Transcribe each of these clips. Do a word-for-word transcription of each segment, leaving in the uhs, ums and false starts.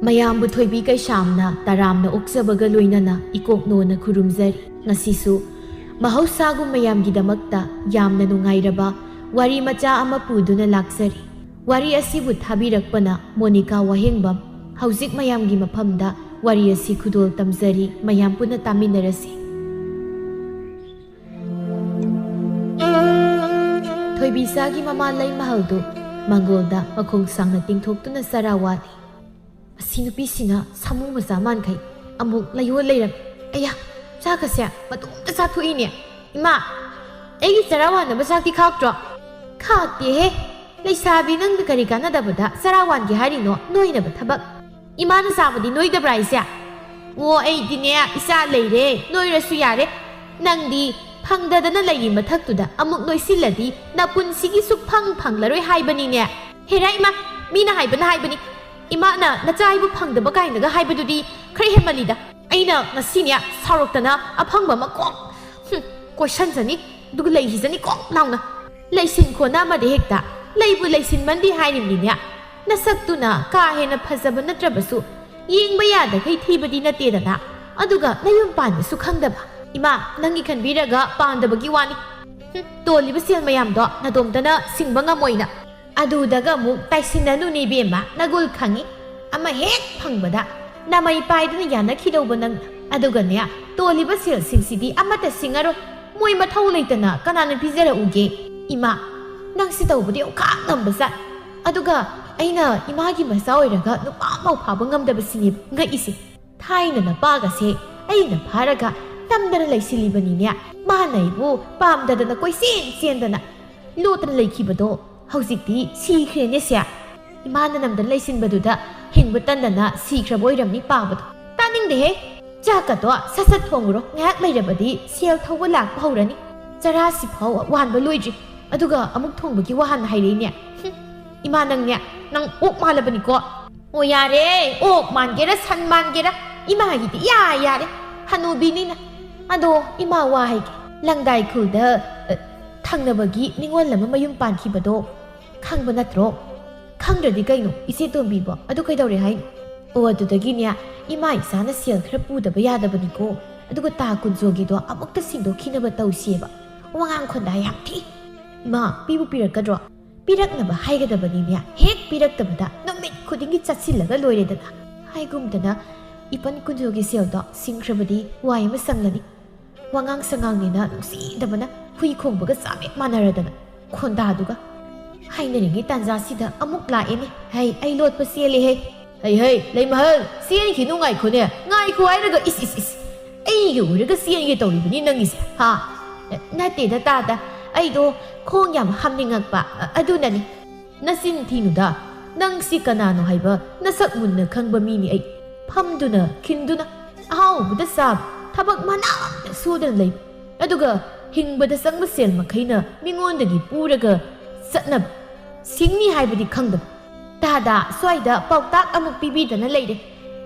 ꯃꯌꯥꯝꯕꯨ ꯊꯣꯏꯕꯤ ꯀꯩꯁꯥꯝꯅ ꯇꯔꯥꯝꯅ ꯑꯣꯛꯆꯕꯒ ꯂꯣꯏꯅꯅ ꯏꯀꯣꯛꯅꯣꯅ ꯈꯨꯔꯨꯝꯖꯔꯤ꯫ ꯉꯁꯤꯁꯨ ꯃꯍꯧꯁꯥꯒꯨꯝ ꯃꯌꯥꯝꯒꯤꯗꯃꯛꯇ ꯌꯥꯝꯅ ꯅꯨꯡꯉꯥꯏꯔꯕ ꯋꯥꯔꯤ ꯃꯆꯥ ꯑꯃ ꯄꯨꯗꯨꯅ ꯂꯥꯛꯆꯔꯤ꯫ ꯋꯥꯔꯤ ꯑꯁꯤꯕꯨ ꯊꯥꯕꯤꯔꯛꯄꯅ ꯃꯣꯅꯤꯀꯥ ꯋꯥꯍꯦꯡꯕꯝ꯫ ꯍꯧꯖꯤꯛ ꯃꯌꯥꯝꯒꯤ ꯃꯐꯝꯗ ꯋꯥꯔꯤ ꯑꯁꯤ ꯈꯨꯗꯣꯜ ꯇꯝꯖꯔꯤ, ꯃꯌꯥꯝ ꯄꯨꯟꯅ ꯇꯥꯃꯤꯟꯅꯔꯁꯤ꯫ ꯊꯣꯏꯕꯤꯆꯥꯒꯤ ꯃꯃꯥ ꯂꯩꯃꯍꯜꯗꯨ ꯃꯪꯒꯣꯜꯗ ꯃꯈꯣꯡ ꯁꯥꯡꯅ ꯇꯤꯡꯊꯣꯛꯇꯨꯅ ꯆꯔꯥ ꯋꯥꯠꯂꯤ꯫ ꯃꯁꯤ ꯅꯨꯄꯤꯁꯤꯅ ꯁꯥꯃꯨ ꯃꯆꯥ ꯃꯥꯟꯈꯩ ꯑꯃꯨꯛ ꯂꯩꯌꯣꯜ ꯂꯩꯔꯝꯃꯤ꯫ ꯑꯌꯥ, ꯆꯥꯛꯀꯁꯦ ꯃꯇꯣꯝꯇ ꯆꯥꯊꯣꯛꯏꯅꯦ꯫ ꯏꯃꯥ, ꯑꯩꯒꯤ ꯆꯔꯥ ꯋꯥꯟꯅꯕ ꯆꯥꯛꯇꯤ ꯈꯥꯛꯇ꯭ꯔꯣ? ꯈꯥꯛꯇꯦꯍꯦ꯫ ꯂꯩꯁꯥꯕꯤ ꯅꯪꯗ ꯀꯔꯤ ꯀꯥꯟꯅꯗꯕꯗ ꯆꯔꯥ ꯋꯥꯟꯒꯦ ꯍꯥꯏꯔꯤꯅꯣ? ꯅꯣꯏꯅꯕ ꯊꯕꯛ꯫ ꯏꯃꯥꯅ ꯆꯥꯕꯗꯤ ꯅꯣꯏꯗꯕ꯭ꯔꯥ ꯍꯥꯏꯁꯦ? ꯑꯣ, ꯑꯩꯗꯤꯅꯦ, ꯏꯆꯥ ꯂꯩꯔꯦ, ꯅꯣꯏꯔꯁꯨ ꯌꯥꯔꯦ꯫ ꯅꯪꯗꯤ ꯐꯪꯗꯗꯅ ꯂꯩꯔꯤ ꯃꯊꯛꯇꯨꯗ ꯑꯃꯨꯛ ꯅꯣꯏꯁꯤꯜꯂꯗꯤ ꯅꯄꯨꯟꯁꯤꯒꯤ ꯁꯨꯛꯐꯪ ꯐꯪꯂꯔꯣꯏ ꯍꯥꯏꯕꯅꯤꯅꯦ꯫ ꯍꯦꯔꯥ ꯏꯃꯥ, ꯃꯤꯅ ꯍꯥꯏꯕꯅ ꯍꯥꯏꯕꯅꯤ꯫ ꯏꯃꯥꯅ ꯅꯆꯥ ꯍꯥꯏꯕꯨ ꯐꯪꯗꯕ ꯀꯥꯏꯅꯒ ꯍꯥꯏꯕꯗꯨꯗꯤ ꯈꯔ ꯍꯦꯟꯃꯜꯂꯤꯗ꯫ ꯑꯩꯅ ꯉꯁꯤꯅꯦ ꯁꯥꯎꯔꯛꯇꯅ ꯑꯐꯪꯕ ꯑꯃ ꯀꯣꯛ, ꯍꯨꯝ, ꯀꯣꯏꯁꯟꯖꯅꯤ, ꯑꯗꯨꯒ ꯂꯩꯈꯤꯖꯅꯤ ꯀꯣꯛ ꯂꯥꯎꯅ꯫ ꯂꯩꯁꯤꯟ ꯈꯣꯟꯅ ꯑꯃꯗ ꯍꯦꯛꯇ ꯂꯩꯕꯨ ꯂꯩꯁꯤꯟꯃꯟꯗꯦ ꯍꯥꯏꯔꯤꯕꯅꯤꯅꯦ꯫ ꯅꯁꯛꯇꯨꯅ ꯀꯥ ꯍꯦꯟꯅ ꯐꯖꯕ ꯅꯠꯇ꯭ꯔꯕꯁꯨ ꯌꯦꯡꯕ ꯌꯥꯗꯈꯩ ꯊꯤꯕꯗꯤ ꯅꯠꯇꯦꯗꯅ꯫ ꯑꯗꯨꯒ ꯅꯌꯨꯝ ꯄꯥꯟꯕꯁꯨ ꯈꯪꯗꯕ꯫ ꯏꯃꯥ, ꯅꯪꯒꯤ ꯈꯟꯕꯤꯔꯒ ꯄꯥꯝꯗꯕꯒꯤ ꯋꯥꯅꯤ꯫ ꯍꯨꯝ, ꯇꯣꯜꯂꯤꯕ ꯁꯦꯜ ꯃꯌꯥꯝꯗꯣ ꯅꯇꯣꯝꯇꯅ ꯁꯤꯡꯕ ꯉꯝꯃꯣꯏꯅ꯫ ꯑꯗꯨꯗꯒ ꯑꯃꯨꯛ ꯇꯥꯏꯁꯤꯟꯅꯅꯨꯅꯦ ꯏꯕꯦꯝꯃ, ꯅꯒꯨꯜ ꯈꯪꯉꯤ꯫ ꯑꯃ ꯍꯦꯛ ꯐꯪꯕꯗ ꯅꯃꯩ ꯄꯥꯏꯗꯨꯅ ꯌꯥꯅꯈꯤꯗꯧꯕ ꯅꯪ꯫ ꯑꯗꯨꯒꯅꯦ, ꯇꯣꯜꯂꯤꯕ ꯁꯦꯜꯁꯤꯡꯁꯤꯗꯤ ꯑꯃꯠꯇ ꯁꯤꯡꯉꯔꯣꯏ꯫ ꯃꯣꯏ ꯃꯊꯧ ꯂꯩꯇꯅ ꯀꯅꯥꯅ ꯄꯤꯖꯔꯛꯎꯒꯦ? ꯏꯃꯥ, ꯅꯪꯁꯤ ꯇꯧꯕꯗꯤ ꯑꯣꯟꯈꯥꯛ ꯉꯝꯕ ꯖꯥꯠ꯫ ꯑꯗꯨꯒ ꯑꯩꯅ ꯏꯃꯥꯒꯤ ꯃꯆꯥ ꯑꯣꯏꯔꯒ ꯅꯨꯄꯥ ꯑꯃꯐꯥꯎ ꯐꯥꯕ ꯉꯝꯗꯕꯁꯤꯅꯦ ꯉꯛꯏꯁꯦ꯫ ꯊꯥꯏꯅ ꯅꯄꯥꯒꯁꯦ ꯑꯩꯅ ꯐꯥꯔꯒ ꯅꯝꯗꯅ ꯂꯩꯁꯤꯜꯂꯤꯕꯅꯤꯅꯦ꯫ ꯃꯥꯅ ꯑꯩꯕꯨ ꯄꯥꯝꯗꯗꯅ ꯀꯣꯏꯆꯦꯟ ꯆꯦꯟꯗꯅ ꯂꯣꯠꯇꯅ ꯂꯩꯈꯤꯕꯗꯣ ꯍꯧꯖꯤꯛꯇꯤ ꯁꯤꯈ꯭ꯔꯦꯅꯦ ꯁꯦ꯫ ꯏꯃꯥꯅ ꯅꯝꯗꯅ ꯂꯩꯁꯤꯟꯕꯗꯨꯗ ꯍꯤꯡꯕ ꯇꯟꯗꯅ ꯁꯤꯈ꯭ꯔꯕ ꯑꯣꯏꯔꯝꯅꯤ ꯄꯥꯕꯗꯣ꯫ ꯇꯥꯅꯤꯡꯗꯦꯍꯦ꯫ ꯆꯥꯛꯀꯗꯣ ꯁꯠ ꯁꯠ ꯊꯣꯡꯉꯨꯔꯣ, ꯉꯥꯏꯍꯥꯛ ꯂꯩꯔꯕꯗꯤ ꯁꯦꯜ ꯊꯧꯕ ꯂꯥꯛꯄ ꯍꯧꯔꯅꯤ꯫ ꯆꯔꯥꯁꯤꯐꯥꯎ ꯋꯥꯟꯕ ꯂꯣꯏꯗ꯭ꯔꯤ, ꯑꯗꯨꯒ ꯑꯃꯨꯛ ꯊꯣꯡꯕꯒꯤ ꯋꯥꯍꯥꯟ ꯍꯥꯏꯔꯛꯏꯅꯦ꯫ ꯍꯨꯝ, ꯏꯃꯥ ꯅꯪꯅꯦ, ꯅꯪ ꯑꯣꯛ ꯃꯥꯜꯂꯕꯅꯤꯀꯣ꯫ ꯑꯣ ꯌꯥꯔꯦ, ꯑꯣꯛ ꯃꯥꯟꯒꯦꯔꯥ ꯁꯟ ꯃꯥꯟꯒꯦꯔꯥ, ꯏꯃꯥꯒꯤꯗꯤ ꯏꯌꯥ ꯌꯥꯔꯦ꯫ ꯍꯅꯨꯕꯤꯅꯤꯅ꯫ ꯑꯗꯣ ꯏꯃꯥ, ꯋꯥ ꯍꯥꯏꯒꯦ, ꯂꯪꯗꯥꯏ ꯈꯨꯜꯗ, ꯑ, ꯊꯪꯅꯕꯒꯤ ꯅꯤꯉꯣꯜ ꯑꯃ ꯃꯌꯨꯝ ꯄꯥꯟꯈꯤꯕꯗꯣ ꯈꯪꯕ ꯅꯠꯇ꯭ꯔꯣ? ꯈꯪꯗ꯭ꯔꯗꯤ ꯀꯩꯅꯣ, ꯏꯆꯦ ꯇꯣꯝꯕꯤꯕꯣ? ꯑꯗꯨ ꯀꯩꯗꯧꯔꯦ ꯍꯥꯏꯅꯣ? ꯑꯣ, ꯑꯗꯨꯗꯒꯤꯅꯦ, ꯏꯃꯥ ꯏꯆꯥꯅ ꯁꯦꯜ ꯈꯔ ꯄꯨꯗꯕ ꯌꯥꯗꯕꯅꯤꯀꯣ, ꯑꯗꯨꯒ ꯇꯥ ꯀꯨꯟꯖꯣꯒꯤꯗꯣ ꯑꯃꯨꯛꯇ ꯁꯤꯡꯗꯣꯛꯈꯤꯅꯕ ꯇꯧꯁꯤꯑꯕ꯫ ꯋꯥꯉꯥꯡ ꯈꯣꯟꯗꯥ ꯌꯥꯝ ꯊꯤ꯫ ꯏꯃꯥ, ꯄꯤꯕꯨ ꯄꯤꯔꯛꯀꯗ꯭ꯔꯣ? ꯄꯤꯔꯛꯅꯕ ꯍꯥꯏꯒꯗꯕꯅꯤꯅꯦ, ꯍꯦꯛ ꯄꯤꯔꯛꯇꯕꯗ ꯅꯨꯃꯤꯠ ꯈꯨꯗꯤꯡꯒꯤ ꯆꯠꯁꯤꯜꯂꯒ ꯂꯣꯏꯔꯦꯗꯅ꯫ ꯍꯥꯏꯒꯨꯝꯗꯅ, ꯏꯄꯟ ꯀꯨꯟꯖꯣꯒꯤ ꯁꯦꯜꯗꯣ ꯁꯤꯡꯈ꯭ꯔꯕꯗꯤ ꯋꯥꯏ ꯑꯃ ꯁꯪꯂꯅꯤ꯫ ꯋꯥꯉꯥꯡ ꯁꯉꯥꯡꯅꯤꯅ ꯅꯨꯡꯁꯤꯗꯕꯅ ꯍꯨꯏ ꯈꯣꯡꯕꯒ ꯆꯞ ꯍꯦꯛ ꯃꯥꯟꯅꯔꯗꯅ꯫ ꯈꯣꯟꯗꯥꯗꯨꯒ꯫ ꯍꯥꯏꯅꯔꯤꯉꯩ ꯇꯥꯟꯖꯥꯁꯤꯗ ꯑꯃꯨꯛ ꯂꯥꯛꯑꯦꯅꯦ꯫ ꯍꯩ, ꯑꯩ ꯂꯣꯠꯄ ꯆꯦꯜꯂꯦꯍꯦ꯫ "ꯍꯩ, ꯍꯩ, ꯂꯩꯃꯍꯜ, ꯆꯦꯟꯈꯤꯅꯨ, ꯉꯥꯏꯈꯣꯅꯦ, ꯉꯥꯏꯈꯣ ꯍꯥꯏꯔꯒ, ꯏꯁ, ꯏꯁ, ꯏꯁ, ꯑꯩꯒꯤ ꯑꯣꯏꯔꯒ ꯆꯦꯟꯒꯦ ꯇꯧꯔꯤꯕꯅꯤ ꯅꯪꯒꯤꯁꯦ, ꯍꯥ?" "ꯅꯠꯇꯦꯗ ꯇꯥꯗ, ꯑꯩꯗꯣ ꯈꯣꯡ ꯌꯥꯝ ꯍꯥꯝꯅꯤꯡꯉꯛꯄ, ꯑ-, ꯑꯗꯨꯅꯅꯤ꯫" "ꯅꯆꯤꯟ ꯊꯤꯅꯨꯗ, ꯅꯪꯁꯤ ꯀꯅꯥꯅꯣ ꯍꯥꯏꯕ ꯅꯁꯛ ꯃꯨꯟꯅ ꯈꯪꯕ ꯃꯤꯅꯤ ꯑꯩ꯫ ꯐꯝꯗꯨꯅ, ꯈꯤꯟꯗꯨꯅ, ꯑꯍꯥꯎꯕꯗ ꯆꯥꯕ, ꯊꯕꯛ ꯃꯅꯥ ꯑꯃꯇ ꯁꯨꯗꯅ ꯂꯩꯕ, ꯑꯗꯨꯒ ꯍꯤꯡꯕꯗ ꯆꯪꯕ ꯁꯦꯜ ꯃꯈꯩꯅ ꯃꯤꯉꯣꯟꯗꯒꯤ ꯄꯨꯔꯒ ꯆꯠꯅꯕ, ꯁꯤꯡꯅꯤ ꯍꯥꯏꯕꯗꯤ ꯈꯪꯗꯕ꯫ ꯇꯥꯗ, ꯁ꯭ꯋꯥꯏꯗ ꯄꯥꯎꯇꯥꯛ ꯑꯃꯨꯛ ꯄꯤꯕꯤꯗꯅ ꯂꯩꯔꯦ꯫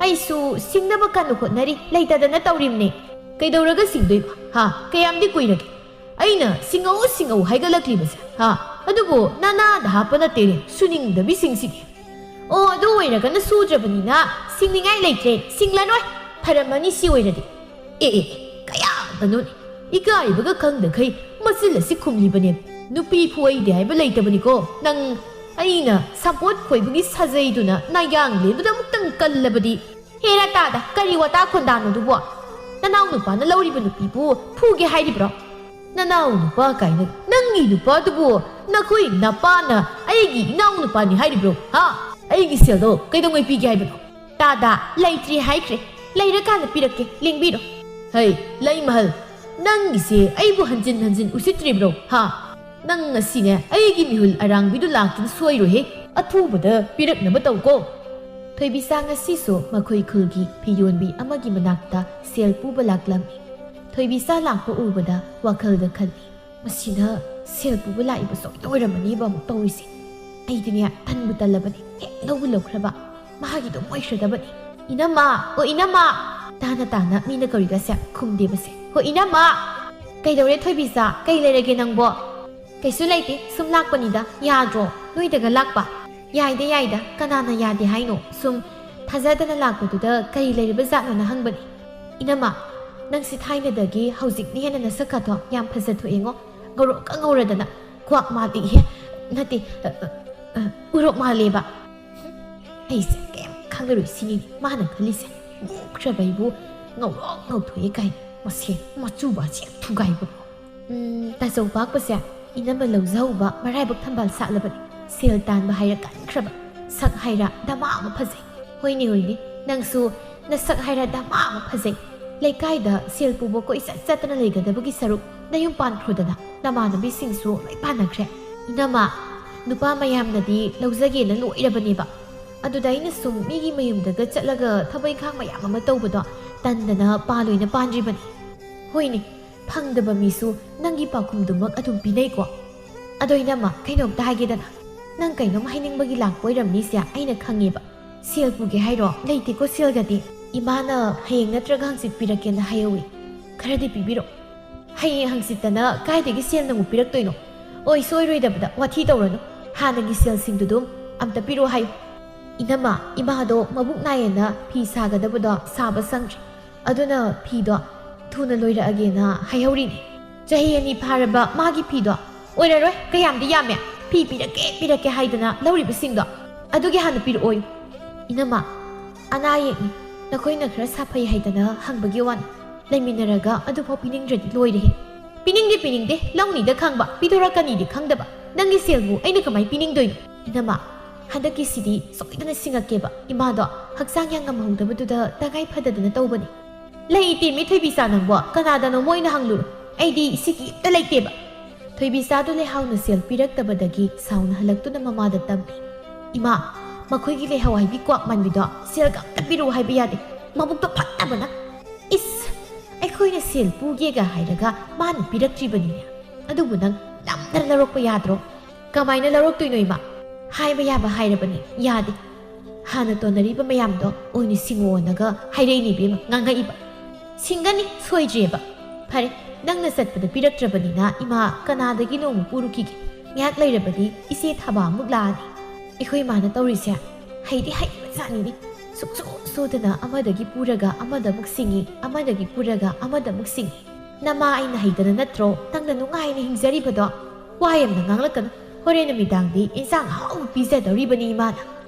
ꯑꯩꯁꯨ ꯁꯤꯡꯅꯕ ꯀꯟꯅ ꯍꯣꯠꯅꯔꯤ, ꯂꯩꯇꯗꯅ ꯇꯧꯔꯤꯕꯅꯦ꯫" "ꯀꯩꯗꯧꯔꯒ ꯁꯤꯡꯗꯣꯏꯕ? ꯍꯥ? ꯀꯌꯥꯝꯗꯤ ꯀꯨꯏꯔꯒꯦ ꯑꯩꯅ ꯁꯤꯡꯉꯧ ꯁꯤꯡꯉꯧ ꯍꯥꯏꯒꯠꯂꯛꯂꯤꯕꯁꯦ? ꯍꯥ? ꯑꯗꯨꯕꯨ ꯅꯅꯥꯗ ꯍꯥꯞꯄ ꯅꯠꯇꯦꯅꯦ, ꯁꯨꯅꯤꯡꯗꯕꯤꯁꯤꯡꯁꯤꯗꯤ꯫ ꯑꯣ, ꯑꯗꯨ ꯑꯣꯏꯔꯒꯅ ꯁꯨꯗ꯭ꯔꯕꯅꯤꯅ ꯁꯤꯡꯅꯤꯡꯉꯥꯏ ꯂꯩꯇ꯭ꯔꯦ, ꯁꯤꯡꯂꯅꯣꯏ꯫ ꯐꯔꯝꯃꯅꯤ ꯁꯤ ꯑꯣꯏꯔꯗꯤ꯫ ꯑꯦ, ꯑꯦ, ꯑꯦ, ꯀꯌꯥꯗꯅꯣꯅꯦ? ꯏꯀꯥꯏꯕꯒ ꯈꯪꯗꯈꯩ ꯃꯆꯤꯜ ꯑꯁꯤ ꯈꯨꯝꯂꯤꯕꯅꯦ꯫ ꯅꯨꯄꯤ ꯐꯨꯏꯗꯦ ꯍꯥꯏꯕ ꯂꯩꯇꯕꯅꯤꯀꯣ꯫ ꯅꯪ ꯑꯩꯅ ꯁꯝꯄꯣꯠ ꯈꯣꯏꯕꯒꯤ ꯁꯥꯖꯩꯗꯨꯅ ꯅꯥꯌꯥꯡꯂꯦꯟꯗꯨꯗ ꯑꯃꯨꯛꯇꯪ ꯀꯜꯂꯕꯗꯤ꯫ ꯍꯦꯔꯥ ꯇꯥꯗ, ꯀꯔꯤ ꯋꯥꯇꯥ ꯈꯣꯟꯗꯥꯅꯣꯗꯨꯕꯣ? ꯅꯅꯥꯎ ꯅꯨꯄꯥꯅ ꯂꯧꯔꯤꯕ ꯅꯨꯄꯤꯕꯨ ꯐꯨꯒꯦ ꯍꯥꯏꯔꯤꯕ꯭ꯔꯣ? ꯅꯅꯥꯎ ꯅꯨꯄꯥ ꯀꯥꯏꯅ, ꯅꯪꯒꯤ ꯅꯨꯄꯥꯗꯨꯕꯨ ꯅꯈꯣꯏ ꯅꯄꯥꯅ ꯑꯩꯒꯤ ꯏꯅꯥꯎ ꯅꯨꯄꯥꯅꯤ ꯍꯥꯏꯔꯤꯕ꯭ꯔꯣ? ꯍꯥ? ꯑꯩꯒꯤ ꯁꯦꯜꯗꯣ ꯀꯩꯗꯧꯉꯩ ꯄꯤꯒꯦ ꯍꯥꯏꯕꯅꯣ? ꯇꯥꯗ, ꯂꯩꯇ꯭ꯔꯤ ꯍꯥꯏꯈ꯭ꯔꯦ꯫ ꯂꯩꯔꯀꯥꯟꯗ ꯄꯤꯔꯛꯀꯦ, ꯂꯦꯡꯕꯤꯔꯣ꯫ ꯍꯩ, ꯂꯩꯃꯍꯜ, ꯅꯪꯒꯤꯁꯦ ꯑꯩꯕꯨ ꯍꯟꯖꯤꯟ ꯍꯟꯖꯤꯟ ꯎꯁꯤꯠꯇ꯭ꯔꯤꯕ꯭ꯔꯣ? ꯍꯥ? ꯅꯪ ꯉꯁꯤꯅꯦ ꯑꯩꯒꯤ ꯃꯤꯍꯨꯜ ꯑꯔꯥꯡꯕꯤꯗꯨ ꯂꯥꯛꯇꯨꯅ ꯁꯣꯏꯔꯣꯏꯍꯦ꯫ ꯑꯊꯨꯕꯗ ꯄꯤꯔꯛꯅꯕ ꯇꯧꯀꯣ꯫ ꯊꯣꯏꯕꯤꯆꯥ ꯉꯁꯤꯁꯨ ꯃꯈꯣꯏ ꯈꯨꯜꯒꯤ ꯐꯤꯌꯣꯟꯕꯤ ꯑꯃꯒꯤ ꯃꯅꯥꯛꯇ ꯁꯦꯜ ꯄꯨꯕ ꯂꯥꯛꯂꯝꯃꯤ꯫ ꯊꯣꯏꯕꯤꯆꯥ ꯂꯥꯛꯄ ꯎꯕꯗ ꯋꯥꯈꯜꯗ ꯈꯜꯂꯤ, "ꯃꯁꯤꯅ ꯁꯦꯜ ꯄꯨꯕ ꯂꯥꯛꯏꯕ ꯁꯣꯏꯗ ꯑꯣꯏꯔꯝꯃꯅꯤꯕ ꯑꯃꯨꯛ ꯇꯧꯔꯤꯁꯦ꯫ ꯑꯩꯗꯤꯅꯦ ꯇꯟꯕꯨ ꯇꯜꯂꯕꯅꯤ, ꯍꯦꯛ ꯂꯧꯕ ꯂꯧꯈ꯭ꯔꯕ꯫ ꯃꯥꯒꯤꯗꯣ ꯑꯣꯏꯈ꯭ꯔꯗꯕꯅꯤ꯫" "ꯏꯅꯝꯃ, ꯑꯣ ꯏꯅꯝꯃ!" ꯇꯥꯅ ꯇꯥꯅ ꯃꯤꯅ ꯀꯧꯔꯤꯒꯁꯦ ꯈꯨꯝꯗꯦꯕꯁꯦ꯫ "ꯍꯣ, ꯏꯅꯝꯃ!" "ꯀꯩꯗꯧꯔꯦ ꯊꯣꯏꯕꯤꯆꯥ? ꯀꯩ ꯂꯩꯔꯒꯦ ꯅꯪꯕꯣ?" "ꯀꯩꯁꯨ ꯂꯩꯇꯦ, ꯁꯨꯝ ꯂꯥꯛꯄꯅꯤꯗ꯫ ꯌꯥꯗ꯭ꯔꯣ ꯅꯣꯏꯗꯒ ꯂꯥꯛꯄ?" "ꯌꯥꯏꯗ, ꯌꯥꯏꯗ, ꯀꯅꯥꯅ ꯌꯥꯗꯦ ꯍꯥꯏꯅꯣ? ꯁꯨꯝ ꯊꯥꯖꯗꯅ ꯂꯥꯛꯄꯗꯨꯗ ꯀꯔꯤ ꯂꯩꯔꯤꯕ ꯖꯥꯠꯅꯣꯅ ꯍꯪꯕꯅꯤ꯫" "ꯏꯅꯝꯃ, ꯅꯪꯁꯤ ꯊꯥꯏꯅꯗꯒꯤ ꯍꯧꯖꯤꯛꯅ ꯍꯦꯟꯅ ꯅꯁꯛ ꯈꯥꯗꯣ ꯌꯥꯝ ꯐꯖꯊꯣꯛꯑꯦꯉꯣ꯫ ꯉꯧꯔꯣꯛꯀ ꯉꯧꯔꯗꯅ ꯀ꯭ꯋꯥꯛ ꯃꯥꯜꯂꯤꯍꯦ꯫ ꯅꯠꯇꯦ, ꯑ, ꯑ, ꯑ, ꯎꯔꯣꯛ ꯃꯥꯜꯂꯦꯕ꯫" ꯍꯝ, ꯑꯩꯁꯦ ꯀꯩꯝ ꯈꯪꯂꯔꯣꯏ ꯁꯤꯅꯤ ꯃꯥꯅ ꯈꯜꯂꯤꯁꯦ꯫ ꯉꯧꯈ꯭ꯔꯕ ꯑꯩꯕꯨ ꯉꯧꯔꯣꯛ ꯉꯧꯊꯣꯛꯑꯦ ꯀꯥꯏꯅ꯫ ꯃꯁꯦ ꯃꯆꯨꯕ ꯁꯦꯛ ꯊꯨꯒꯥꯏꯕ꯫ ꯎꯝ, ꯇꯥꯆꯧ ꯄꯥꯛꯄꯁꯦ ꯏꯅꯝꯃ ꯂꯧꯖꯍꯧꯕ ꯃꯔꯥꯏꯕꯛ ꯊꯝꯕꯥꯜ ꯁꯥꯠꯂꯕꯅꯤ꯫ ꯁꯦꯜ ꯇꯥꯟꯕ ꯍꯥꯏꯔ ꯀꯟꯈ꯭ꯔꯕ, ꯁꯛ ꯍꯥꯏꯔ ꯗꯃꯥ ꯑꯃ ꯐꯖꯩ꯫ ꯍꯣꯏꯅꯦ, ꯍꯣꯏꯅꯦ, ꯅꯪꯁꯨ ꯅꯁꯛ ꯍꯥꯏꯔ ꯗꯃꯥ ꯑꯃ ꯐꯖꯩ꯫ ꯂꯩꯀꯥꯏꯗ ꯁꯦꯜ ꯄꯨꯕ ꯀꯣꯏꯆꯠ ꯆꯠꯇꯅ ꯂꯩꯒꯗꯕꯒꯤ ꯁꯔꯨꯛ ꯅꯌꯨꯝ ꯄꯥꯟꯈ꯭ꯔꯣꯗꯅ, ꯅꯃꯥꯟꯅꯕꯤꯁꯤꯡꯁꯨ ꯂꯣꯏ ꯄꯥꯟꯅꯈ꯭ꯔꯦ꯫ ꯏꯅꯝꯃ, ꯅꯨꯄꯥ ꯃꯌꯥꯝꯅꯗꯤ ꯂꯧꯖꯒꯦꯅ ꯂꯣꯏꯔꯕꯅꯦꯕ꯫ ꯑꯗꯨꯗ ꯑꯩꯅ ꯁꯨꯝ ꯃꯤꯒꯤ ꯃꯌꯨꯝꯗꯒ ꯆꯠꯂꯒ ꯊꯕꯛ ꯏꯪꯈꯥꯡ ꯃꯌꯥꯝ ꯑꯃ ꯇꯧꯕꯗꯣ ꯇꯟꯗꯅ ꯄꯥꯜ ꯑꯣꯏꯅ ꯄꯥꯟꯗ꯭ꯔꯤꯕꯅꯤ꯫ ꯍꯣꯏꯅꯦ, ꯐꯪꯗꯕ ꯃꯤꯁꯨ ꯅꯪꯒꯤ ꯄꯥꯎꯈꯨꯝꯗꯨꯃꯛ ꯑꯗꯨꯝ ꯄꯤꯅꯩꯀꯣ꯫ ꯑꯗꯣ ꯏꯅꯝꯃ, ꯀꯩꯅꯣꯝꯇ ꯍꯥꯏꯒꯦꯗꯅ꯫ ꯅꯪ ꯀꯩꯅꯣꯝ ꯍꯥꯏꯅꯤꯡꯕꯒꯤ ꯂꯥꯛꯄ ꯑꯣꯏꯔꯝꯅꯤꯁꯦ ꯑꯩꯅ ꯈꯪꯉꯦꯕ꯫ ꯁꯦꯜ ꯄꯨꯒꯦ ꯍꯥꯏꯔꯣ? ꯂꯩꯇꯦꯀꯣ ꯁꯦꯜꯒꯗꯤ꯫ ꯏꯃꯥꯅ ꯍꯌꯦꯡ ꯅꯠꯇ꯭ꯔꯒ ꯍꯪꯆꯤꯠ ꯄꯤꯔꯛꯀꯦꯅ ꯍꯥꯏꯍꯧꯋꯤ꯫ ꯈꯔꯗꯤ ꯄꯤꯕꯤꯔꯛꯑꯣ꯫ ꯍꯌꯦꯡ ꯍꯪꯆꯤꯠꯇꯅ ꯀꯥꯏꯗꯒꯤ ꯁꯦꯜꯅ ꯑꯃꯨꯛ ꯄꯤꯔꯛꯇꯣꯏꯅꯣ? ꯑꯣꯏ ꯁꯣꯏꯔꯣꯏꯗꯕꯗ ꯋꯥꯊꯤ ꯇꯧꯔꯅꯨ꯫ ꯍꯥꯟꯅꯒꯤ ꯁꯦꯜꯁꯤꯡꯗꯨ ꯑꯗꯨꯝ ꯑꯝꯇ ꯄꯤꯔꯛꯑꯣ ꯍꯥꯏꯌꯨ꯫ ꯏꯅꯝꯃ, ꯏꯃꯥꯗꯣ ꯃꯕꯨꯛ ꯅꯥꯏꯌꯦꯅ ꯐꯤ ꯁꯥꯒꯗꯕꯗꯣ ꯁꯥꯕ ꯁꯪꯗ꯭ꯔꯤ꯫ ꯑꯗꯨꯅ ꯐꯤꯗꯣ ꯊꯨꯅ ꯂꯣꯏꯔꯛꯑꯒꯦꯅ ꯍꯥꯏꯍꯧꯔꯤꯅꯦ꯫ ꯆꯍꯤ ꯑꯅꯤ ꯐꯥꯔꯕ ꯃꯥꯒꯤ ꯐꯤꯗꯣ꯫ ꯑꯣꯏꯔꯔꯣꯏ, ꯀꯌꯥꯝꯗꯤ ꯌꯥꯝꯃꯦ꯫ ꯐꯤ ꯄꯤꯔꯛꯀꯦ, ꯄꯤꯔꯛꯀꯦ ꯍꯥꯏꯗꯅ ꯂꯧꯔꯤꯕꯁꯤꯡꯗꯣ꯫ ꯑꯗꯨꯒꯤ ꯍꯥꯟꯅ ꯄꯤꯔꯛꯑꯣꯌꯨ꯫ ꯏꯅꯝꯃ, ꯑꯅꯥ ꯑꯌꯦꯛꯅꯤ꯫ ꯅꯈꯣꯏꯅ ꯈꯔ ꯁꯥꯐꯩ ꯍꯥꯏꯗꯅ ꯍꯪꯕꯒꯤ ꯋꯥꯅꯤ꯫ ꯂꯩꯃꯤꯟꯅꯔꯒ ꯑꯗꯨꯐꯥꯎ ꯄꯤꯅꯤꯡꯗ꯭ꯔꯗꯤ ꯂꯣꯏꯔꯦꯍꯦ꯫ ꯄꯤꯅꯤꯡꯗꯦ, ꯄꯤꯅꯤꯡꯗꯦ꯫ ꯂꯧꯅꯤꯗ ꯈꯪꯕ, ꯄꯤꯊꯣꯔꯛꯀꯅꯤꯗꯤ ꯈꯪꯗꯕ꯫ ꯅꯪꯒꯤ ꯁꯦꯜꯕꯨ ꯑꯩꯅ ꯀꯃꯥꯏ ꯄꯤꯅꯤꯡꯗꯣꯏꯅꯣ? ꯏꯅꯝꯃ, ꯍꯟꯗꯛꯀꯤꯁꯤꯗꯤ ꯁꯣꯏꯗꯅ ꯁꯤꯡꯉꯛꯀꯦꯕ꯫ ꯏꯃꯥꯗꯣ ꯍꯛꯆꯥꯡ ꯌꯥꯝ ꯉꯝꯍꯧꯗꯕꯗꯨꯗ ꯇꯉꯥꯏ ꯐꯗꯗꯅ ꯇꯧꯕꯅꯤ꯫ ꯂꯩꯇꯦꯃꯤ ꯊꯣꯏꯕꯤꯆꯥ ꯅꯪꯕꯣ, ꯀꯅꯥꯗꯅꯣ ꯃꯣꯏꯅ ꯍꯪꯂꯨꯔꯣ꯫ ꯑꯩꯗꯤ ꯁꯤꯒꯤ ꯑꯝꯇ ꯂꯩꯇꯦꯕ꯫ ꯊꯣꯏꯕꯤꯆꯥꯗꯨ ꯂꯩꯍꯥꯎꯅ ꯁꯦꯜ ꯄꯤꯔꯛꯇꯕꯗꯒꯤ ꯁꯥꯎꯅ ꯍꯜꯂꯛꯇꯨꯅ ꯃꯃꯥꯗ ꯇꯝꯃꯤ꯫ "ꯏꯃꯥ, ꯃꯈꯣꯏꯒꯤ ꯂꯩꯍꯥꯎ ꯍꯥꯏꯕꯤ ꯀ꯭ꯋꯥꯛ ꯃꯥꯟꯕꯤꯗꯣ ꯁꯦꯜꯒ ꯑꯝꯇ ꯄꯤꯔꯛꯎ ꯍꯥꯏꯕ ꯌꯥꯗꯦ꯫ ꯃꯕꯨꯛꯇꯣ ꯐꯠꯇꯕꯅ꯫ ꯏꯁ, ꯑꯩꯈꯣꯏꯅ ꯁꯦꯜ ꯄꯨꯒꯦꯒ ꯍꯥꯏꯔꯒ ꯃꯥꯅ ꯄꯤꯔꯛꯇ꯭ꯔꯤꯕꯅꯤꯅꯦ꯫ ꯑꯗꯨꯕꯨ ꯅꯪ ꯅꯝꯗꯅ ꯂꯧꯔꯛꯄ ꯌꯥꯗ꯭ꯔꯣ?" "ꯀꯃꯥꯏꯅ ꯂꯧꯔꯛꯇꯣꯏꯅꯣ ꯏꯃꯥ? ꯍꯥꯏꯕ ꯌꯥꯕ ꯍꯥꯏꯔꯕꯅꯤ, ꯌꯥꯗꯦ꯫ ꯍꯥꯟꯅ ꯇꯣꯟꯅꯔꯤꯕ ꯃꯌꯥꯝꯗꯣ ꯑꯣꯏꯅ ꯁꯤꯡꯉꯣꯅꯒ ꯍꯥꯏꯔꯛꯏꯅꯦ ꯏꯕꯦꯝꯃ, ꯉꯥꯡꯉꯛꯏꯕ꯫ "ꯁꯤꯡꯒꯅꯤ, ꯁꯣꯏꯗ꯭ꯔꯦꯕ꯫ ꯐꯔꯦ, ꯅꯪꯅ ꯆꯠꯄꯗ ꯄꯤꯔꯛꯇ꯭ꯔꯕꯅꯤꯅ ꯏꯃꯥ ꯀꯅꯥꯗꯒꯤꯅꯣ ꯑꯃꯨꯛ ꯄꯨꯔꯨꯈꯤꯒꯦ꯫ ꯉꯥꯏꯍꯥꯛ ꯂꯩꯔꯕꯗꯤ ꯏꯆꯦ ꯊꯥꯕ ꯑꯃꯨꯛ ꯂꯥꯛꯑꯅꯤ꯫ ꯑꯩꯈꯣꯏ ꯏꯃꯥꯅ ꯇꯧꯔꯤꯁꯦ ꯍꯩꯗꯤ ꯍꯩꯕꯖꯥꯠꯅꯤꯅꯦ꯫ ꯁꯨꯛꯁꯣꯏ ꯁꯣꯏꯗꯅ ꯑꯃꯗꯒꯤ ꯄꯨꯔꯒ ꯑꯃꯗ ꯑꯃꯨꯛ ꯁꯤꯡꯉꯤ, ꯑꯃꯗꯒꯤ ꯄꯨꯔꯒ ꯑꯃꯗ ꯑꯃꯨꯛ ꯁꯤꯡꯉꯤ꯫ ꯅꯃꯥ ꯑꯩꯅ ꯍꯩꯗꯅ ꯅꯠꯇ꯭ꯔꯣ ꯅꯪꯅ ꯅꯨꯡꯉꯥꯏꯅ ꯍꯤꯡꯖꯔꯤꯕꯗꯣ? ꯋꯥ ꯌꯥꯝꯅ ꯉꯥꯡꯂꯛꯀꯅꯨ꯫ ꯍꯣꯔꯦꯟ ꯅꯨꯃꯤꯗꯥꯡꯗꯤ ꯏꯟꯁꯥꯡ ꯑꯍꯥꯎꯕ ꯄꯤꯖꯗꯧꯔꯤꯕꯅꯤ ꯏꯃꯥꯅ꯫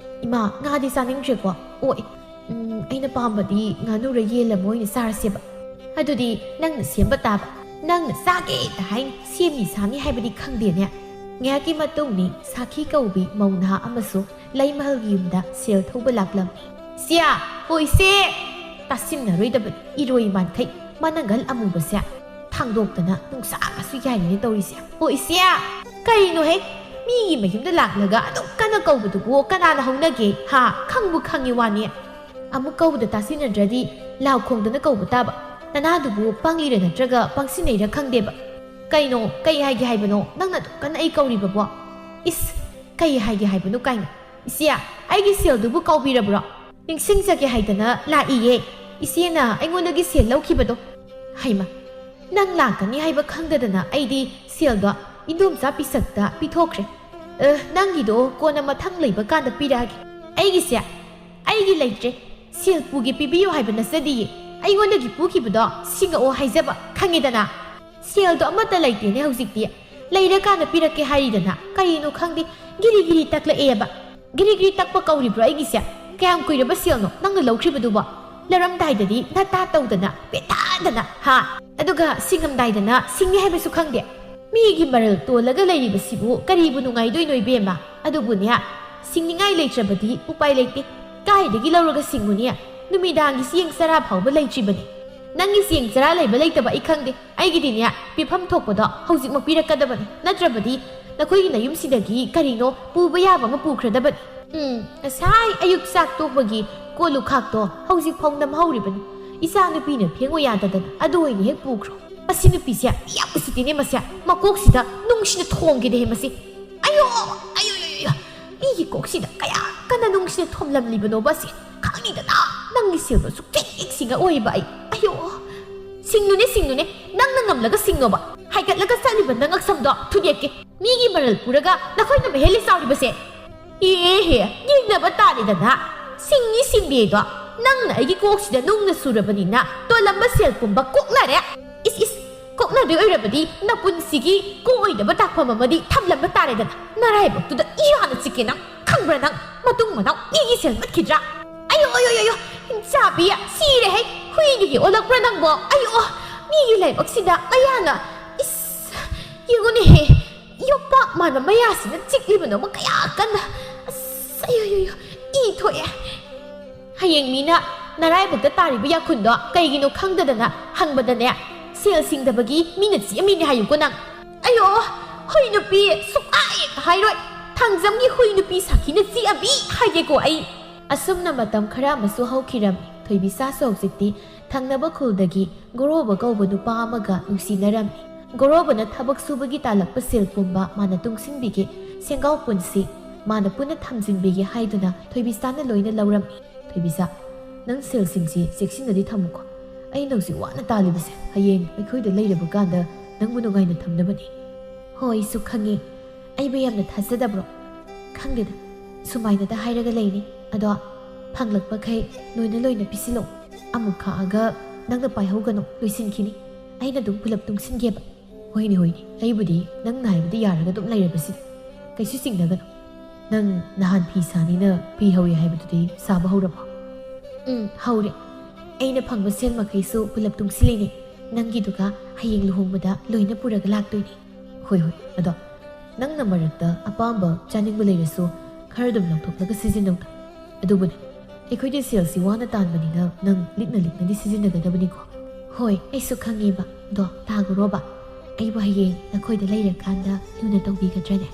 ꯏꯃꯥ, ꯉꯥꯗꯤ ꯆꯥꯅꯤꯡꯗ꯭ꯔꯦꯀꯣ? ꯑꯣ, ꯎꯝ, ꯑꯩꯅ ꯄꯥꯝꯕꯗꯤ ꯉꯥꯅꯨꯔ ꯌꯦꯟ ꯑꯃ ꯑꯣꯏꯅ ꯆꯥꯔꯁꯦꯕ꯫ ꯑꯗꯨꯗꯤ ꯅꯪꯅ ꯁꯦꯝꯕ ꯇꯥꯕ꯫ ꯅꯪꯅ ꯆꯥꯒꯦ ꯍꯥꯏꯅ ꯁꯦꯝꯃꯤ ꯁꯥꯅꯤ ꯍꯥꯏꯕꯗꯤ ꯈꯪꯗꯦꯅꯦ꯫ ꯉꯥꯏꯍꯥꯛꯀꯤ ꯃꯇꯨꯡꯅꯤ ꯁꯥꯈꯤ ꯀꯧꯕꯤ ꯃꯧ ꯅꯍꯥ ꯑꯃꯁꯨ ꯂꯩꯃꯍꯜꯒꯤ ꯌꯨꯝꯗ ꯁꯦꯜ ꯊꯧꯕ ꯂꯥꯛꯂꯝꯃꯤ꯫ "ꯏꯆꯦ! ꯑꯣ ꯏꯆꯦ!" ꯇꯥꯁꯤꯟꯅꯔꯣꯏꯗꯕ ꯏꯔꯣꯏ ꯃꯥꯟꯈꯩ ꯃꯅꯪꯒꯜ ꯑꯃꯨꯕꯁꯦ ꯊꯥꯡꯗꯣꯛꯇꯅ ꯅꯨꯡꯁꯥꯒꯁꯨ ꯌꯥꯏꯔꯤꯅꯦ ꯇꯧꯔꯤꯁꯦ꯫ "ꯑꯣ ꯏꯆꯦ! ꯀꯩꯅꯣꯍꯦ? ꯃꯤꯒꯤ ꯃꯌꯨꯝꯗ ꯂꯥꯛꯂꯒ ꯑꯗꯨꯛ ꯀꯟꯅ ꯀꯧꯕꯗꯨꯕꯨ ꯀꯅꯥꯅ ꯍꯧꯅꯒꯦ? ꯍꯥ? ꯈꯪꯕꯨ ꯈꯪꯉꯤ ꯋꯥꯅꯤ꯫ ꯑꯃꯨꯛ ꯀꯧꯕꯗ ꯇꯥꯁꯤꯟꯅꯗ꯭ꯔꯗꯤ ꯂꯥꯎ ꯈꯣꯡꯗꯅ ꯀꯧꯕ ꯇꯥꯕ꯫ ꯅꯅꯥꯗꯨꯕꯨ ꯄꯪꯂꯤꯔ ꯅꯠꯇ꯭ꯔꯒ ꯄꯪꯁꯤꯟꯅꯩꯔ ꯈꯪꯗꯦꯕ꯫ ꯀꯩꯅꯣ? ꯀꯩ ꯍꯥꯏꯒꯦ ꯍꯥꯏꯕꯅꯣ? ꯅꯪꯅ ꯑꯗꯨꯛ ꯀꯟꯅ ꯑꯩ ꯀꯧꯔꯤꯕꯕꯣ? ꯏꯁ! ꯀꯩ ꯍꯥꯏꯒꯦ ꯍꯥꯏꯕꯅꯣ ꯀꯥꯏꯅ꯫ ꯏꯆꯦ, ꯑꯩꯒꯤ ꯁꯦꯜꯗꯨꯕꯨ ꯀꯥꯎꯕꯤꯔꯕ꯭ꯔꯣ? ꯅꯤꯡꯁꯤꯡꯖꯒꯦ ꯍꯥꯏꯗꯅ ꯂꯥꯛꯏꯌꯦ꯫ ꯏꯆꯦꯅ ꯑꯩꯉꯣꯟꯗꯒꯤ ꯁꯦꯜ ꯂꯧꯈꯤꯕꯗꯣ꯫" ꯍꯩꯃ, ꯅꯪ ꯂꯥꯛꯀꯅꯤ ꯍꯥꯏꯕ ꯈꯪꯗꯗꯅ ꯑꯩꯗꯤ ꯁꯦꯜꯗꯣ ꯏꯟꯗꯣꯝꯆꯥ ꯄꯤꯁꯛꯇ ꯄꯤꯊꯣꯛꯈ꯭ꯔꯦ꯫ ꯑ, ꯅꯪꯒꯤꯗꯣ ꯀꯣꯟꯅ ꯃꯊꯪ ꯂꯩꯕ ꯀꯥꯟꯗ ꯄꯤꯔꯛꯑꯒꯦ꯫ ꯑꯩꯒꯤꯁꯦ, ꯑꯩꯒꯤ ꯂꯩꯇ꯭ꯔꯦ꯫ ꯁꯦꯜ ꯄꯨꯒꯦ ꯄꯤꯕꯤꯌꯨ ꯍꯥꯏꯕ ꯅꯠꯆꯗꯤꯌꯦ꯫ ꯑꯩꯉꯣꯟꯗꯒꯤ ꯄꯨꯈꯤꯕꯗꯣ ꯁꯤꯡꯉꯛꯑꯣ ꯍꯥꯏꯖꯕ, ꯈꯪꯉꯦꯗꯅ? ꯁꯦꯜꯗꯣ ꯑꯃꯠꯇ ꯂꯩꯇꯦꯅꯦ ꯍꯧꯖꯤꯛꯇꯤ꯫ ꯂꯩꯔꯀꯥꯟꯗ ꯄꯤꯔꯛꯀꯦ ꯍꯥꯏꯔꯤꯗꯅ꯫ ꯀꯔꯤꯅꯣ ꯈꯪꯗꯦ, ꯒꯤꯔꯤ ꯒꯤꯔꯤ ꯇꯛꯂꯛꯑꯦꯕ꯫ ꯒꯤꯔꯤ ꯒꯤꯔꯤ ꯇꯛꯄ ꯀꯧꯔꯤꯕ꯭ꯔꯣ ꯑꯩꯒꯤꯁꯦ? ꯀꯌꯥꯝ ꯀꯨꯏꯔꯕ ꯁꯦꯜꯅꯣ ꯅꯪꯅ ꯂꯧꯈ꯭ꯔꯤꯕꯗꯨꯕꯣ? ꯂꯧꯔꯝꯗꯥꯏꯗꯗꯤ ꯅꯇꯥ ꯇꯧꯗꯅ, ꯄꯦꯇꯥꯗꯅ, ꯍꯥ? ꯑꯗꯨꯒ ꯁꯤꯡꯉꯝꯗꯥꯏꯗꯅ ꯁꯤꯡꯉꯦ ꯍꯥꯏꯕꯁꯨ ꯈꯪꯗꯦ꯫ ꯃꯤꯒꯤ ꯃꯔꯜ ꯇꯣꯜꯂꯒ ꯂꯩꯔꯤꯕꯁꯤꯕꯨ ꯀꯔꯤꯕꯨ ꯅꯨꯡꯉꯥꯏꯗꯣꯏꯅꯣ ꯏꯕꯦꯝꯃ? ꯑꯗꯨꯕꯨꯅꯦ, ꯁꯤꯡꯅꯤꯡꯉꯥꯏ ꯂꯩꯇ꯭ꯔꯕꯗꯤ ꯎꯄꯥꯏ ꯂꯩꯇꯦ꯫ ꯀꯥꯏꯗꯒꯤ ꯂꯧꯔꯒ ꯁꯤꯡꯉꯨꯅꯤ? ꯅꯨꯃꯤꯗꯥꯡꯒꯤ ꯆꯦꯡ ꯆꯔꯥ ꯐꯥꯎꯕ ꯂꯩꯇ꯭ꯔꯤꯕꯅꯤ꯫ ꯅꯪꯒꯤ ꯆꯦꯡ ꯆꯔꯥ ꯂꯩꯕ ꯂꯩꯇꯕ ꯑꯩ ꯈꯪꯗꯦ꯫ ꯑꯩꯒꯤꯗꯤꯅꯦ, ꯄꯤꯐꯝ ꯊꯣꯛꯄꯗꯣ ꯍꯧꯖꯤꯛꯃꯛ ꯄꯤꯔꯛꯀꯗꯕꯅꯤ꯫ ꯅꯠꯇ꯭ꯔꯕꯗꯤ ꯅꯈꯣꯏꯒꯤ ꯅꯌꯨꯝꯁꯤꯗꯒꯤ ꯀꯔꯤꯅꯣ ꯄꯨꯕ ꯌꯥꯕ ꯑꯃ ꯄꯨꯈ꯭ꯔꯗꯕꯅꯤ꯫ ꯎꯝ, ꯉꯁꯥꯏ ꯑꯌꯨꯛ ꯆꯥꯛ ꯇꯣꯛꯄꯒꯤ ꯀꯣꯜ ꯂꯨꯈꯥꯛꯇꯣ ꯍꯧꯖꯤꯛ ꯐꯥꯎ ꯅꯝꯍꯧꯔꯤꯕꯅꯤ꯫ ꯏꯆꯥ ꯅꯨꯄꯤꯅ ꯐꯦꯡꯉꯨ ꯌꯥꯗꯗꯅ ꯑꯗꯨ ꯑꯣꯏꯅ ꯍꯦꯛ ꯄꯨꯈ꯭ꯔꯣ꯫ ꯃꯁꯤ ꯅꯨꯄꯤꯁꯦ ꯌꯥꯝ ꯎꯁꯤꯠꯇꯦꯅꯦ ꯃꯁꯦ꯫ ꯃꯀꯣꯛꯁꯤꯗ ꯅꯨꯡꯁꯤꯅ ꯊꯣꯡꯒꯦꯗꯦ ꯃꯁꯤ꯫ ꯑꯌꯣ! ꯑꯌꯣ, ꯑꯌꯣ, ꯑꯌꯣ, ꯑꯌꯣ! ꯃꯤꯒꯤ ꯀꯣꯛꯁꯤꯗ ꯀꯌꯥ ꯀꯅꯥ ꯅꯨꯡꯁꯤꯅ ꯊꯣꯝꯂꯝꯂꯤꯕꯅꯣꯕ ꯑꯁꯤ? ꯈꯪꯅꯤꯡꯗꯅ ꯅꯪꯒꯤ ꯁꯦꯜꯗꯣ ꯁꯨꯛꯆꯤꯡ ꯍꯦꯛ ꯁꯤꯡꯉ ꯑꯣꯏꯕ ꯑꯩ꯫ ꯑꯌꯣ! ꯁꯤꯡꯉꯨꯅꯦ, ꯁꯤꯡꯉꯨꯅꯦ, ꯅꯪꯅ ꯉꯝꯂꯒ ꯁꯤꯡꯉꯣꯕ꯫ ꯍꯥꯏꯒꯠꯂꯒ ꯆꯠꯂꯤꯕ ꯅꯪ ꯑꯛꯁꯝꯗꯣ ꯊꯨꯗꯦꯛꯀꯦ꯫ ꯃꯤꯒꯤ ꯃꯔꯜ ꯄꯨꯔꯒ ꯅꯈꯣꯏꯅ ꯃꯍꯦꯜꯂꯤ ꯆꯥꯎꯔꯤꯕꯁꯦ꯫ ꯑꯦꯍꯦ, ꯌꯦꯡꯅꯕ ꯇꯥꯔꯦꯗꯅ꯫ ꯁꯤꯡꯉꯤ ꯁꯤꯡꯗꯦꯗꯣ ꯅꯪꯅ ꯑꯩꯒꯤ ꯀꯣꯛꯁꯤꯗ ꯅꯨꯡꯅ ꯁꯨꯔꯕꯅꯤꯅ ꯇꯣꯜꯂꯝꯕ ꯁꯦꯜ ꯄꯨꯝꯕ ꯀꯣꯛꯅꯔꯦ꯫ ꯏꯁ ꯏꯁ, ꯀꯣꯛꯅꯗꯣꯏ ꯑꯣꯏꯔꯕꯗꯤ ꯅꯄꯨꯟꯁꯤꯒꯤ ꯀꯣꯛꯑꯣꯏꯗꯕ ꯇꯥꯛꯐꯝ ꯑꯃꯗꯤ ꯊꯝꯂꯝꯕ ꯇꯥꯔꯦꯗꯅ꯫ ꯅꯔꯥꯏꯕꯛꯇꯨꯗ ꯏ ꯍꯥꯟꯅ ꯆꯤꯛꯀꯦ ꯅꯪ꯫ ꯈꯪꯕ꯭ꯔꯥ ꯅꯪ? ꯃꯇꯨꯡ ꯃꯅꯥꯎ ꯃꯤꯒꯤ ꯁꯦꯜ ꯃꯠꯈꯤꯗ꯭ꯔꯥ? ꯑꯌꯣ, ꯑꯌꯣ, ꯑꯌꯣ, ꯑꯌꯣ, ꯆꯥꯕꯤ, ꯁꯤꯔꯦ ꯍꯦ꯫ ꯍꯨꯏꯗꯒꯤ ꯑꯣꯜꯂꯛꯄ꯭ꯔꯥ ꯅꯪꯕꯣ? ꯑꯌꯣ, ꯃꯤꯒꯤ ꯂꯥꯏꯕꯛꯁꯤꯗ ꯃꯌꯥꯅ꯫ ꯏꯁ, ꯌꯦꯡꯉꯨꯅꯦꯍꯦ, ꯌꯣꯄꯥꯛ ꯃꯥꯟꯕ ꯃꯌꯥꯁꯤꯅ ꯆꯤꯛꯂꯤꯕꯅꯣꯕ ꯀꯌꯥ ꯀꯟꯅ꯫ ꯑꯁ, ꯑꯌꯣ, ꯑꯌꯣ, ꯑꯌꯣ, ꯏ ꯊꯣꯛꯑꯦ꯫ ꯍꯌꯦꯡ ꯃꯤꯅ ꯅꯔꯥꯏꯕꯛꯇ ꯇꯥꯔꯤꯕ ꯌꯥꯈꯨꯟꯗꯣ ꯀꯩꯒꯤꯅꯣ ꯈꯪꯗꯗꯅ ꯍꯪꯕꯗꯅꯦ, ꯁꯦꯜ ꯁꯤꯡꯗꯕꯒꯤ ꯃꯤꯅ ꯆꯤꯛꯑꯝꯃꯤꯅꯦ ꯍꯥꯏꯌꯨꯀꯣ ꯅꯪ꯫ ꯑꯌꯣ, ꯍꯨꯏ ꯅꯨꯄꯤ ꯁꯨꯛꯍꯥꯏ ꯍꯦꯛ ꯍꯥꯏꯔꯣꯏ꯫ ꯊꯥꯡꯖꯝꯒꯤ ꯍꯨꯏ ꯅꯨꯄꯤ ꯁꯥꯈꯤꯅ ꯆꯤꯛꯑꯝꯃꯤ ꯍꯥꯏꯒꯦꯀꯣ ꯑꯩ꯫ ꯑꯁꯨꯝꯅ ꯃꯇꯝ ꯈꯔ ꯑꯃꯁꯨ ꯍꯧꯈꯤꯔꯝꯃꯤ꯫ ꯊꯣꯏꯕꯤꯁꯥꯁꯨ ꯍꯧꯖꯤꯛꯇꯤ ꯊꯪꯅꯕ ꯈꯨꯜꯗꯒꯤ ꯒꯣꯔꯣꯕ ꯀꯧꯕ ꯅꯨꯄꯥ ꯑꯃꯒ ꯅꯨꯡꯁꯤꯅꯔꯝꯃꯤ꯫ ꯒꯣꯔꯣꯕꯅ ꯊꯕꯛ ꯁꯨꯕꯒꯤ ꯇꯥꯜꯂꯛꯄ ꯁꯦꯜ ꯄꯨꯝꯕ ꯃꯥꯅ ꯇꯨꯡꯁꯤꯟꯕꯤꯒꯦ, ꯁꯦꯟꯒꯥꯎ ꯄꯨꯟꯁꯤ ꯃꯥꯅ ꯄꯨꯟꯅ ꯊꯝꯖꯤꯟꯕꯤꯒꯦ ꯍꯥꯏꯗꯨꯅ ꯊꯣꯏꯕꯤꯁꯥꯅ ꯂꯣꯏꯅ ꯂꯧꯔꯝꯃꯤ꯫ ꯊꯣꯏꯕꯤꯁꯥ, ꯅꯪ ꯁꯦꯜꯁꯤꯡꯁꯤ ꯆꯦꯛꯁꯤꯟꯅꯗꯤ ꯊꯝꯃꯨꯀꯣ꯫ ꯑꯩꯅ ꯍꯧꯖꯤꯛ ꯋꯥꯅ ꯇꯥꯜꯂꯤꯕꯁꯦ ꯍꯌꯦꯡ ꯑꯩꯈꯣꯏꯗ ꯂꯩꯔꯕ ꯀꯥꯟꯗ ꯅꯪꯕꯨ ꯅꯨꯡꯉꯥꯏꯅ ꯊꯝꯅꯕꯅꯤ꯫ ꯍꯣꯏ, ꯑꯩꯁꯨ ꯈꯪꯉꯤ꯫ ꯑꯩꯕꯨ ꯌꯥꯝꯅ ꯊꯥꯖꯗꯕ꯭ꯔꯣ? ꯈꯪꯗꯦꯗ, ꯁꯨꯃꯥꯏꯅꯗ ꯍꯥꯏꯔꯒ ꯂꯩꯅꯤ꯫ ꯑꯗꯣ ꯐꯪꯂꯛꯄꯈꯩ ꯂꯣꯏꯅ ꯂꯣꯏꯅ ꯄꯤꯁꯤꯜꯂꯣ꯫ ꯑꯃꯨꯛ ꯈꯥꯛꯑꯒ ꯅꯪꯅ ꯄꯥꯏꯍꯧꯒꯅꯨ, ꯂꯣꯏꯁꯤꯟꯈꯤꯅꯤ꯫ ꯑꯩꯅ ꯑꯗꯨꯝ ꯄꯨꯂꯞ ꯇꯨꯡꯁꯤꯟꯒꯦꯕ꯫ ꯍꯣꯏꯅꯦ, ꯍꯣꯏꯅꯦ, ꯑꯩꯕꯨꯗꯤ ꯅꯪꯅ ꯍꯥꯏꯕꯗ ꯌꯥꯔꯒ ꯑꯗꯨꯝ ꯂꯩꯔꯕꯁꯤꯗ꯫ ꯀꯩꯁꯨ ꯆꯤꯡꯅꯒꯅꯨ꯫ ꯅꯪ ꯅꯍꯥꯟ ꯐꯤ ꯁꯥꯅꯤꯅ ꯐꯤ ꯍꯧꯏ ꯍꯥꯏꯕꯗꯨꯗꯤ ꯁꯥꯕ ꯍꯧꯔꯕꯣ? ꯎꯝ, ꯍꯧꯔꯦ꯫ ꯑꯩꯅ ꯐꯪꯕ ꯁꯦꯜ ꯃꯈꯩꯁꯨ ꯄꯨꯂꯞ ꯇꯨꯡꯁꯤꯜꯂꯤꯅꯦ꯫ ꯅꯪꯒꯤꯗꯨꯒ ꯍꯌꯦꯡ ꯂꯨꯍꯣꯡꯕꯗ ꯂꯣꯏꯅ ꯄꯨꯔꯒ ꯂꯥꯛꯇꯣꯏꯅꯦ꯫ ꯍꯣꯏ, ꯍꯣꯏ, ꯑꯗꯣ ꯅꯪꯅ ꯃꯔꯛꯇ ꯑꯄꯥꯝꯕ ꯆꯥꯅꯤꯡꯕ ꯂꯩꯔꯁꯨ ꯈꯔ ꯑꯗꯨꯝ ꯂꯧꯊꯣꯛꯂꯒ ꯁꯤꯖꯤꯟꯅꯧꯗ꯫ ꯑꯗꯨꯕꯨꯅꯦ, ꯑꯩꯈꯣꯏꯗꯤ ꯁꯦꯜꯁꯤ ꯋꯥꯅ ꯇꯥꯟꯕꯅꯤꯅ ꯅꯪ ꯂꯤꯛꯅ ꯂꯤꯛꯅꯗꯤ ꯁꯤꯖꯤꯟꯅꯒꯗꯕꯅꯤꯀꯣ꯫ ꯍꯣꯏ, ꯑꯩꯁꯨ ꯈꯪꯉꯦꯕ꯫ ꯑꯗꯣ ꯇꯥꯒꯣꯔꯣꯕ, ꯑꯩꯕꯨ ꯍꯌꯦꯡ ꯅꯈꯣꯏꯗ ꯂꯩꯔꯀꯥꯟꯗ ꯂꯨꯅ ꯇꯧꯕꯤꯒꯗ꯭ꯔꯅꯦ?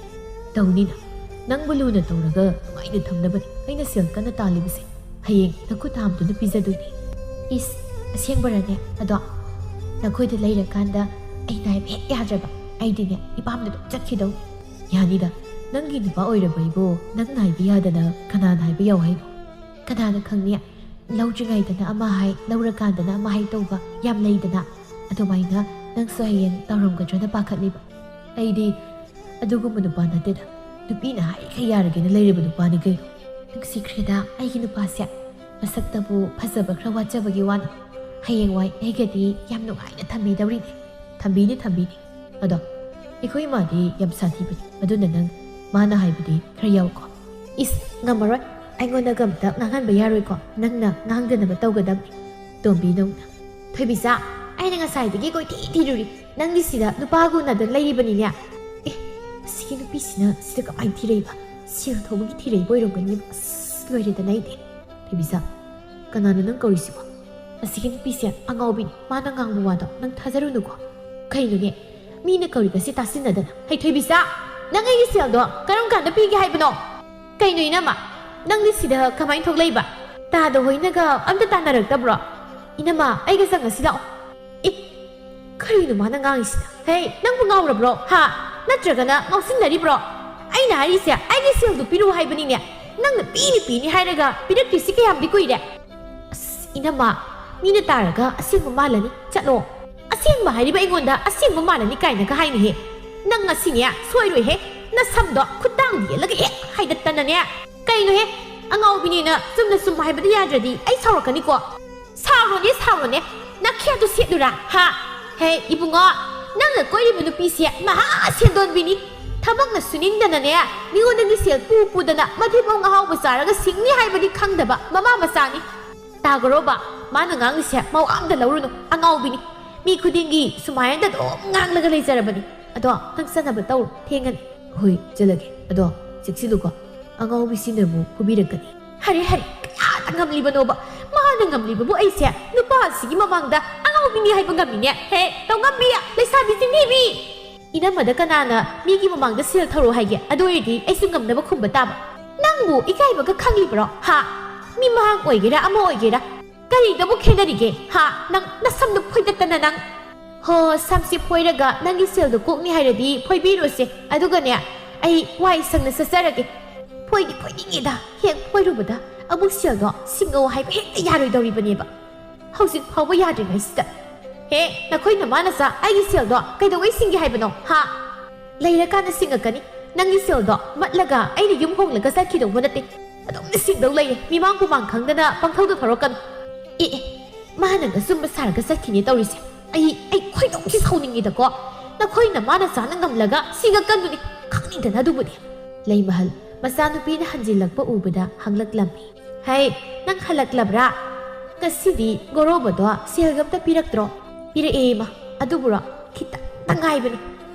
ꯇꯧꯅꯤꯅ꯫ ꯅꯪꯕꯨ ꯂꯨꯅ ꯇꯧꯔꯒ ꯅꯨꯡꯉꯥꯏꯅ ꯊꯝꯅꯕꯅꯤ ꯑꯩꯅ ꯁꯦꯜ ꯀꯟꯅ ꯇꯥꯜꯂꯤꯕꯁꯦ꯫ ꯍꯌꯦꯡ ꯅꯈꯨꯠ ꯊꯥꯝꯗꯨꯅ ꯄꯤꯖꯗꯣꯏꯅꯤ꯫ ꯏꯁ, ꯑꯁꯦꯡꯕꯔꯅꯦ? ꯑꯗꯣ ꯅꯈꯣꯏꯗ ꯂꯩꯔꯀꯥꯟꯗ ꯑꯩ ꯅꯥꯏꯕ ꯍꯦꯛ ꯌꯥꯗ꯭ꯔꯕ꯫ ꯑꯩꯗꯤꯅꯦ, ꯏꯄꯥꯝꯗ ꯑꯗꯨꯝ ꯆꯠꯈꯤꯗꯧꯅꯤ꯫ ꯌꯥꯅꯤꯗ, ꯅꯪꯒꯤ ꯅꯨꯄꯥ ꯑꯣꯏꯔꯕ ꯑꯩꯕꯨ ꯅꯪꯅ ꯍꯥꯏꯕ ꯌꯥꯗꯅ ꯀꯅꯥꯅ ꯍꯥꯏꯕ ꯌꯥꯎ ꯍꯥꯏꯅꯣ? ꯀꯅꯥꯅ ꯈꯪꯅꯤ? ꯂꯧꯗ꯭ꯔꯤꯉꯩꯗꯅ ꯑꯃ ꯍꯥꯏ, ꯂꯧꯔꯀꯥꯟꯗꯅ ꯑꯃ ꯍꯥꯏ ꯇꯧꯕ ꯌꯥꯝ ꯂꯩꯗꯅ꯫ ꯑꯗꯨꯃꯥꯏꯅ ꯅꯪꯁꯨ ꯍꯌꯦꯡ ꯇꯧꯔꯝꯒꯗ꯭ꯔꯅ ꯄꯥꯈꯠꯂꯤꯕ꯫ ꯑꯩꯗꯤ ꯑꯗꯨꯒꯨꯝꯕ ꯅꯨꯄꯥ ꯅꯠꯇꯦꯗ꯫ ꯅꯨꯄꯤꯅ ꯍꯥꯏꯈꯩ ꯌꯥꯔꯒꯦꯅ ꯂꯩꯔꯕ ꯅꯨꯄꯥꯅꯤ ꯀꯩꯅꯣ꯫ ꯅꯨꯡꯁꯤꯈ꯭ꯔꯦꯗ ꯑꯩꯒꯤ ꯅꯨꯄꯥꯁꯦ꯫ ꯃꯁꯛꯇꯕꯨ ꯐꯖꯕ ꯈꯔ ꯋꯥꯠꯆꯕꯒꯤ ꯋꯥꯅꯤ꯫ ꯍꯌꯦꯡꯋꯥꯏ ꯑꯩꯒꯗꯤ ꯌꯥꯝ ꯅꯨꯡꯉꯥꯏꯅ ꯊꯝꯕꯤꯗꯧꯔꯤꯅꯦ꯫ ꯊꯝꯕꯤꯅꯤ, ꯊꯝꯕꯤꯅꯤ꯫ ꯑꯗꯣ ꯑꯩꯈꯣꯏ ꯏꯃꯥꯗꯤ ꯌꯥꯝ ꯁꯥꯊꯤꯕꯅꯤ, ꯑꯗꯨꯅ ꯅꯪ ꯃꯥꯅ ꯍꯥꯏꯕꯗꯤ ꯈꯔ ꯌꯥꯎꯀꯣ꯫ ꯏꯁ, ꯉꯝꯃꯔꯣꯏ꯫ ꯑꯩꯉꯣꯟꯗꯒ ꯑꯝꯇ ꯉꯥꯡꯍꯟꯕ ꯌꯥꯔꯣꯏꯀꯣ꯫ ꯅꯪꯅ ꯉꯥꯡꯗꯅꯕ ꯇꯧꯒꯗꯕꯅꯤ꯫ ꯇꯣꯝꯕꯤ ꯅꯧꯅ꯫ ꯊꯣꯏꯕꯤꯆꯥ, ꯑꯩꯅ ꯉꯁꯥꯏꯗꯒꯤ ꯀꯣꯏꯊꯤ ꯊꯤꯔꯨꯔꯤ꯫ ꯅꯪꯒꯤ ꯁꯤꯗ ꯅꯨꯄꯥꯒ ꯎꯅꯗꯅ ꯂꯩꯔꯤꯕꯅꯤꯅꯦ꯫ ꯑꯦ, ꯑꯁꯤꯒꯤ ꯅꯨꯄꯤꯁꯤꯅ ꯁꯤꯗ ꯀꯃꯥꯏꯅ ꯊꯤꯔꯛꯏꯕ? ꯁꯦꯜ ꯊꯧꯕꯒꯤ ꯊꯤꯔꯛꯏꯕ ꯑꯣꯏꯔꯝꯒꯅꯤ꯫ ꯑꯁ, ꯂꯣꯏꯔꯦꯗꯅ ꯑꯩꯗꯤ꯫ ꯊꯣꯏꯕꯤꯆꯥ, ꯀꯅꯥꯅꯣ ꯅꯪ ꯀꯧꯔꯤꯁꯤꯕꯣ? ꯑꯁꯤꯒꯤ ꯅꯨꯄꯤꯁꯦ ꯑꯉꯥꯎꯕꯤꯅꯤ꯫ ꯃꯥꯅ ꯉꯥꯡꯕ ꯋꯥꯗꯣ ꯅꯪ ꯊꯥꯖꯔꯨꯅꯨꯀꯣ꯫ ꯀꯩꯅꯣꯅꯦ? ꯃꯤꯅ ꯀꯧꯔꯤꯕꯁꯤ ꯇꯥꯁꯤꯟꯅꯗꯅ꯫ ꯍꯩ ꯊꯣꯏꯕꯤꯆꯥ, ꯅꯪ ꯑꯩꯒꯤ ꯁꯦꯜꯗꯣ ꯀꯔꯝ ꯀꯥꯟꯗ ꯄꯤꯒꯦ ꯍꯥꯏꯕꯅꯣ? ꯀꯩꯅꯣ ꯏꯅꯝꯃ? ꯅꯪꯗꯤ ꯁꯤꯗ ꯀꯃꯥꯏꯅ ꯊꯣꯛꯂꯛꯏꯕ? ꯇꯥꯗ ꯍꯣꯏꯅꯒ ꯑꯝꯇ ꯇꯥꯟꯅꯔꯛꯇꯕ꯭ꯔꯣ? ꯏꯅꯝꯃ, ꯑꯩꯒ ꯆꯪꯉꯁꯤ ꯂꯥꯛꯑꯣ꯫ ꯑꯦ, ꯀꯔꯤꯅꯣ ꯃꯥꯅ ꯉꯥꯡꯉꯤꯁꯤꯅ? ꯍꯦ, ꯅꯪꯕꯨ ꯉꯥꯎꯔꯕ꯭ꯔꯣ? ꯍꯥ? ꯅꯠꯇ꯭ꯔꯒꯅ ꯉꯥꯎꯁꯤꯟꯅꯔꯤꯕ꯭ꯔꯣ? ꯑꯩꯅ ꯍꯥꯏꯔꯤꯁꯦ ꯑꯩꯒꯤ ꯁꯦꯜꯗꯨ ꯄꯤꯔꯛꯎ ꯍꯥꯏꯕꯅꯤꯅꯦ꯫ ꯅꯪꯅ ꯄꯤꯅꯤ ꯄꯤꯅꯤ ꯍꯥꯏꯔꯒ ꯄꯤꯔꯛꯇ꯭ꯔꯤꯁꯤ ꯀꯌꯥꯝꯗꯤ ꯀꯨꯏꯔꯦ? ꯑꯁ, ꯏꯅꯝꯃ, ꯃꯤꯅ ꯇꯥꯔꯒ ꯑꯁꯦꯡꯕ ꯃꯥꯜꯂꯅꯤ꯫ ꯆꯠꯂꯣ꯫ ꯑꯁꯦꯡꯕ ꯍꯥꯏꯔꯤꯕ ꯑꯩꯉꯣꯟꯗ ꯑꯁꯦꯡꯕ ꯃꯥꯜꯂꯅꯤ ꯀꯥꯏꯅꯒ ꯍꯥꯏꯅꯦꯍꯦ꯫ ꯅꯪ ꯉꯁꯤꯅꯦ ꯁꯣꯏꯔꯣꯏꯍꯦ꯫ ꯅꯁꯝꯗꯣ ꯈꯨꯠꯇꯥꯡꯗ ꯌꯦꯠꯂꯒ ꯍꯦꯛ ꯍꯥꯏꯗꯠꯇꯅꯅꯦ꯫ ꯀꯩꯅꯣꯍꯦ? ꯑꯉꯥꯎꯕꯤꯅꯦꯅ ꯆꯨꯝꯅ ꯁꯨꯝ ꯍꯥꯏꯕꯗꯤ ꯌꯥꯗ꯭ꯔꯗꯤ ꯑꯩ ꯁꯥꯎꯔꯛꯀꯅꯤꯀꯣ꯫ ꯁꯥꯎꯔꯣꯅꯦ, ꯁꯥꯎꯔꯣꯅꯦ꯫ ꯅꯈꯦꯠꯇꯨ ꯁꯦꯠꯂꯨꯔꯥ? ꯍꯥ? ꯍꯦ, ꯏꯕꯨꯡꯉꯣ, ꯅꯪꯅ ꯀꯣꯏꯔꯤꯕ ꯅꯨꯄꯤꯁꯦ ꯃꯍꯥ ꯁꯦꯟꯗꯣꯟꯕꯤꯅꯤ꯫ ꯊꯕꯛꯅ ꯁꯨꯅꯤꯡꯗꯅꯅꯦ, ꯃꯤꯉꯣꯟꯗꯒꯤ ꯁꯦꯜ ꯄꯨ ꯄꯨꯗꯅ ꯃꯊꯤꯕꯣꯡ ꯑꯍꯥꯎꯕ ꯆꯥꯔꯒ ꯁꯤꯡꯅꯤ ꯍꯥꯏꯕꯗꯤ ꯈꯪꯗꯕ ꯃꯃꯥ ꯃꯆꯥꯅꯤ꯫ ꯇꯥꯒꯔꯣꯕ, ꯃꯥꯅ ꯉꯥꯡꯉꯤꯁꯦ ꯃꯋꯥ ꯑꯝꯇ ꯂꯧꯔꯨꯅꯨ, ꯑꯉꯥꯎꯕꯤꯅꯤ꯫ ꯃꯤ ꯈꯨꯗꯤꯡꯒꯤ ꯁꯨꯃꯥꯏꯅ ꯑꯗꯨꯝ ꯉꯥꯡꯂꯒ ꯂꯩꯖꯔꯕꯅꯤ꯫ ꯑꯗꯣ ꯅꯪ ꯆꯠꯅꯕ ꯇꯧꯔꯣ, ꯊꯦꯡꯉꯅꯤ꯫ ꯍꯣꯏ, ꯆꯠꯂꯒꯦ꯫ ꯑꯗꯣ ꯆꯦꯛꯁꯤꯜꯂꯨꯀꯣ, ꯑꯉꯥꯎꯕꯤꯁꯤꯅ ꯑꯃꯨꯛ ꯐꯨꯕꯤꯔꯛꯀꯅꯤ꯫ ꯍꯔꯦ, ꯍꯔꯦ, ꯀꯌꯥꯗ ꯉꯝꯂꯤꯕꯅꯣꯕ? ꯃꯥꯅ ꯉꯝꯂꯤꯕꯕꯨ ꯑꯩꯁꯦ ꯅꯨꯄꯥ ꯑꯁꯤꯒꯤ ꯃꯃꯥꯡꯗ ꯑꯉꯥꯎꯕꯤꯅꯤ ꯍꯥꯏꯕ ꯉꯝꯃꯤꯅꯦ꯫ ꯍꯦ, ꯇꯧꯉꯝꯕꯤ, ꯂꯩꯁꯥꯕꯤ ꯆꯤꯡꯅꯤꯕꯤ! ꯏꯅꯝꯃꯗ ꯀꯅꯥꯅ ꯃꯤꯒꯤ ꯃꯃꯥꯡꯗ ꯁꯦꯜ ꯊꯧꯔꯣ ꯍꯥꯏꯒꯦ? ꯑꯗꯨ ꯑꯣꯏꯔꯗꯤ ꯑꯩꯁꯨ ꯉꯝꯅꯕ ꯈꯨꯝꯕ ꯇꯥꯕ꯫ ꯅꯪꯕꯨ ꯏꯀꯥꯏꯕꯒ ꯈꯪꯂꯤꯕ꯭ꯔꯣ? ꯍꯥ? ꯃꯤ ꯃꯃꯥꯡ ꯑꯣꯏꯒꯦꯔꯥ ꯑꯃ ꯑꯣꯏꯒꯦꯔꯥ, ꯀꯔꯤꯗꯕꯨ ꯈꯦꯠꯅꯔꯤꯒꯦ? ꯍꯥ? ꯅꯪ ꯅꯁꯝꯗꯨ ꯐꯣꯏꯗꯠꯇꯅ ꯅꯪ꯫ ꯍꯣ, ꯁꯝꯁꯤ ꯐꯣꯏꯔꯒ ꯅꯪꯒꯤ ꯁꯦꯜꯗꯣ ꯀꯣꯛꯅꯤ ꯍꯥꯏꯔꯗꯤ ꯐꯣꯏꯕꯤꯔꯣꯁꯦ꯫ ꯑꯗꯨꯒꯅꯦ, ꯑꯩ ꯋꯥꯏ ꯁꯪꯅ ꯆꯠꯆꯔꯒꯦ꯫ ꯐꯣꯏꯗꯤ ꯐꯣꯏꯅꯤꯡꯉꯦꯗ, ꯍꯦꯛ ꯐꯣꯏꯔꯨꯕꯗ ꯑꯃꯨꯛ ꯁꯦꯜꯗꯣ ꯁꯤꯡꯉꯧ ꯍꯥꯏꯕ ꯍꯦꯛꯇ ꯌꯥꯔꯣꯏꯗꯧꯔꯤꯕꯅꯦꯕ꯫ ꯍꯧꯖꯤꯛ ꯐꯥꯎꯕ ꯌꯥꯗ꯭ꯔꯤꯉꯩꯁꯤꯗ꯫ ꯍꯦ, ꯅꯈꯣꯏ ꯅꯃꯥ ꯅꯆꯥ, ꯑꯩꯒꯤ ꯁꯦꯜꯗꯣ ꯀꯩꯗꯧꯉꯩ ꯁꯤꯡꯒꯦ ꯍꯥꯏꯕꯅꯣ, ꯍꯥ? ꯂꯩꯔꯀꯥꯟꯗ ꯁꯤꯡꯉꯛꯀꯅꯤ꯫ ꯅꯪꯒꯤ ꯁꯦꯜꯗꯣ ꯃꯠꯂꯒ ꯑꯩꯅ ꯌꯨꯝ ꯍꯣꯡꯂꯒ ꯆꯠꯈꯤꯗꯧꯕ ꯅꯠꯇꯦ꯫ ꯑꯗꯨꯝ ꯁꯤꯡꯗꯧ ꯂꯩꯔꯦ, ꯃꯤꯃꯥꯡ ꯄꯨꯃꯥꯡ ꯈꯪꯗꯅ ꯄꯪꯊꯧꯗ ꯊꯧꯔꯛꯀꯅꯨ꯫ ꯑꯦ, ꯑꯦ, ꯃꯥꯅꯒ ꯁꯨꯝꯕ ꯁꯥꯔꯒ ꯆꯠꯈꯤꯅꯦ ꯇꯧꯔꯤꯁꯦ꯫ ꯑꯩ, ꯑꯩ ꯈꯣꯏꯗꯧꯁꯤ ꯁꯥꯎꯅꯤꯡꯉꯤꯗꯀꯣ꯫ ꯅꯈꯣꯏ ꯅꯃꯥ ꯅꯆꯥꯅ ꯉꯝꯂꯒ ꯁꯤꯡꯉꯛꯀꯅꯨꯅꯦ꯫ ꯈꯪꯅꯤꯡꯗꯅ ꯑꯗꯨꯕꯨꯗꯤ꯫ ꯂꯩꯃꯍꯜ ꯃꯆꯥꯅꯨꯄꯤꯅ ꯍꯟꯖꯤꯜꯂꯛꯄ ꯎꯕꯗ ꯍꯪꯂꯛꯂꯝꯃꯤ꯫ "ꯍꯩ, ꯅꯪ ꯍꯜꯂꯛꯂꯕ꯭ꯔꯥ? ꯉꯁꯤꯗꯤ ꯒꯣꯔꯣꯕꯗꯣ ꯁꯦꯜꯒ ꯑꯝꯇ ꯄꯤꯔꯛꯇ꯭ꯔꯣ?" "ꯄꯤꯔꯛꯑꯦ, ꯏꯃꯥ꯫ ꯑꯗꯨꯕꯨꯔꯣ, ꯈꯤꯇꯪꯇ ꯉꯥꯏꯕꯅꯤ꯫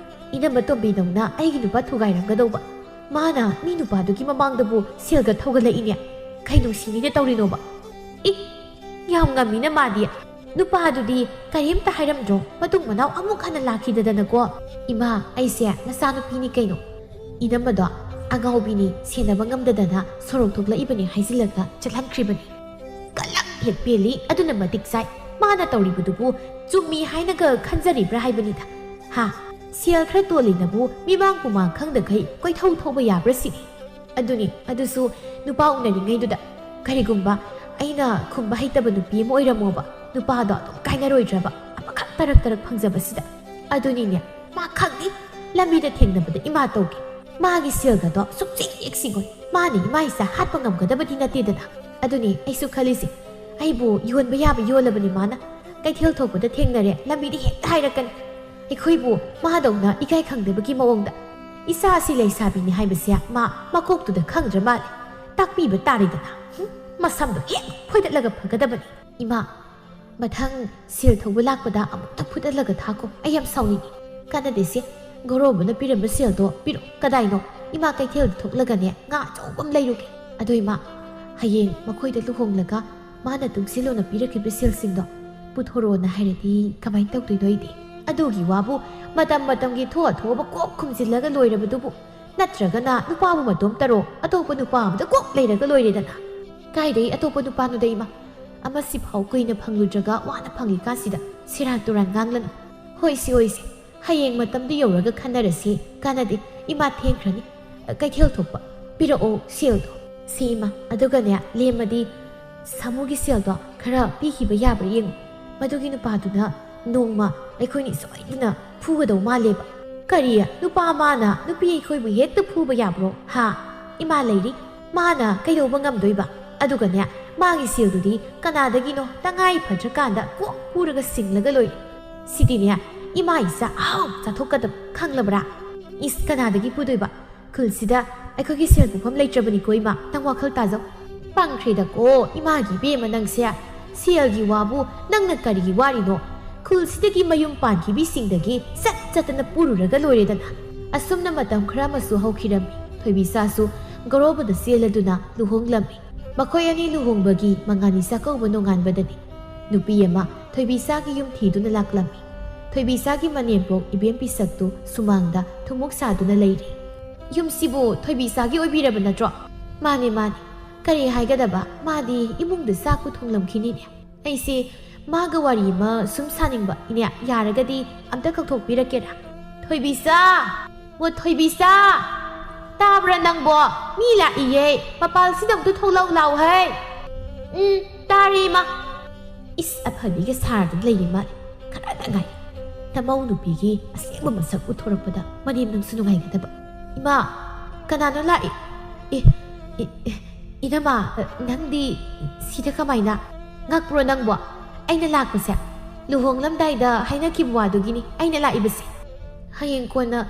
ꯏꯅꯝꯃ ꯇꯣꯝꯕꯤꯗꯧꯅ ꯑꯩꯒꯤ ꯅꯨꯄꯥ ꯊꯨꯒꯥꯏꯔꯝꯒꯗꯧꯕ꯫ ꯃꯥꯅ ꯃꯤ ꯅꯨꯄꯥꯗꯨꯒꯤ ꯃꯃꯥꯡꯗꯕꯨ ꯁꯦꯜꯒ ꯊꯧꯒꯠꯂꯛꯏꯅꯦ꯫ ꯀꯩ ꯅꯨꯡꯁꯤꯅꯤꯗ ꯇꯧꯔꯤꯅꯣꯕ?" "ꯏ, ꯌꯥꯝ ꯉꯝꯃꯤꯅ ꯃꯥꯗꯤ꯫ ꯅꯨꯄꯥꯗꯨꯗꯤ ꯀꯔꯤꯝꯇ ꯍꯥꯏꯔꯝꯗ꯭ꯔꯣ? ꯃꯇꯨꯡ ꯃꯅꯥꯎ ꯑꯃꯨꯛ ꯍꯟꯅ ꯂꯥꯛꯈꯤꯗꯗꯅꯀꯣ꯫ ꯏꯃꯥ, ꯑꯩꯁꯦ ꯅꯆꯥꯅꯨꯄꯤꯅꯤ ꯀꯩꯅꯣ꯫ ꯏꯅꯝꯃꯗꯣ ꯑꯉꯥꯎꯕꯤꯅꯤ, ꯁꯦꯟꯅꯕ ꯉꯝꯗꯗꯅ ꯁꯣꯔꯣꯛ ꯊꯣꯛꯂꯛꯏꯕꯅꯤ ꯍꯥꯏꯖꯤꯜꯂꯒ ꯆꯠꯍꯟꯈ꯭ꯔꯤꯕꯅꯤ꯫ ꯀꯂꯛ ꯍꯦꯛ ꯄꯦꯜꯂꯤ, ꯑꯗꯨꯅ ꯃꯇꯤꯛ ꯆꯥꯏ꯫ ꯃꯥꯅ ꯇꯧꯔꯤꯕꯗꯨꯕꯨ ꯆꯨꯝꯃꯤ ꯍꯥꯏꯅꯒ ꯈꯟꯖꯔꯤꯕ꯭ꯔꯥ ꯍꯥꯏꯕꯅꯤꯗ꯫ ꯍꯥ? ꯁꯦꯜ ꯈꯔ ꯇꯣꯜꯂꯤꯅꯕꯨ ꯃꯤꯃꯥꯡ ꯄꯨꯃꯥꯡ ꯈꯪꯗꯈꯩ ꯀꯣꯏꯊꯧ ꯊꯧꯕ ꯌꯥꯕ꯭ꯔꯥ ꯁꯤꯅꯤ?" ꯑꯗꯨꯅꯤ, ꯑꯗꯨꯁꯨ ꯅꯨꯄꯥ ꯎꯅꯔꯤꯉꯩꯗꯨꯗ꯫ ꯀꯔꯤꯒꯨꯝꯕ ꯑꯩꯅ ꯈꯨꯝꯕ ꯍꯩꯇꯕ ꯅꯨꯄꯤ ꯑꯃ ꯑꯣꯏꯔꯝꯃꯣꯕ, ꯅꯨꯄꯥꯗꯣ ꯑꯗꯨꯝ ꯀꯥꯏꯅꯔꯣꯏꯗ꯭ꯔꯕ? ꯑꯃꯈꯛ ꯇꯔꯛ ꯇꯔꯛ ꯐꯪꯖꯕꯁꯤꯗ꯫ ꯑꯗꯨꯅꯤꯅꯦ, ꯃꯥ ꯈꯪꯅꯤ꯫ ꯂꯝꯕꯤꯗ ꯊꯦꯡꯅꯕꯗ ꯏꯃꯥ ꯇꯧꯒꯦ꯫ ꯃꯥꯒꯤ ꯁꯦꯜꯒꯗꯣ ꯁꯨꯛꯆꯤꯡ ꯍꯦꯛ ꯆꯤꯡꯉꯣꯏ꯫ ꯃꯥꯅ ꯏꯃꯥ ꯏꯆꯥ ꯍꯥꯠꯄ ꯉꯝꯒꯗꯕꯗꯤ ꯅꯠꯇꯦꯗꯅ꯫ ꯑꯗꯨꯅꯤ ꯑꯩꯁꯨ ꯈꯜꯂꯤꯁꯦ, ꯑꯩꯕꯨ ꯌꯣꯟꯕ ꯌꯥꯕ ꯌꯣꯜꯂꯕꯅꯤ ꯃꯥꯅ꯫ ꯀꯩꯊꯦꯜ ꯊꯣꯛꯄꯗ ꯊꯦꯡꯅꯔꯦ, ꯂꯝꯕꯤꯗ ꯍꯦꯛꯇ ꯍꯥꯏꯔꯛꯀꯅꯤ꯫ ꯑꯩꯈꯣꯏꯕꯨ ꯃꯥꯗꯧꯅ ꯏꯀꯥꯏ ꯈꯪꯗꯕꯒꯤ ꯃꯑꯣꯡꯗ꯫ ꯏꯆꯥ ꯑꯁꯤ ꯂꯩꯁꯥꯕꯤꯅꯤ ꯍꯥꯏꯕꯁꯦ ꯃꯥ ꯃꯀꯣꯛꯇꯨꯗ ꯈꯪꯗ꯭ꯔ ꯃꯥꯜꯂꯦ꯫ ꯇꯥꯛꯄꯤꯕ ꯇꯥꯔꯦꯗꯅ꯫ ꯍꯨꯝ, ꯃꯁꯝꯗꯣ ꯍꯦꯛ ꯐꯣꯏꯗꯠꯂꯒ ꯐꯒꯗꯕꯅꯤ꯫ ꯏꯃꯥ, ꯃꯊꯪ ꯁꯦꯜ ꯊꯧꯕ ꯂꯥꯛꯄꯗ ꯑꯃꯨꯛꯇ ꯐꯨꯗꯠꯂꯒ ꯊꯥꯈꯣ꯫ ꯑꯩ ꯌꯥꯝ ꯁꯥꯎꯅꯤꯡꯉꯤ꯫ ꯀꯥꯟꯅꯗꯦꯁꯦ, ꯒꯣꯔꯣꯕꯅ ꯄꯤꯔꯝꯕ ꯁꯦꯜꯗꯣ ꯄꯤꯔꯛꯑꯣ꯫ ꯀꯗꯥꯏꯅꯣ? ꯏꯃꯥ, ꯀꯩꯊꯦꯜꯗ ꯊꯣꯛꯂꯒꯅꯦ ꯉꯥ ꯑꯆꯧꯕ ꯑꯃ ꯂꯩꯔꯨꯒꯦ꯫ ꯑꯗꯣ ꯏꯃꯥ, ꯍꯌꯦꯡ ꯃꯈꯣꯏꯗ ꯂꯨꯍꯣꯡꯂꯒ ꯃꯥꯅ ꯇꯨꯡꯁꯤꯜꯂꯣꯅ ꯄꯤꯔꯛꯈꯤꯕ ꯁꯦꯜꯁꯤꯡꯗꯣ ꯄꯨꯊꯣꯔꯛꯑꯣꯅ ꯍꯥꯏꯔꯗꯤ ꯀꯃꯥꯏꯅ ꯇꯧꯗꯣꯏꯅꯣ ꯑꯩꯗꯤ? ꯑꯗꯨꯒꯤ ꯋꯥꯕꯨ, ꯃꯇꯝ ꯃꯇꯝꯒꯤ ꯊꯣꯛꯑ ꯊꯣꯛꯑꯕ ꯀꯣꯛ ꯈꯨꯝꯖꯤꯜꯂꯒ ꯂꯣꯏꯔꯕꯗꯨꯕꯨ꯫ ꯅꯠꯇ꯭ꯔꯒꯅ ꯅꯨꯄꯥꯕꯨ ꯃꯇꯣꯝꯇꯔꯣ, ꯑꯇꯣꯞꯄ ꯅꯨꯄꯥ ꯑꯃꯗ ꯀꯣꯛ ꯂꯩꯔꯒ ꯂꯣꯏꯔꯦꯗꯅ꯫ ꯀꯥꯏꯗꯩ ꯑꯇꯣꯞꯄ ꯅꯨꯄꯥꯅꯣꯗ ꯏꯃꯥ? ꯑꯃꯁꯤꯐꯥꯎ ꯀꯨꯏꯅ ꯐꯪꯂꯨꯗ꯭ꯔꯒ ꯋꯥꯅ ꯐꯪꯂꯤꯀꯥꯟꯁꯤꯗ ꯁꯦꯔꯥꯟ ꯇꯨꯔꯥꯟ ꯉꯥꯡꯂꯅꯨ꯫ ꯍꯣꯏꯁꯦ, ꯍꯣꯏꯁꯦ, "ꯍꯌꯦꯡ ꯃꯇꯝꯗꯨ ꯌꯧꯔꯒ ꯈꯟꯅꯔꯁꯤ, ꯀꯥꯟꯅꯗꯦ, ꯏꯃꯥ ꯊꯦꯡꯈ꯭ꯔꯅꯤ꯫ ꯀꯩꯊꯦꯜ ꯊꯣꯛꯄ, ꯄꯤꯔꯛꯑꯣ ꯁꯦꯜꯗꯣ"꯫ "ꯁꯤ ꯏꯃꯥ, ꯑꯗꯨꯒꯅꯦ, ꯂꯦꯝꯃꯗꯤ ꯁꯥꯃꯨꯒꯤ ꯁꯦꯜꯗꯣ ꯈꯔ ꯄꯤꯈꯤꯕ ꯌꯥꯕ꯭ꯔꯥ ꯌꯦꯡꯉꯨ꯫ ꯃꯗꯨꯒꯤ ꯅꯨꯄꯥꯗꯨꯅ ꯅꯣꯡꯃ ꯑꯩꯈꯣꯏꯅꯤ ꯁꯣꯏꯗꯅ ꯐꯨꯒꯗꯧ ꯃꯥꯜꯂꯦꯕ"꯫ "ꯀꯔꯤ? ꯅꯨꯄꯥ ꯑꯃꯅ ꯅꯨꯄꯤ ꯑꯩꯈꯣꯏꯕꯨ ꯍꯦꯛꯇ ꯐꯨꯕ ꯌꯥꯕ꯭ꯔꯣ? ꯍꯥ? ꯏꯃꯥ ꯂꯩꯔꯤ, ꯃꯥꯅ ꯀꯩꯗꯧꯕ ꯉꯝꯗꯣꯏꯕ? ꯑꯗꯨꯒꯅꯦ, ꯃꯥꯒꯤ ꯁꯦꯜꯗꯨꯗꯤ ꯀꯅꯥꯗꯒꯤꯅꯣ ꯇꯉꯥꯏ ꯐꯗ꯭ꯔꯀꯥꯟꯗ ꯀꯣꯛ ꯄꯨꯔꯒ ꯁꯤꯡꯂꯒ ꯂꯣꯏꯔꯦ꯫ ꯁꯤꯗꯤꯅꯦ, ꯏꯃꯥ ꯏꯆꯥ ꯑꯍꯥꯎ ꯆꯥꯊꯣꯛꯀꯗꯕ, ꯈꯪꯂꯕ꯭ꯔꯥ?" "ꯏꯁ, ꯀꯅꯥꯗꯒꯤ ꯄꯨꯗꯣꯏꯕ? ꯈꯨꯜꯁꯤꯗ ꯑꯩꯈꯣꯏꯒꯤ ꯁꯦꯜ ꯄꯨꯐꯝ ꯂꯩꯇ꯭ꯔꯕꯅꯤꯀꯣ ꯏꯃꯥ, ꯅꯪ ꯋꯥꯈꯜ ꯇꯥꯖꯧ"꯫ "ꯄꯪꯈ꯭ꯔꯦꯗꯀꯣ ꯏꯃꯥꯒꯤ ꯏꯕꯦꯝꯃ ꯅꯪꯁꯦ꯫ ꯁꯦꯜꯒꯤ ꯋꯥꯕꯨ ꯅꯪꯅ ꯀꯔꯤꯒꯤ ꯋꯥꯔꯤꯅꯣ? ꯈꯨꯜꯁꯤꯗꯒꯤ ꯃꯌꯨꯝ ꯄꯥꯟꯈꯤꯕꯤꯁꯤꯡꯗꯒꯤ ꯆꯠ ꯆꯠꯇꯅ ꯄꯨꯔꯨꯔꯒ ꯂꯣꯏꯔꯦꯗꯅ"꯫ ꯑꯁꯨꯝꯅ ꯃꯇꯝ ꯈꯔ ꯑꯃꯁꯨ ꯍꯧꯈꯤꯔꯝꯃꯤ꯫ ꯊꯣꯏꯕꯤꯆꯥꯁꯨ ꯒꯣꯔꯣꯕꯗ ꯆꯦꯜꯂꯗꯨꯅ ꯂꯨꯍꯣꯡꯂꯝꯃꯤ꯫ ꯃꯈꯣꯏ ꯑꯅꯤ ꯂꯨꯍꯣꯡꯕꯒꯤ ꯃꯉꯥꯅꯤ ꯆꯥꯛꯀꯧꯕ ꯅꯣꯡꯉꯥꯟꯕꯗꯅꯤ ꯅꯨꯄꯤ ꯑꯃ ꯊꯣꯏꯕꯤꯆꯥꯒꯤ ꯌꯨꯝ ꯊꯤꯗꯨꯅ ꯂꯥꯛꯂꯝꯃꯤ꯫ ꯊꯣꯏꯕꯤꯆꯥꯒꯤ ꯃꯅꯦꯝꯄꯣꯛ ꯏꯕꯦꯝ ꯄꯤꯁꯛꯇꯨ ꯁꯨꯃꯥꯡꯗ ꯊꯨꯝꯃꯣꯛ ꯁꯥꯗꯨꯅ ꯂꯩꯔꯤ꯫ "ꯌꯨꯝꯁꯤꯕꯨ ꯊꯣꯏꯕꯤꯆꯥꯒꯤ ꯑꯣꯏꯕꯤꯔꯕ ꯅꯠꯇ꯭ꯔꯣ?" "ꯃꯥꯅꯦ, ꯃꯥꯅꯦ꯫ ꯀꯔꯤ ꯍꯥꯏꯒꯗꯕ? ꯃꯥꯗꯤ ꯏꯃꯨꯡꯗ ꯆꯥꯛꯄꯨ ꯊꯣꯡꯂꯝꯈꯤꯅꯤꯅꯦ꯫ ꯑꯩꯁꯦ ꯃꯥꯒ ꯋꯥꯔꯤ ꯑꯃ ꯁꯨꯝ ꯁꯥꯅꯤꯡꯕ꯫ ꯏꯅꯦ, ꯌꯥꯔꯒꯗꯤ ꯑꯝꯇ ꯀꯧꯊꯣꯛꯄꯤꯔꯛꯀꯦꯔꯥ?" "ꯊꯣꯏꯕꯤꯆꯥ! ꯑꯣ, ꯊꯣꯏꯕꯤꯆꯥ! ꯇꯥꯕ꯭ꯔꯥ ꯅꯪꯕꯣ? ꯃꯤ ꯂꯥꯛꯏꯌꯦ꯫ ꯃꯄꯥꯜꯁꯤꯗ ꯑꯝꯇ ꯊꯣꯛꯂꯛꯎ ꯂꯥꯎ ꯍꯩ!" "ꯎꯝ, ꯇꯥꯔꯦ, ꯏꯃꯥ"꯫ ꯏꯁ, ꯑꯐꯕꯤꯒ ꯁꯥꯔꯗꯨꯅ ꯂꯩꯔꯤ ꯃꯥꯜꯂꯦ꯫ ꯈꯔꯗ ꯉꯥꯏ꯫ ꯅꯃꯧ ꯅꯨꯄꯤꯒꯤ ꯑꯁꯦꯡꯕ ꯃꯁꯛ ꯎꯠꯊꯣꯔꯛꯄꯗ ꯃꯅꯦꯝ ꯅꯪꯁꯨ ꯅꯨꯡꯉꯥꯏꯒꯗꯕ꯫ "ꯏꯃꯥ, ꯀꯅꯥꯅꯣ ꯂꯥꯛꯏ?" "ꯑꯦ, ꯑꯦ, ꯑꯦ, ꯏꯅꯝꯃ, ꯅꯪꯗꯤ ꯁꯤꯗ ꯀꯃꯥꯏꯅ? ꯉꯛꯄ꯭ꯔꯣ ꯅꯪꯕꯣ?" "ꯑꯩꯅ ꯂꯥꯛꯄꯁꯦ ꯂꯨꯍꯣꯡꯂꯝꯗꯥꯏꯗ ꯍꯥꯏꯅꯈꯤꯕ ꯋꯥꯗꯨꯒꯤꯅꯤ ꯑꯩꯅ ꯂꯥꯛꯏꯕꯁꯦ꯫ ꯍꯌꯦꯡ ꯀꯣꯟꯅ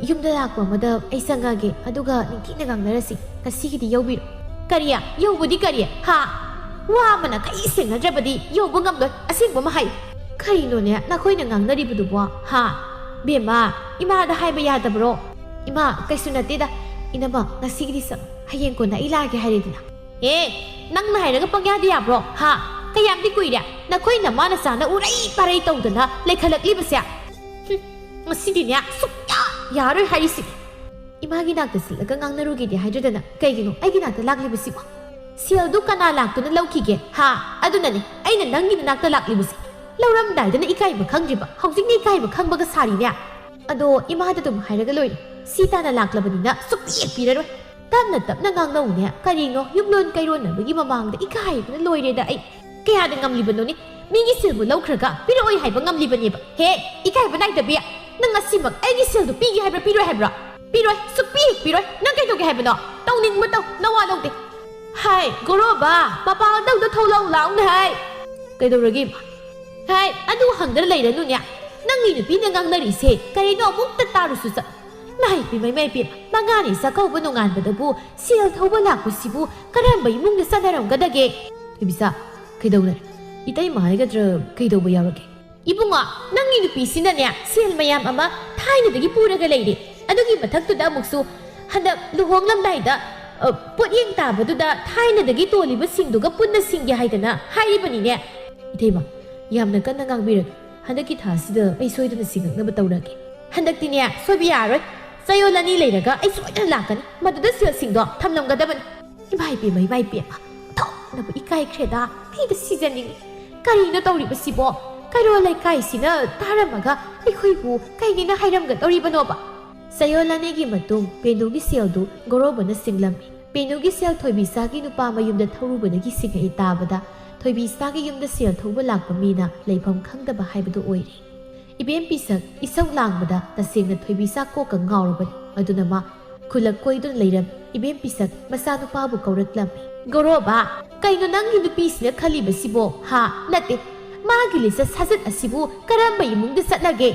ꯌꯨꯝꯗ ꯂꯥꯛꯄ ꯑꯃꯗ ꯑꯩ ꯆꯪꯉꯒꯦ, ꯑꯗꯨꯒ ꯅꯤꯡꯊꯤꯅ ꯉꯥꯡꯅꯔꯁꯤ꯫ ꯉꯁꯤꯒꯤꯗꯤ ꯌꯧꯕꯤꯔꯣ"꯫ "ꯀꯔꯤ? ꯌꯧꯕꯗꯤ ꯀꯔꯤ? ꯍꯥ? ꯋꯥ ꯑꯃꯅ ꯀꯩ ꯁꯦꯡꯅꯗ꯭ꯔꯕꯗꯤ ꯌꯧꯕ ꯉꯝꯂꯣꯏ꯫ ꯑꯁꯦꯡꯕ ꯑꯃ ꯍꯥꯏ"꯫ "ꯀꯔꯤꯅꯣꯅꯦ ꯅꯈꯣꯏꯅ ꯉꯥꯡꯅꯔꯤꯕꯗꯨꯕꯣ? ꯍꯥ? ꯕꯦꯝꯃ, ꯏꯃꯥꯗ ꯍꯥꯏꯕ ꯌꯥꯗꯕ꯭ꯔꯣ?" "ꯏꯃꯥ, ꯀꯩꯁꯨ ꯅꯠꯇꯦꯗ꯫ ꯏꯅꯝꯃ, ꯉꯁꯤꯒꯤꯗꯤ ꯆꯠꯂꯣ꯫ ꯍꯌꯦꯡ ꯀꯣꯟꯅ ꯑꯩ ꯂꯥꯛꯑꯒꯦ ꯍꯥꯏꯔꯦꯗꯅ"꯫ "ꯑꯦ, ꯅꯪꯅ ꯍꯥꯏꯔꯒ ꯄꯪꯌꯥꯗ ꯌꯥꯕ꯭ꯔꯣ? ꯍꯥ? ꯀꯌꯥꯝꯗꯤ ꯀꯨꯏꯔꯦ ꯅꯈꯣꯏ ꯅꯃꯥ ꯅꯆꯥꯅ ꯎꯔꯩ ꯄꯥꯔꯩ ꯇꯧꯗꯅ ꯂꯩꯈꯠꯂꯛꯂꯤꯕꯁꯦ? ꯍꯨꯝ, ꯉꯁꯤꯗꯤꯅꯦ ꯁꯨꯛꯌꯥ ꯌꯥꯔꯣꯏ ꯍꯥꯏꯔꯤꯁꯤꯅꯤ꯫ ꯏꯃꯥꯒꯤ ꯅꯥꯛꯇ ꯆꯠꯂꯒ ꯉꯥꯡꯅꯔꯨꯒꯦꯗꯤ ꯍꯥꯏꯗ꯭ꯔꯗꯅ ꯀꯩꯒꯤꯅꯣ ꯑꯩꯒꯤ ꯅꯥꯛꯇ ꯂꯥꯛꯂꯤꯕꯁꯤꯕꯣ? ꯁꯦꯜꯗꯨ ꯀꯅꯥ ꯂꯥꯛꯇꯨꯅ ꯂꯧꯈꯤꯒꯦ? ꯍꯥ? ꯑꯗꯨꯅꯅꯦ ꯑꯩꯅ ꯅꯪꯒꯤ ꯅꯅꯥꯛꯇ ꯂꯥꯛꯂꯤꯕꯁꯦ"꯫ ꯂꯧꯔꯝꯗꯥꯏꯗꯅ ꯏꯀꯥꯏꯕ ꯈꯪꯗ꯭ꯔꯤꯕ, ꯍꯧꯖꯤꯛꯅ ꯏꯀꯥꯏꯕ ꯈꯪꯕꯒ ꯁꯥꯔꯤꯅꯦ꯫ ꯑꯗꯣ ꯏꯃꯥꯗ ꯑꯗꯨꯝ ꯍꯥꯏꯔꯒ ꯂꯣꯏꯔꯦ, ꯁꯤ ꯇꯥꯅ ꯂꯥꯛꯂꯕꯅꯤꯅ ꯁꯨꯛꯄꯤ ꯍꯦꯛ ꯄꯤꯔꯔꯣꯏ꯫ ꯇꯞꯅ ꯇꯞꯅ ꯉꯥꯡꯅꯧꯅꯦ, ꯀꯔꯤꯅꯣ ꯌꯨꯝꯂꯣꯟ ꯀꯩꯔꯣꯟꯅꯕꯒꯤ ꯃꯃꯥꯡꯗ ꯏꯀꯥꯏꯕꯅ ꯂꯣꯏꯔꯦꯗ ꯑꯩ꯫ ꯀꯌꯥꯗ ꯉꯝꯂꯤꯕꯅꯣꯅꯦ? ꯃꯤꯒꯤ ꯁꯦꯜꯕꯨ ꯂꯧꯈ꯭ꯔꯒ ꯄꯤꯔꯛꯑꯣꯏ ꯍꯥꯏꯕ ꯉꯝꯂꯤꯕꯅꯦꯕ꯫ ꯍꯦ, ꯏꯀꯥꯏꯕ ꯅꯥꯏꯗꯕꯤ, ꯅꯪ ꯉꯁꯤꯃꯛ ꯑꯩꯒꯤ ꯁꯦꯜꯗꯨ ꯄꯤꯒꯦ ꯍꯥꯏꯕ꯭ꯔꯥ ꯄꯤꯔꯣꯏ ꯍꯥꯏꯕ꯭ꯔꯥ? ꯄꯤꯔꯣꯏ, ꯁꯨꯛꯄꯤ ꯍꯦꯛ ꯄꯤꯔꯣꯏ꯫ ꯅꯪ ꯀꯩꯗꯧꯒꯦ ꯍꯥꯏꯕꯅꯣ? ꯇꯧꯅꯤꯡꯕ ꯇꯧ, ꯅꯋꯥ ꯂꯧꯗꯦ꯫ ꯍꯥꯏ ꯒꯣꯔꯣꯕ, ꯃꯄꯥꯟꯗꯧꯗ ꯊꯣꯛꯂꯛꯎ ꯂꯥꯎꯅꯦ ꯍꯥꯏ꯫ ꯀꯩꯗꯧꯔꯒꯦ ꯏꯃꯥ? ꯍꯥꯏ, ꯑꯗꯨ ꯍꯪꯗꯅ ꯂꯩꯔꯅꯨꯅꯦ꯫ ꯅꯪꯒꯤ ꯅꯨꯄꯤꯅ ꯉꯥꯡꯅꯔꯤꯁꯦ ꯀꯔꯤꯅꯣ ꯑꯃꯨꯛꯇ ꯇꯥꯔꯨꯁꯨ ꯆꯠ꯫ ꯃꯥꯏ ꯄꯦꯝꯃ, ꯃꯥꯏ ꯄꯦꯝꯃ, ꯃꯉꯥꯅꯤ ꯆꯥꯛꯀꯧꯕ ꯅꯣꯡꯉꯥꯟꯕꯗꯕꯨ ꯁꯦꯜ ꯊꯧꯕ ꯂꯥꯛꯄꯁꯤꯕꯨ ꯀꯔꯝꯕ ꯏꯃꯨꯡꯗ ꯆꯠꯅꯔꯝꯒꯗꯒꯦ? ꯊꯣꯏꯕꯤꯆꯥ, ꯀꯩꯗꯧꯔꯦ? ꯏꯇꯩꯃ ꯍꯥꯏꯒꯗ꯭ꯔꯥ ꯀꯩꯗꯧꯕ ꯌꯥꯎꯔꯒꯦ? ꯏꯕꯨꯡꯉꯣ, ꯅꯪꯒꯤ ꯅꯨꯄꯤꯁꯤꯅꯅꯦ ꯁꯦꯜ ꯃꯌꯥꯝ ꯑꯃ ꯊꯥꯏꯅꯗꯒꯤ ꯄꯨꯔꯒ ꯂꯩꯔꯦ꯫ ꯑꯗꯨꯒꯤ ꯃꯊꯛꯇꯨꯗ ꯑꯃꯨꯛꯁꯨ ꯍꯟꯗꯛ ꯂꯨꯍꯣꯡꯂꯝꯗꯥꯏꯗ, ꯑ, ꯄꯣꯠꯌꯦꯡ ꯇꯥꯕꯗꯨꯗ ꯊꯥꯏꯅꯗꯒꯤ ꯇꯣꯜꯂꯤꯕꯁꯤꯡꯗꯨꯒ ꯄꯨꯟꯅ ꯁꯤꯡꯒꯦ ꯍꯥꯏꯗꯅ ꯍꯥꯏꯔꯤꯕꯅꯤꯅꯦ꯫ ꯏꯇꯩꯃ, ꯌꯥꯝꯅ ꯀꯟꯅ ꯉꯥꯡꯕꯤꯔꯅꯨ꯫ ꯍꯟꯗꯛꯀꯤ ꯊꯥꯁꯤꯗ ꯑꯩ ꯁꯣꯏꯗꯅ ꯁꯤꯡꯉꯛꯅꯕ ꯇꯧꯔꯒꯦ꯫ ꯍꯟꯗꯛꯇꯤꯅꯦ, ꯁꯣꯏꯕ ꯌꯥꯔꯣꯏ꯫ ꯆꯌꯣꯜ ꯑꯅꯤ ꯂꯩꯔꯒ ꯑꯩ ꯁꯣꯏꯗꯅ ꯂꯥꯛꯀꯅꯤ꯫ ꯃꯗꯨꯗ ꯁꯦꯜꯁꯤꯡꯗꯣ ꯊꯝꯂꯝꯒꯗꯕꯅꯤ꯫ ꯏꯃꯥ ꯏꯄꯦꯝꯃ, ꯏꯃꯥ ꯏꯄꯦꯝꯃ, ꯑꯣꯟꯊꯣꯛꯅꯕꯨ ꯏꯀꯥꯏꯈ꯭ꯔꯦꯗ꯫ ꯑꯩꯗ ꯁꯤꯖꯅꯤꯡꯉꯤ꯫ ꯀꯔꯤꯅꯣ ꯇꯧꯔꯤꯕꯁꯤꯕꯣ? ꯀꯩꯔꯣꯜ ꯂꯩꯀꯥꯏꯁꯤꯅ ꯇꯥꯔꯝꯃꯒ ꯑꯩꯈꯣꯏꯕꯨ ꯀꯩꯒꯤꯅ ꯍꯥꯏꯔꯝꯒꯗꯧꯔꯤꯕꯅꯣꯕ? ꯆꯌꯣꯜ ꯑꯅꯤꯒꯤ ꯃꯇꯨꯡ ꯄꯦꯅꯨꯒꯤ ꯁꯦꯜꯗꯨ ꯒꯣꯔꯣꯕꯅ ꯁꯤꯡꯂꯝꯃꯤ꯫ ꯄꯦꯅꯨꯒꯤ ꯁꯦꯜ ꯊꯣꯏꯕꯤꯆꯥꯒꯤ ꯅꯨꯄꯥ ꯃꯌꯨꯝꯗ ꯊꯧꯔꯨꯕꯗꯒꯤ ꯁꯤꯡꯉꯛꯏ ꯇꯥꯕꯗ, ꯊꯣꯏꯕꯤꯆꯥꯒꯤ ꯌꯨꯝꯗ ꯁꯦꯜ ꯊꯧꯕ ꯂꯥꯛꯄ ꯃꯤꯅ ꯂꯩꯐꯝ ꯈꯪꯗꯕ ꯍꯥꯏꯕꯗꯨ ꯑꯣꯏꯔꯦ꯫ ꯏꯕꯦꯝ ꯄꯤꯁꯛ ꯏꯁꯧ ꯂꯥꯡꯕꯗ ꯇꯁꯦꯡꯅ ꯊꯣꯏꯕꯤꯆꯥ ꯀꯣꯛꯀ ꯉꯥꯎꯔꯕꯅꯤ꯫ ꯑꯗꯨꯅ ꯃꯥ ꯈꯨꯂꯛ ꯀꯣꯏꯗꯨꯅ ꯂꯩꯔꯝꯃꯤ꯫ ꯏꯕꯦꯝ ꯄꯤꯁꯛ ꯃꯆꯥꯅꯨꯄꯥꯕꯨ ꯀꯧꯔꯛꯂꯝꯃꯤ꯫ "ꯒꯣꯔꯣꯕ, ꯀꯩꯅꯣ ꯅꯪꯒꯤ ꯅꯨꯄꯤꯁꯤꯅ ꯈꯜꯂꯤꯕꯁꯤꯕꯣ? ꯍꯥ? ꯅꯠꯇꯦ, ꯃꯥꯒꯤ ꯂꯤꯆꯠ ꯁꯥꯖꯠ ꯑꯁꯤꯕꯨ ꯀꯔꯝꯕ ꯏꯃꯨꯡꯗ ꯆꯠꯅꯒꯦ?"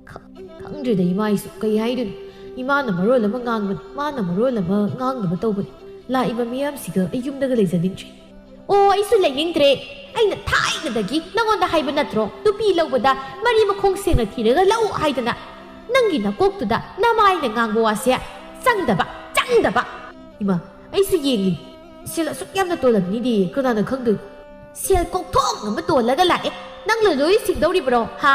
ꯈ-, ꯈꯪꯗ꯭ꯔꯦꯗ ꯏꯃꯥ, ꯑꯩꯁꯨ ꯀꯩ ꯍꯥꯏꯗꯣꯏꯅꯣ꯫ ꯏꯃꯥꯅ ꯃꯔꯣꯜ ꯑꯃ ꯉꯥꯡꯕꯅꯤ, ꯃꯥꯅ ꯃꯔꯣꯜ ꯑꯃ ꯉꯥꯡꯅꯕ ꯇꯧꯕꯅꯤ꯫ ꯂꯥꯛꯏꯕ ꯃꯤꯌꯥꯝꯁꯤꯒ ꯑꯩ ꯌꯨꯝꯗꯒ ꯂꯩꯖꯅꯤꯡꯗ꯭ꯔꯦ꯫ ꯑꯣ, ꯑꯩꯁꯨ ꯂꯩꯅꯤꯡꯗ꯭ꯔꯦ꯫ ꯑꯩꯅ ꯊꯥꯏꯅꯗꯒꯤ ꯅꯉꯣꯟꯗ ꯍꯥꯏꯕ ꯅꯠꯇ꯭ꯔꯣ, ꯅꯨꯄꯤ ꯂꯧꯕꯗ ꯃꯔꯤ ꯃꯈꯣꯡ ꯁꯦꯡꯅ ꯊꯤꯔꯒ ꯂꯧ ꯍꯥꯏꯗꯅ? ꯅꯪꯒꯤ ꯅꯀꯣꯛꯇꯨꯗ ꯅꯃꯥꯏꯅ ꯉꯥꯡꯕ ꯋꯥꯁꯦ ꯆꯪꯗꯕ, ꯆꯪꯗꯕ꯫ ꯏꯃꯥ, ꯑꯩꯁꯨ ꯌꯦꯡꯉꯤ꯫ ꯁꯦꯜ ꯑꯁꯨꯛ ꯌꯥꯝꯅ ꯇꯣꯜꯂꯝꯅꯤꯗꯤ ꯀꯅꯥꯅ ꯈꯪꯗꯣꯏꯅꯣ? ꯁꯦꯜ ꯀꯣꯛꯊꯣꯡ ꯑꯃ ꯇꯣꯜꯂꯒ ꯂꯥꯛꯑꯦ꯫ ꯅꯪꯅ ꯂꯣꯏ ꯁꯤꯡꯗꯧꯔꯤꯕ꯭ꯔꯣ? ꯍꯥ?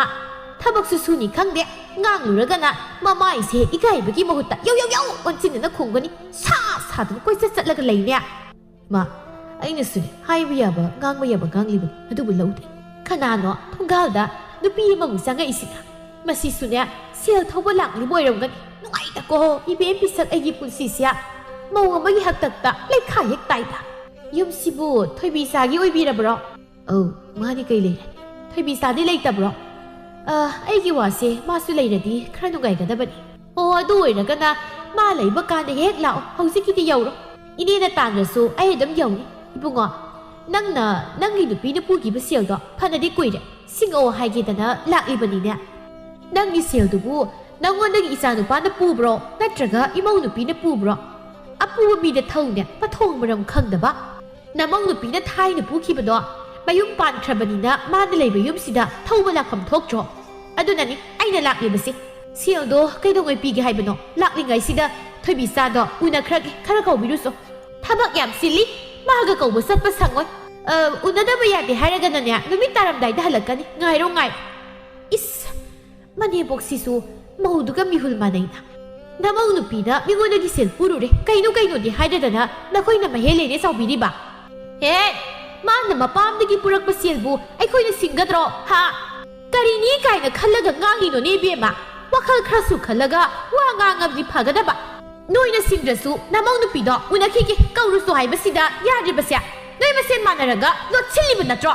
ꯊꯕꯛꯁꯨ ꯁꯨꯅꯤ ꯈꯪꯗꯦ꯫ ꯉꯥꯡꯂꯨꯔꯒꯅ ꯃꯃꯥꯏꯁꯦ ꯏꯀꯥꯏꯕꯒꯤ ꯃꯍꯨꯠꯇ ꯌꯧ ꯌꯧ ꯌꯧ ꯑꯣꯟꯁꯤꯟꯗꯅ ꯈꯨꯝꯒꯅꯤ꯫ ꯁꯥ ꯁꯥꯗꯅ ꯀꯣꯏꯆꯠ ꯆꯠꯂꯒ ꯂꯩꯅꯦ꯫ ꯃꯥ, ꯑꯩꯅꯁꯨꯅꯦ ꯍꯥꯏꯕ ꯌꯥꯕ, ꯉꯥꯡꯕ ꯌꯥꯕ ꯉꯥꯡꯂꯤꯕꯅꯤ, ꯑꯗꯨꯕꯨ ꯂꯧꯗꯦ꯫ ꯀꯅꯥꯅꯣ ꯊꯣꯡꯒꯥꯜꯗ ꯅꯨꯄꯤ ꯑꯃꯃꯨꯛ ꯆꯪꯉꯛꯏꯁꯤꯅ? ꯃꯁꯤꯁꯨꯅꯦ, ꯁꯦꯜ ꯊꯧꯕ ꯂꯥꯛꯂꯤꯕ ꯑꯣꯏꯔꯝꯒꯅꯤ꯫ ꯅꯨꯡꯉꯥꯏꯇꯀꯣ, ꯏꯕꯦꯝ ꯄꯤꯁꯛ, ꯑꯩꯒꯤ ꯄꯨꯟꯁꯤꯁꯦ ꯃꯧ ꯑꯃꯒꯤ ꯍꯥꯛꯇꯛꯇ ꯂꯩꯈꯥ ꯍꯦꯛ ꯇꯥꯏꯗ꯫ ꯌꯨꯝꯁꯤꯕꯨ ꯊꯣꯏꯕꯤꯆꯥꯒꯤ ꯑꯣꯏꯕꯤꯔꯕ꯭ꯔꯣ? ꯑꯧ, ꯃꯥꯗꯤ ꯀꯩ ꯂꯩꯔꯦ? ꯊꯣꯏꯕꯤꯆꯥꯗꯤ ꯂꯩꯇꯕ꯭ꯔꯣ? ꯑ, ꯑꯩꯒꯤ ꯋꯥꯁꯦ ꯃꯥꯁꯨ ꯂꯩꯔꯗꯤ ꯈꯔ ꯅꯨꯡꯉꯥꯏꯒꯗꯕꯅꯤ꯫ ꯑꯣ, ꯑꯗꯨ ꯑꯣꯏꯔꯒꯅ ꯃꯥ ꯂꯩꯕ ꯀꯥꯟꯗ ꯍꯦꯛ ꯂꯥꯛꯑꯣ, ꯍꯧꯖꯤꯛꯀꯤꯗꯤ ꯌꯧꯔꯣ꯫ ꯏꯅꯦꯅ ꯇꯥꯟꯗ꯭ꯔꯁꯨ ꯑꯩ ꯑꯗꯨꯝ ꯌꯧꯅꯤ꯫ ꯏꯕꯨꯡꯉꯣ, ꯅꯪꯅ ꯅꯪꯒꯤ ꯅꯨꯄꯤꯅ ꯄꯨꯈꯤꯕ ꯁꯦꯜꯗꯣ ꯐꯅꯗꯤ ꯀꯨꯏꯔꯦ, ꯁꯤꯡꯉꯛꯑꯣ ꯍꯥꯏꯒꯦꯗꯅ ꯂꯥꯛꯂꯤꯕꯅꯤꯅꯦ꯫ ꯅꯪꯒꯤ ꯁꯦꯜꯗꯨꯕꯨ ꯅꯪꯉꯣꯟꯗꯒꯤ ꯏꯆꯥꯅꯨꯄꯥꯅ ꯄꯨꯕ꯭ꯔꯣ, ꯅꯠꯇ꯭ꯔꯒ ꯏꯃꯧ ꯅꯨꯄꯤꯅ ꯄꯨꯕ꯭ꯔꯣ? ꯑꯄꯨꯕ ꯃꯤꯗ ꯊꯧꯅꯦ, ꯃꯊꯣꯡ ꯃꯔꯝ ꯈꯪꯗꯕ꯫ ꯅꯃꯧ ꯅꯨꯄꯤꯅ ꯊꯥꯏꯅ ꯄꯨꯈꯤꯕꯗꯣ ꯃꯌꯨꯝ ꯄꯥꯟꯈ꯭ꯔꯕꯅꯤꯅ ꯃꯥꯅ ꯂꯩꯕ ꯌꯨꯝꯁꯤꯗ ꯊꯧꯕ ꯂꯥꯛꯐꯝ ꯊꯣꯛꯇ꯭ꯔꯣ? ꯑꯗꯨꯅꯅꯤ ꯑꯩꯅ ꯂꯥꯛꯂꯤꯕꯁꯦ꯫ ꯁꯦꯜꯗꯣ ꯀꯩꯗꯧꯉꯩ ꯄꯤꯒꯦ ꯍꯥꯏꯕꯅꯣ? ꯂꯥꯛꯂꯤꯉꯩꯁꯤꯗ ꯊꯣꯏꯕꯤꯆꯥꯗꯣ ꯎꯅꯈ꯭ꯔꯒꯦ, ꯈꯔ ꯀꯧꯕꯤꯔꯨꯁꯣ꯫ ꯊꯕꯛ ꯌꯥꯝ ꯆꯤꯜꯂꯤ, ꯃꯥꯒ ꯀꯧꯕ ꯆꯠꯄ ꯁꯪꯉꯣꯏ꯫ ꯑ, ꯎꯅꯗꯕ ꯌꯥꯗꯦ ꯍꯥꯏꯔꯒꯅꯅꯦ, ꯅꯨꯃꯤꯠ ꯇꯥꯔꯝꯗꯥꯏꯗ ꯍꯜꯂꯛꯀꯅꯤ, ꯉꯥꯏꯔꯣ ꯉꯥꯏꯔꯣ꯫ ꯏꯁ! ꯃꯅꯦꯝꯕꯣꯛꯁꯤꯁꯨ ꯃꯧꯗꯨꯒ ꯃꯤꯍꯨꯜ ꯃꯥꯟꯅꯩꯅ꯫ ꯅꯃꯧ ꯅꯨꯄꯤꯅ ꯃꯤꯉꯣꯟꯗꯒꯤ ꯁꯦꯜ ꯄꯨꯔꯨꯔꯦ, ꯀꯩꯅꯣ ꯀꯩꯅꯣꯗꯤ ꯍꯥꯏꯗꯗꯅ ꯅꯈꯣꯏꯅ ꯃꯍꯦꯜꯂꯦꯅꯦ ꯆꯥꯎꯕꯤꯔꯤꯕ꯫ ꯍꯦ! ꯃꯥꯅ ꯃꯄꯥꯝꯗꯒꯤ ꯄꯨꯔꯛꯄ ꯁꯦꯜꯕꯨ ꯑꯩꯈꯣꯏꯅ ꯁꯤꯡꯒꯗ꯭ꯔꯣ? ꯍꯥ? ꯀꯔꯤꯅꯤ ꯀꯥꯏꯅ ꯈꯜꯂꯒ ꯉꯥꯡꯉꯤꯅꯣꯅꯦ ꯏꯕꯦꯝꯃ? ꯋꯥꯈꯜ ꯈꯔꯁꯨ ꯈꯜꯂꯒ ꯋꯥ ꯉꯥꯡꯉꯕꯗꯤ ꯐꯒꯗꯕ꯫ ꯅꯣꯏꯅ ꯁꯤꯡꯗ꯭ꯔꯁꯨ ꯅꯃꯧ ꯅꯨꯄꯤꯗꯣ ꯎꯅꯈꯤꯒꯦ, ꯀꯧꯔꯨꯁꯣ ꯍꯥꯏꯕꯁꯤꯗ ꯌꯥꯗ꯭ꯔꯤꯕꯁꯦ? ꯅꯣꯏ ꯃꯁꯦꯟ ꯃꯥꯟꯅꯔꯒ ꯂꯣꯠꯁꯤꯜꯂꯤꯕ ꯅꯠꯇ꯭ꯔꯣ?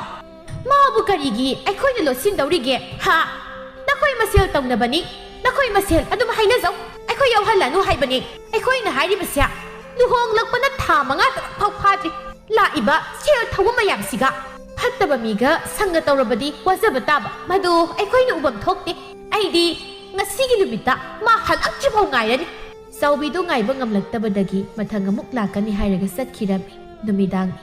ꯃꯥꯕꯨ ꯀꯔꯤꯒꯤ ꯑꯩꯈꯣꯏꯅ ꯂꯣꯠꯁꯤꯟꯗꯧꯔꯤꯒꯦ? ꯍꯥ? ꯅꯈꯣꯏ ꯃꯁꯦꯜ ꯇꯧꯅꯕꯅꯤ, ꯅꯈꯣꯏ ꯃꯁꯦꯜ ꯑꯗꯨꯝ ꯍꯥꯏꯅꯖꯧ꯫ ꯑꯩꯈꯣꯏ ꯌꯥꯎꯍꯜꯂꯅꯨ ꯍꯥꯏꯕꯅꯤ꯫ ꯑꯩꯈꯣꯏꯅ ꯍꯥꯏꯔꯤꯕꯁꯦ ꯂꯨꯍꯣꯡꯂꯛꯄꯅ ꯊꯥ ꯃꯉꯥ ꯇꯔꯨꯛ ꯐꯥꯎ ꯐꯥꯗ꯭ꯔꯤ꯫ ꯂꯥꯛꯏꯕ ꯁꯦꯜ ꯊꯧꯕ ꯃꯌꯥꯝꯁꯤꯒ ꯐꯠꯇꯕ ꯃꯤꯒ ꯁꯪꯒ ꯇꯧꯔꯕꯗꯤ ꯋꯥꯖꯕ ꯇꯥꯕ꯫ ꯃꯗꯨ ꯑꯩꯈꯣꯏꯅ ꯎꯕꯝ ꯊꯣꯛꯇꯦ꯫ ꯑꯩꯗꯤ ꯉꯁꯤꯒꯤ ꯅꯨꯃꯤꯠꯇ ꯃꯥ ꯍꯜꯂꯛꯇ꯭ꯔꯤꯐꯥꯎ ꯉꯥꯏꯔꯅꯤ꯫ ꯆꯥꯎꯕꯤꯗꯨ ꯉꯥꯏꯕ ꯉꯝꯂꯛꯇꯕꯗꯒꯤ ꯃꯊꯪ ꯑꯃꯨꯛ ꯂꯥꯛꯀꯅꯤ ꯍꯥꯏꯔꯒ ꯆꯠꯈꯤꯔꯝꯃꯤ꯫ ꯅꯨꯃꯤꯗꯥꯡꯅꯤ꯫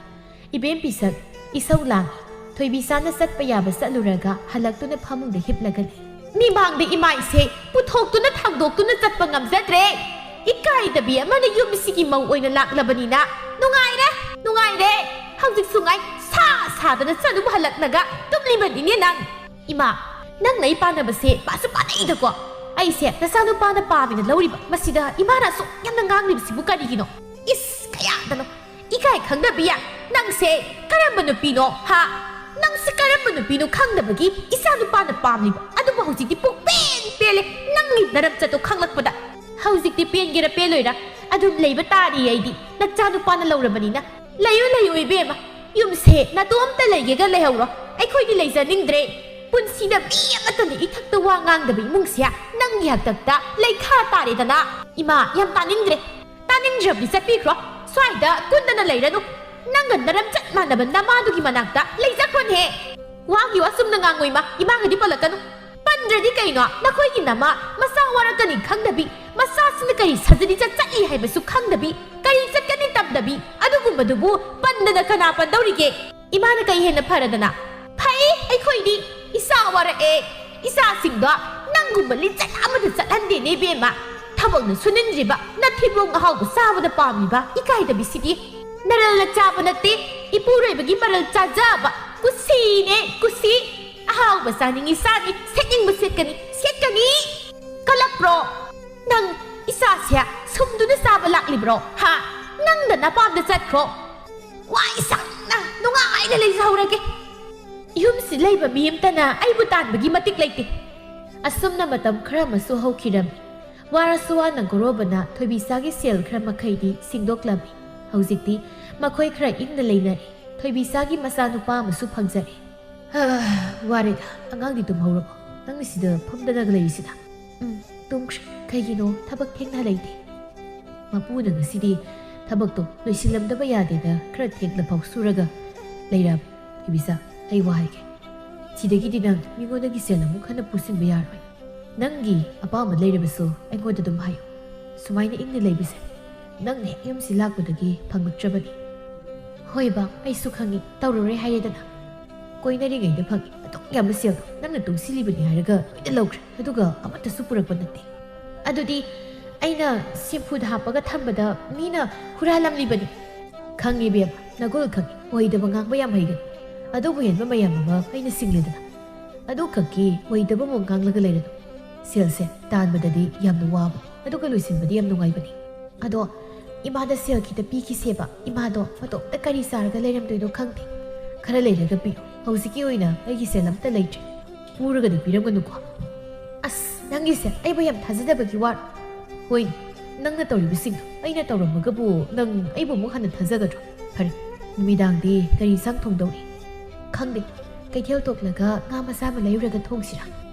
ꯏꯕꯦꯝ ꯄꯤꯁꯛ, ꯏꯁꯧ ꯂꯥꯡꯏ꯫ ꯊꯣꯏꯕꯤꯆꯥꯅ ꯆꯠꯄ ꯌꯥꯕ ꯆꯠꯂꯨꯔꯒ ꯍꯜꯂꯛꯇꯨꯅ ꯐꯃꯨꯡꯗ ꯍꯤꯞꯂꯒ ꯂꯩ꯫ ꯃꯤꯃꯥꯡꯗ ꯏꯃꯥꯏꯁꯦ ꯄꯨꯊꯣꯛꯇꯨꯅ ꯊꯥꯡꯗꯣꯛꯇꯨꯅ ꯆꯠꯄ ꯉꯝꯖꯗ꯭ꯔꯦ꯫ ꯏꯀꯥꯏꯗꯕꯤ ꯑꯃꯅ ꯌꯨꯝꯁꯤꯒꯤ ꯃꯧ ꯑꯣꯏꯅ ꯂꯥꯛꯂꯕꯅꯤꯅ ꯅꯨꯡꯉꯥꯏꯔꯦ, ꯅꯨꯡꯉꯥꯏꯔꯦ꯫ ꯍꯧꯖꯤꯛꯁꯨ ꯉꯥꯏ ꯁꯥ ꯁꯥꯗꯅ ꯆꯠꯂꯨꯕ ꯍꯜꯂꯛꯂꯒ ꯇꯨꯝꯂꯤꯕꯅꯤꯅꯦ ꯅꯪ꯫ ꯏꯃꯥ, ꯅꯪ ꯅꯩ ꯄꯥꯟꯅꯕꯁꯦ ꯄꯥꯁꯨ ꯄꯥꯅꯩꯗꯀꯣ꯫ ꯑꯩꯁꯦ ꯅꯆꯥꯅꯨꯄꯥꯅ ꯄꯥꯝꯃꯤꯅ ꯂꯧꯔꯤꯕ, ꯃꯁꯤꯗ ꯏꯃꯥꯅ ꯑꯁꯨꯛ ꯌꯥꯝꯅ ꯉꯥꯡꯂꯤꯕꯁꯤꯕꯨ ꯀꯔꯤꯒꯤꯅꯣ? ꯏꯁ, ꯀꯌꯥꯗꯅꯣ! ꯏꯀꯥꯏ ꯈꯪꯗꯕꯤ! ꯅꯪꯁꯦ ꯀꯔꯝꯕ ꯅꯨꯄꯤꯅꯣ, ꯍꯥ? ꯅꯪꯁꯦ ꯀꯔꯝ ꯀꯔꯝꯕ ꯅꯨꯄꯤꯅꯣ ꯈꯪꯗꯕꯒꯤ ꯏꯆꯥ ꯅꯨꯄꯥꯅ ꯄꯥꯝꯂꯤꯕ ꯑꯗꯨꯕꯨ ꯍꯧꯖꯤꯛꯇꯤ ꯄꯨꯛꯄꯦꯟ ꯄꯦꯜꯂꯦ꯫ ꯅꯪꯒꯤ ꯅꯔꯝꯆꯠꯇꯣ ꯈꯪꯂꯛꯄꯗ ꯍꯧꯖꯤꯛꯇꯤ ꯄꯦꯟꯒꯦꯔꯥ ꯄꯦꯜꯂꯣꯏꯔꯥ ꯑꯗꯨꯝ ꯂꯩꯕ ꯇꯥꯔꯤ꯫ ꯑꯩꯗꯤ ꯅꯆꯥ ꯅꯨꯄꯥꯅ ꯂꯧꯔꯕꯅꯤꯅ꯫ ꯂꯩꯌꯨ ꯂꯩꯌꯨ ꯏꯕꯦꯝꯃ, ꯌꯨꯝꯁꯦ ꯅꯇꯣꯝꯇ ꯂꯩꯒꯦꯒ ꯂꯩꯍꯧꯔꯣ꯫ ꯑꯩꯈꯣꯏꯗꯤ ꯂꯩꯖꯅꯤꯡꯗ꯭ꯔꯦ꯫ ꯄꯨꯟꯁꯤꯗ ꯃꯤ ꯑꯃꯠꯇꯅ ꯏꯊꯛꯇ ꯋꯥ ꯉꯥꯡꯗꯕ ꯏꯃꯨꯡꯁꯦ ꯅꯪꯒꯤ ꯍꯥꯛꯇꯛꯇ ꯂꯩꯈꯥ ꯇꯥꯔꯦꯗꯅ꯫ ꯏꯃꯥ, ꯌꯥꯝ ꯇꯥꯅꯤꯡꯗ꯭ꯔꯦ꯫ ꯇꯥꯅꯤꯡꯗ꯭ꯔꯕꯗꯤ ꯆꯠꯄꯤꯈ꯭ꯔꯣ꯫ ꯁ꯭ꯋꯥꯏꯗ ꯀꯨꯟꯗꯅ ꯂꯩꯔꯅꯨ꯫ ꯅꯪꯒ ꯅꯔꯝꯆꯠ ꯃꯥꯟꯅꯕ ꯅꯃꯥꯗꯨꯒꯤ ꯃꯅꯥꯛꯇ ꯂꯩꯖꯈ꯭ꯔꯣꯅꯦꯍꯦ꯫ ꯋꯥꯒꯤ ꯋꯥ ꯆꯨꯝꯅ ꯉꯥꯡꯉꯨ ꯏꯃꯥ, ꯏꯃꯥꯒꯗꯤ ꯄꯜꯂꯛꯀꯅꯨ꯫ ꯄꯟꯗ꯭ꯔꯗꯤ ꯀꯩꯅꯣ? ꯅꯈꯣꯏꯒꯤ ꯅꯃꯥ ꯃꯆꯥ ꯋꯥꯔꯛꯀꯅꯤ ꯈꯪꯗꯕꯤ, ꯃꯆꯥꯁꯤꯅ ꯀꯔꯤ ꯁꯖꯔꯤ ꯆꯠ ꯆꯠꯂꯤ ꯍꯥꯏꯕꯁꯨ ꯈꯪꯗꯕꯤ, ꯀꯔꯤ ꯆꯠꯀꯅꯤ ꯇꯝꯗꯕꯤ, ꯑꯗꯨꯒꯨꯝꯕꯗꯨꯕꯨ ꯄꯟꯗꯅ ꯀꯅꯥ ꯄꯟꯗꯧꯔꯤꯒꯦ? ꯏꯃꯥꯅ ꯀꯩ ꯍꯦꯟꯅ ꯐꯔꯗꯅ? ꯐꯩ, ꯑꯩꯈꯣꯏꯗꯤ ꯏꯆꯥ ꯋꯥꯔꯛꯑꯦ, ꯏꯆꯥꯁꯤꯡꯗꯣ ꯅꯪꯒꯨꯝꯕ ꯂꯤꯆꯠ ꯑꯃꯗ ꯆꯠꯍꯟꯗꯦꯅꯦ ꯏꯕꯦꯝꯃ꯫ ꯊꯕꯛꯅ ꯁꯨꯅꯤꯡꯗ꯭ꯔꯤꯕ, ꯅꯊꯤꯕꯣꯡ ꯑꯍꯥꯎꯕ ꯆꯥꯕꯗ ꯄꯥꯝꯂꯤꯕ ꯏꯀꯥꯏꯗꯕꯤꯁꯤꯗꯤ꯫ ꯅꯔꯜꯅ ꯆꯥꯕ ꯅꯠꯇꯦ, ꯏꯄꯨꯔꯣꯏꯕꯒꯤ ꯃꯔꯜ ꯆꯥꯖꯕ꯫ ꯀꯨꯁꯤꯅꯦ, ꯀꯨꯁꯤ꯫ ꯑꯍꯥꯎꯕ ꯆꯥꯅꯤꯡꯉꯤ ꯆꯥꯅꯤ, ꯁꯦꯠꯅꯤꯡꯕ ꯁꯦꯠꯀꯅꯤ, ꯁꯦꯠꯀꯅꯤ꯫ ꯀꯂꯛꯄ꯭ꯔꯣ? ꯅꯪ ꯏꯆꯥꯁꯦ ꯁꯨꯝꯗꯨꯅ ꯆꯥꯕ ꯂꯥꯛꯂꯤꯕ꯭ꯔꯣ? ꯍꯥ? ꯅꯪꯗ ꯅꯄꯥꯝꯗ ꯆꯠꯈ꯭ꯔꯣ꯫ ꯋꯥꯏ ꯁꯪꯅ ꯅꯨꯡꯉꯥꯏꯅ ꯂꯩꯖꯍꯧꯔꯒꯦ꯫ ꯌꯨꯝꯁꯤ ꯂꯩꯕ ꯃꯤ ꯑꯃꯇꯅ ꯑꯩꯕꯨ ꯇꯥꯟꯕꯒꯤ ꯃꯇꯤꯛ ꯂꯩꯇꯦ꯫ ꯑꯁꯨꯝꯅ ꯃꯇꯝ ꯈꯔ ꯑꯃꯁꯨ ꯍꯧꯈꯤꯔꯝꯃꯤ꯫ ꯋꯥꯔꯁꯨ ꯋꯥꯅ ꯒꯣꯔꯣꯕꯅ ꯊꯣꯏꯕꯤꯆꯥꯒꯤ ꯁꯦꯜ ꯈꯔ ꯃꯈꯩꯗꯤ ꯁꯤꯡꯗꯣꯛꯂꯝꯃꯤ꯫ ꯍꯧꯖꯤꯛꯇꯤ ꯃꯈꯣꯏ ꯈꯔ ꯏꯪꯅ ꯂꯩꯅꯔꯦ꯫ ꯊꯣꯏꯕꯤꯆꯥꯒꯤ ꯃꯆꯥꯅꯨꯄꯥ ꯑꯃꯁꯨ ꯐꯪꯖꯔꯦ꯫ ꯍꯥ, ꯋꯥꯔꯦꯗ꯫ ꯑꯉꯥꯡꯗꯤ ꯇꯨꯝꯍꯧꯔꯕꯣ? ꯅꯪꯅ ꯁꯤꯗ ꯐꯝꯗꯅꯒ ꯂꯩꯔꯤꯁꯤꯅ? ꯎꯝ, ꯇꯨꯝꯈ꯭ꯔꯦ꯫ ꯀꯩꯒꯤꯅꯣ? ꯊꯕꯛ ꯊꯦꯡꯅ ꯂꯩꯇꯦ꯫ ꯃꯄꯨꯅ ꯉꯁꯤꯗꯤ ꯊꯕꯛꯇꯣ ꯂꯣꯏꯁꯤꯜꯂꯝꯗꯕ ꯌꯥꯗꯦꯅ ꯈꯔ ꯊꯦꯡꯅ ꯐꯥꯎ ꯁꯨꯔꯒ ꯂꯩꯔꯕ꯫ ꯊꯣꯏꯕꯤꯆꯥ, ꯑꯩ ꯋꯥ ꯍꯥꯏꯒꯦ꯫ ꯁꯤꯗꯒꯤꯗꯤ ꯅꯪ ꯃꯤꯉꯣꯟꯗꯒꯤ ꯁꯦꯜ ꯑꯃꯨꯛ ꯍꯟꯅ ꯄꯨꯁꯤꯟꯕ ꯌꯥꯔꯣꯏ꯫ ꯅꯪꯒꯤ ꯑꯄꯥꯝꯕ ꯂꯩꯔꯕꯁꯨ ꯑꯩꯉꯣꯟꯗ ꯑꯗꯨꯝ ꯍꯥꯏꯌꯨ꯫ ꯁꯨꯃꯥꯏꯅ ꯏꯪꯅ ꯂꯩꯕꯁꯦ ꯅꯪꯅ ꯍꯦꯛ ꯌꯨꯝꯁꯤ ꯂꯥꯛꯄꯗꯒꯤ ꯐꯪꯂꯛꯇ꯭ꯔꯕꯅꯤ꯫ ꯍꯣꯏ ꯕꯥ, ꯑꯩꯁꯨ ꯈꯪꯉꯤ, ꯇꯧꯔꯔꯣꯏ ꯍꯥꯏꯔꯦꯗꯅ꯫ ꯀꯣꯏꯅꯔꯤꯉꯩꯗ ꯐꯪꯉꯤ ꯑꯗꯨꯛ ꯌꯥꯝꯕ ꯁꯦꯜꯗꯣ ꯅꯪꯅ ꯇꯨꯡꯁꯤꯜꯂꯤꯕꯅꯤ ꯍꯥꯏꯔꯒ ꯂꯣꯏꯅ ꯂꯧꯈ꯭ꯔꯦ, ꯑꯗꯨꯒ ꯑꯃꯠꯇꯁꯨ ꯄꯨꯔꯛꯄ ꯅꯠꯇꯦ꯫ ꯑꯗꯨꯗꯤ ꯑꯩꯅ ꯁꯦꯝꯐꯨꯗ ꯍꯥꯞꯄꯒ ꯊꯝꯕꯗ ꯃꯤꯅ ꯍꯨꯔꯥꯜꯂꯝꯂꯤꯕꯅꯤ꯫ ꯈꯪꯉꯤ ꯏꯕꯦꯝꯃ, ꯅꯒꯨꯜ ꯈꯪꯉꯤ, ꯑꯣꯏꯗꯕ ꯉꯥꯡꯕ ꯌꯥꯝ ꯍꯩꯒꯅꯤ꯫ ꯑꯗꯨꯕꯨ ꯍꯦꯟꯕ ꯃꯌꯥꯝ ꯑꯃ ꯑꯩꯅ ꯁꯤꯡꯂꯦꯗꯅ꯫ ꯑꯗꯨ ꯈꯛꯀꯤ ꯑꯣꯏꯗꯕ ꯑꯃꯨꯛ ꯉꯥꯡꯂꯒ ꯂꯩꯔꯅꯨ꯫ ꯁꯦꯜꯁꯦ ꯇꯥꯟꯕꯗꯗꯤ ꯌꯥꯝꯅ ꯋꯥꯕꯅꯤ, ꯑꯗꯨꯒ ꯂꯣꯏꯁꯤꯟꯕꯗꯤ ꯌꯥꯝ ꯅꯨꯡꯉꯥꯏꯕꯅꯤ꯫ ꯑꯗꯣ ꯏꯃꯥꯗ ꯁꯦꯜ ꯈꯤꯇ ꯄꯤꯈꯤꯁꯦꯕ꯫ ꯏꯃꯥꯗꯣ ꯃꯇꯣꯝꯇ ꯀꯔꯤ ꯆꯥꯔꯒ ꯂꯩꯔꯝꯗꯣꯏꯅꯣ ꯈꯪꯗꯦ꯫ ꯈꯔ ꯂꯩꯔꯒ ꯄꯤꯌꯨ꯫ ꯍꯧꯖꯤꯛꯀꯤ ꯑꯣꯏꯅ ꯑꯩꯒꯤ ꯁꯦꯜ ꯑꯝꯇ ꯂꯩꯇ꯭ꯔꯦ꯫ ꯄꯨꯔꯒꯗꯤ ꯄꯤꯔꯝꯒꯅꯨꯀꯣ꯫ ꯑꯁ, ꯅꯪꯒꯤꯁꯦ ꯑꯩꯕꯨ ꯌꯥꯝ ꯊꯥꯖꯗꯕꯒꯤ ꯋꯥꯔꯣ? ꯍꯣꯏ, ꯅꯪꯅ ꯇꯧꯔꯤꯕꯁꯤꯡꯗꯣ ꯑꯩꯅ ꯇꯧꯔꯝꯃꯒꯕꯨ ꯅꯪ ꯑꯩꯕꯨ ꯑꯃꯨꯛ ꯍꯟꯅ ꯊꯥꯖꯒꯗ꯭ꯔꯣ? ꯐꯔꯦ, ꯅꯨꯃꯤꯗꯥꯡꯗꯤ ꯀꯔꯤ ꯏꯟꯁꯥꯡ ꯊꯣꯡꯗꯧꯔꯤ? ꯈꯪꯗꯦ, ꯀꯩꯊꯦꯜ ꯊꯣꯛꯂꯒ ꯉꯥ ꯃꯆꯥ ꯑꯃ ꯂꯩꯔꯨꯔꯒ ꯊꯣꯡꯁꯤꯔꯥ?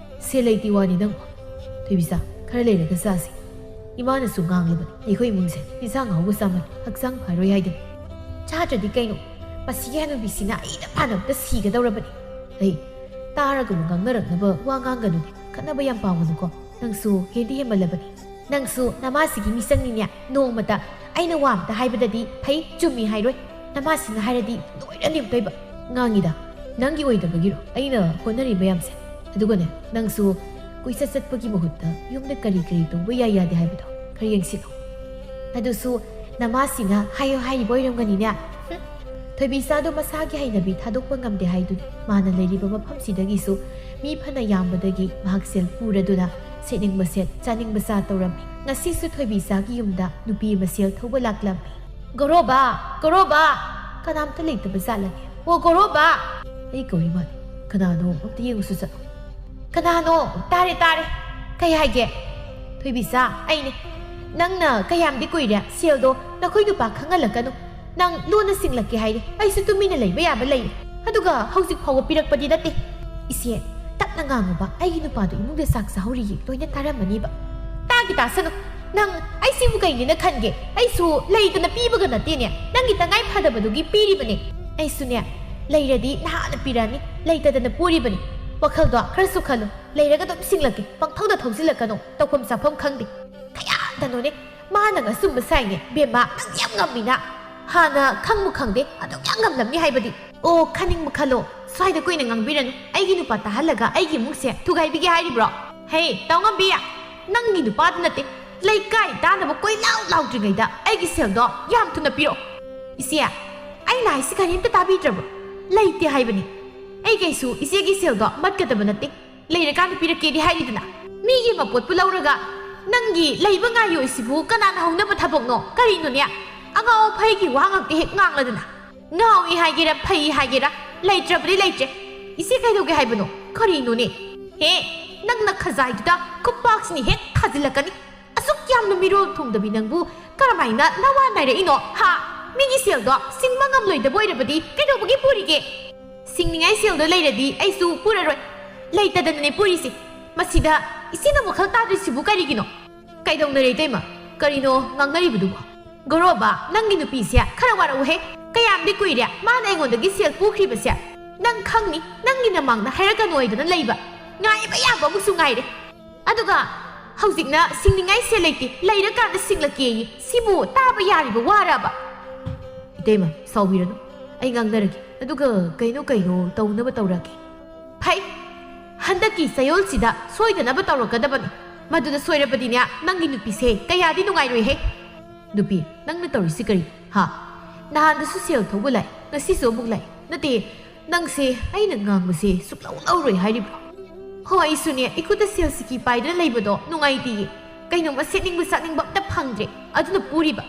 ꯁꯦꯜ ꯂꯩꯇꯦ ꯋꯥꯅꯤ ꯅꯪꯕꯨ꯫ ꯊꯣꯏꯕꯤꯆꯥ, ꯈꯔ ꯂꯩꯔꯒ ꯆꯥꯁꯤ꯫ ꯏꯃꯥꯅꯁꯨ ꯉꯥꯡꯂꯕꯅꯤ, ꯑꯩꯈꯣꯏ ꯏꯃꯨꯡꯁꯦ ꯏꯟꯁꯥꯡ ꯑꯍꯥꯎꯕ ꯆꯥꯃꯜ ꯍꯛꯆꯥꯡ ꯐꯔꯣꯏ ꯍꯥꯏꯗꯅ꯫ ꯆꯥꯗ꯭ꯔꯗꯤ ꯀꯩꯅꯣ? ꯃꯁꯤꯒꯤ ꯍꯅꯨꯕꯤꯁꯤꯅ ꯑꯩꯅ ꯐꯥꯅꯕꯗ ꯁꯤꯒꯗꯧꯔꯕꯅꯤ꯫ ꯑꯩ ꯇꯥꯔꯒꯕꯨ ꯉꯥꯡꯅꯔꯛꯅꯕ ꯋꯥ ꯉꯥꯡꯒꯅꯨꯅꯦ, ꯈꯠꯅꯕ ꯌꯥꯝ ꯄꯥꯝꯒꯅꯨꯀꯣ꯫ ꯅꯪꯁꯨ ꯍꯦꯟꯗꯤ ꯍꯦꯟꯃꯜꯂꯕꯅꯤ꯫ ꯅꯪꯁꯨ ꯅꯃꯥꯁꯤꯒꯤ ꯃꯤꯆꯪꯅꯤꯅꯦ꯫ ꯅꯣꯡꯃꯇ ꯑꯩꯅ ꯋꯥ ꯑꯝꯇ ꯍꯥꯏꯕꯗꯗꯤ ꯐꯩ, ꯆꯨꯝꯃꯤ ꯍꯥꯏꯔꯣꯏ꯫ ꯅꯃꯥꯁꯤꯅ ꯍꯥꯏꯔꯗꯤ ꯂꯣꯏꯔꯅꯤ ꯑꯝꯇꯣꯏꯕ꯫ ꯉꯥꯡꯉꯤꯗ, ꯅꯪꯒꯤ ꯑꯣꯏꯗꯕꯒꯤꯔꯣ ꯑꯩꯅ ꯍꯣꯠꯅꯔꯤ ꯃꯌꯥꯝꯁꯦ? ꯑꯗꯨꯒꯅꯦ, ꯅꯪꯁꯨ ꯀꯣꯏꯆꯠ ꯆꯠꯄꯒꯤ ꯃꯍꯨꯠꯇ ꯌꯨꯝꯗ ꯀꯔꯤ ꯀꯔꯤ ꯇꯧꯕ ꯌꯥꯏ ꯌꯥꯗꯦ ꯍꯥꯏꯕꯗꯣ ꯈꯔ ꯌꯦꯡꯁꯤꯜꯂꯣ꯫ ꯑꯗꯨꯁꯨ ꯅꯃꯥꯁꯤꯅ ꯍꯥꯏꯌꯣ ꯍꯥꯏꯔꯤꯕ ꯑꯣꯏꯔꯝꯒꯅꯤꯅꯦ꯫ ꯍꯨꯝ, ꯊꯣꯏꯕꯤꯆꯥꯗꯣ ꯃꯁꯥꯒꯤ ꯍꯩꯅꯕꯤ ꯊꯥꯗꯣꯛꯄ ꯉꯝꯗꯦ ꯍꯥꯏꯗꯨꯅꯤ꯫ ꯃꯥꯅ ꯂꯩꯔꯤꯕ ꯃꯐꯝꯁꯤꯗꯒꯤꯁꯨ ꯃꯤ ꯐꯅ ꯌꯥꯝꯕꯗꯒꯤ ꯃꯍꯥꯛ ꯁꯦꯜ ꯄꯨꯔꯗꯨꯅ ꯁꯦꯠꯅꯤꯡꯕ ꯁꯦꯠ, ꯆꯥꯅꯤꯡꯕ ꯆꯥ ꯇꯧꯔꯝꯃꯤ꯫ ꯉꯁꯤꯁꯨ ꯊꯣꯏꯕꯤꯆꯥꯒꯤ ꯌꯨꯝꯗ ꯅꯨꯄꯤ ꯑꯃ ꯁꯦꯜ ꯊꯧꯕ ꯂꯥꯛꯂꯝꯃꯤ꯫ "ꯒꯣꯔꯣꯕ! ꯒꯣꯔꯣꯕ!" ꯀꯅꯥꯝꯇ ꯂꯩꯇꯕ ꯖꯥꯠꯂꯅꯦ? "ꯑꯣ, ꯒꯣꯔꯣꯕ!" ꯑꯩ ꯀꯧꯔꯤ ꯃꯥꯜꯂꯦ꯫ ꯀꯅꯥꯅꯣ ꯑꯝꯇ ꯌꯦꯡꯉꯨꯁꯨ ꯆꯠꯂꯣ꯫ "ꯀꯅꯥꯅꯣ? ꯇꯥꯔꯦ, ꯇꯥꯔꯦ꯫ ꯀꯩ ꯍꯥꯏꯒꯦ?" "ꯊꯣꯏꯕꯤꯆꯥ, ꯑꯩꯅꯦ꯫ ꯅꯪꯅ ꯀꯌꯥꯝꯗꯤ ꯀꯨꯏꯔꯦ ꯁꯦꯜꯗꯣ ꯅꯈꯣꯏ ꯅꯨꯄꯥ ꯈꯪꯍꯜꯂꯛꯀꯅꯨ꯫ ꯅꯪ ꯂꯣꯟꯅ ꯁꯤꯡꯂꯛꯀꯦ ꯍꯥꯏꯔꯦ꯫ ꯑꯩꯁꯨ ꯇꯨꯃꯤꯟꯅ ꯂꯩꯕ ꯌꯥꯕ ꯂꯩꯔꯦ꯫ ꯑꯗꯨꯒ ꯍꯧꯖꯤꯛ ꯐꯥꯎꯕ ꯄꯤꯔꯛꯄꯗꯤ ꯅꯠꯇꯦ꯫" "ꯏꯆꯦ, ꯇꯞꯅ ꯉꯥꯡꯉꯨꯕ꯫ ꯑꯩꯒꯤ ꯅꯨꯄꯥꯗꯣ ꯏꯃꯨꯡꯗ ꯆꯥꯛ ꯆꯥꯍꯧꯔꯤꯌꯦ꯫ ꯂꯣꯏꯅ ꯇꯥꯔꯝꯃꯅꯤꯕ꯫" "ꯇꯥꯒꯤ ꯇꯥꯁꯅꯨ꯫ ꯅꯪ ꯑꯩꯁꯤꯕꯨ ꯀꯩꯅꯦꯅ ꯈꯟꯒꯦ? ꯑꯩꯁꯨ ꯂꯩꯗꯅ ꯄꯤꯕꯒ ꯅꯠꯇꯦꯅꯦ꯫ ꯅꯪꯒꯤ ꯇꯉꯥꯏ ꯐꯗꯕꯗꯨꯒꯤ ꯄꯤꯔꯤꯕꯅꯦ꯫ ꯑꯩꯁꯨꯅꯦ, ꯂꯩꯔꯗꯤ ꯅꯍꯥꯟꯅ ꯄꯤꯔꯛꯑꯅꯤ꯫ ꯂꯩꯇꯗꯅ ꯄꯨꯔꯤꯕꯅꯤ꯫ ꯋꯥꯈꯜꯗꯣ ꯈꯔꯁꯨ ꯈꯜꯂꯨ꯫ ꯂꯩꯔꯒ ꯑꯗꯨꯝ ꯁꯤꯡꯂꯛꯀꯦ꯫ ꯄꯪꯊꯧꯗ ꯊꯧꯖꯤꯜꯂꯛꯀꯅꯨ꯫ ꯇꯧꯐꯝ ꯆꯥꯐꯝ ꯈꯪꯗꯦ꯫ ꯀꯌꯥꯗꯅꯣꯅꯦ ꯃꯥꯅ ꯑꯆꯨꯝꯕ ꯁꯥꯏꯅꯦ꯫ ꯕꯦꯝꯃ, ꯅꯪ ꯌꯥꯝ ꯉꯝꯃꯤꯅ꯫ ꯍꯥꯟꯅ ꯈꯪꯕꯨ ꯈꯪꯗꯦ, ꯑꯗꯨꯛ ꯌꯥꯝ ꯉꯝꯂꯝꯃꯤ ꯍꯥꯏꯕꯗꯤ꯫ ꯑꯣ, ꯈꯟꯅꯤꯡꯕ ꯈꯜꯂꯣ꯫ ꯁ꯭ꯋꯥꯏꯗ ꯀꯨꯏꯅ ꯉꯥꯡꯕꯤꯔꯅꯨ꯫ ꯑꯩꯒꯤ ꯅꯨꯄꯥ ꯇꯥꯍꯜꯂꯒ ꯑꯩꯒꯤ ꯏꯃꯨꯡꯁꯦ ꯊꯨꯒꯥꯏꯕꯤꯒꯦ ꯍꯥꯏꯔꯤꯕ꯭ꯔꯣ? ꯍꯦ, ꯇꯥꯎꯉꯝꯕꯤ, ꯅꯪꯒꯤ ꯅꯨꯄꯥꯗꯨ ꯅꯠꯇꯦ꯫ ꯂꯩꯀꯥꯏ ꯇꯥꯅꯕ ꯀꯣꯏ ꯂꯥꯎ ꯂꯥꯎꯗ꯭ꯔꯤꯉꯩꯗ ꯑꯩꯒꯤ ꯁꯦꯜꯗꯣ ꯌꯥꯝ ꯊꯨꯅ ꯄꯤꯔꯛꯑꯣ꯫" "ꯏꯆꯦ, ꯑꯩꯅ ꯍꯥꯏꯁꯤ ꯀꯔꯤꯝꯇ ꯇꯥꯕꯤꯗ꯭ꯔꯕ꯭ꯔꯣ? ꯂꯩꯇꯦ ꯍꯥꯏꯕꯅꯤ꯫ ꯑꯩ ꯀꯩꯁꯨ ꯏꯆꯦꯒꯤ ꯁꯦꯜꯗꯣ ꯃꯠꯀꯗꯕ ꯅꯠꯇꯦ꯫ ꯂꯩꯔꯀꯥꯟꯗ ꯄꯤꯔꯛꯀꯦꯗꯤ ꯍꯥꯏꯔꯤꯗꯅ꯫ ꯃꯤꯒꯤ ꯃꯄꯣꯠꯄꯨ ꯂꯧꯔꯒ ꯅꯪꯒꯤ ꯂꯩꯕ ꯉꯥꯏꯌꯣꯏꯁꯤꯕꯨ ꯀꯅꯥꯅ ꯍꯧꯅꯕ ꯊꯕꯛꯅꯣ? ꯀꯔꯤꯅꯣꯅꯦ? ꯑꯉꯥꯎ ꯑꯐꯩꯒꯤ ꯋꯥ ꯉꯥꯛꯇ ꯍꯦꯛ ꯉꯥꯡꯂꯗꯅ꯫ ꯉꯥꯎꯏ ꯍꯥꯏꯒꯦꯔꯥ, ꯐꯩ ꯍꯥꯏꯒꯦꯔꯥ, ꯂꯩꯇ꯭ꯔꯕꯗꯤ ꯂꯩꯇ꯭ꯔꯦ꯫ ꯏꯆꯦ, ꯀꯩꯗꯧꯒꯦ ꯍꯥꯏꯕꯅꯣ? ꯀꯔꯤꯅꯣꯅꯦ? ꯍꯦ, ꯅꯪꯅ ꯈꯖꯥꯏꯗꯨꯗ ꯈꯨꯄꯥꯛꯁꯤꯅꯤ ꯍꯦꯛ ꯊꯥꯖꯤꯜꯂꯛꯀꯅꯤ꯫ ꯑꯁꯨꯛ ꯌꯥꯝꯅ ꯃꯤꯔꯣꯜ ꯊꯨꯡꯗꯕꯤ ꯅꯪꯕꯨ ꯀꯔꯝꯍꯥꯏꯅ ꯅꯋꯥ ꯅꯥꯏꯔꯛꯏꯅꯣ? ꯍꯥ? ꯃꯤꯒꯤ ꯁꯦꯜꯗꯣ ꯁꯤꯡꯕ ꯉꯝꯂꯣꯏꯗꯕ ꯑꯣꯏꯔꯕꯗꯤ ꯀꯩꯗꯧꯕꯒꯤ ꯄꯨꯔꯤꯒꯦ? ꯁꯤꯡꯅꯤꯡꯉꯥꯏ ꯁꯦꯜꯗꯣ ꯂꯩꯔꯗꯤ ꯑꯩꯁꯨ ꯄꯨꯔꯔꯣꯏ꯫ ꯂꯩꯇꯗꯅꯅꯦ ꯄꯨꯔꯤꯁꯦ꯫ ꯃꯁꯤꯗ ꯏꯆꯦꯅ ꯋꯥꯈꯜ ꯇꯥꯗ꯭ꯔꯤꯁꯤꯕꯨ ꯀꯔꯤꯒꯤꯅꯣ? ꯀꯩꯗꯧꯅꯔꯦ ꯏꯇꯩꯃ? ꯀꯔꯤꯅꯣ ꯉꯥꯡꯅꯔꯤꯕꯗꯨꯕꯣ? ꯒꯣꯔꯣꯕ, ꯅꯪꯒꯤ ꯅꯨꯄꯤꯁꯦ ꯈꯔ ꯋꯥꯔꯛꯎꯍꯦ꯫ ꯀꯌꯥꯝꯗꯤ ꯀꯨꯏꯔꯦ ꯃꯥꯅ ꯑꯩꯉꯣꯟꯗꯒꯤ ꯁꯦꯜ ꯄꯨꯈ꯭ꯔꯤꯕꯁꯦ? ꯅꯪ ꯈꯪꯅꯤ, ꯅꯪꯒꯤ ꯅꯃꯥꯡꯗ ꯍꯥꯏꯔꯛꯀꯅꯨ ꯍꯥꯏꯗꯅ ꯂꯩꯕ꯫ ꯉꯥꯏꯕ ꯌꯥꯕ ꯑꯃꯨꯛꯁꯨ ꯉꯥꯏꯔꯦ꯫ ꯑꯗꯨꯒ ꯍꯧꯖꯤꯛꯅ ꯁꯤꯡꯅꯤꯡꯉꯥꯏ ꯁꯦꯜ ꯂꯩꯇꯦ, ꯂꯩꯔꯀꯥꯟꯗ ꯁꯤꯡꯂꯛꯀꯦꯌꯦ꯫ ꯁꯤꯕꯨ ꯇꯥꯕ ꯌꯥꯔꯤꯕ ꯋꯥꯔꯕ? ꯏꯇꯩꯃ, ꯁꯥꯎꯕꯤꯔꯅꯨ꯫ ꯑꯩ ꯉꯥꯡꯅꯔꯒꯦ꯫ ꯑꯗꯨꯒ ꯀꯩꯅꯣ ꯀꯩꯅꯣ ꯇꯧꯅꯕ ꯇꯧꯔꯛꯀꯦ꯫ ꯐꯩ꯫ ꯍꯟꯗꯛꯀꯤ ꯆꯌꯣꯜꯁꯤꯗ ꯁꯣꯏꯗꯅꯕ ꯇꯧꯔꯛꯀꯗꯕꯅꯤ꯫ ꯃꯗꯨꯗ ꯁꯣꯏꯔꯕꯗꯤꯅꯦ, ꯅꯪꯒꯤ ꯅꯨꯄꯤꯁꯦ ꯀꯌꯥꯗꯤ ꯅꯨꯡꯉꯥꯏꯔꯣꯏꯍꯦ꯫ ꯅꯨꯄꯤ, ꯅꯪꯅ ꯇꯧꯔꯤꯁꯤ ꯀꯔꯤ? ꯍꯥ? ꯅꯍꯥꯟꯗꯁꯨ ꯁꯦꯜ ꯊꯧꯕ ꯂꯥꯛꯏ, ꯉꯁꯤꯁꯨ ꯑꯃꯨꯛ ꯂꯥꯛꯏ꯫ ꯅꯠꯇꯦ, ꯅꯪꯁꯦ ꯑꯩꯅ ꯉꯥꯡꯕꯁꯦ ꯁꯨꯛꯂꯧ ꯂꯧꯔꯣꯏ ꯍꯥꯏꯔꯤꯕ꯭ꯔꯣ? ꯍꯣ, ꯑꯩꯁꯨꯅꯦ, ꯏꯈꯨꯠꯇ ꯁꯦꯜ ꯁꯤꯀꯤ ꯄꯥꯏꯗꯨꯅ ꯂꯩꯕꯗꯣ ꯅꯨꯡꯉꯥꯏꯇꯦꯌꯦ꯫ ꯀꯩꯅꯣꯝꯃ ꯁꯦꯠꯅꯤꯡꯕ ꯆꯥꯅꯤꯡꯕ ꯑꯝꯇ ꯐꯪꯗ꯭ꯔꯦ, ꯑꯗꯨꯅ ꯄꯨꯔꯤꯕ꯫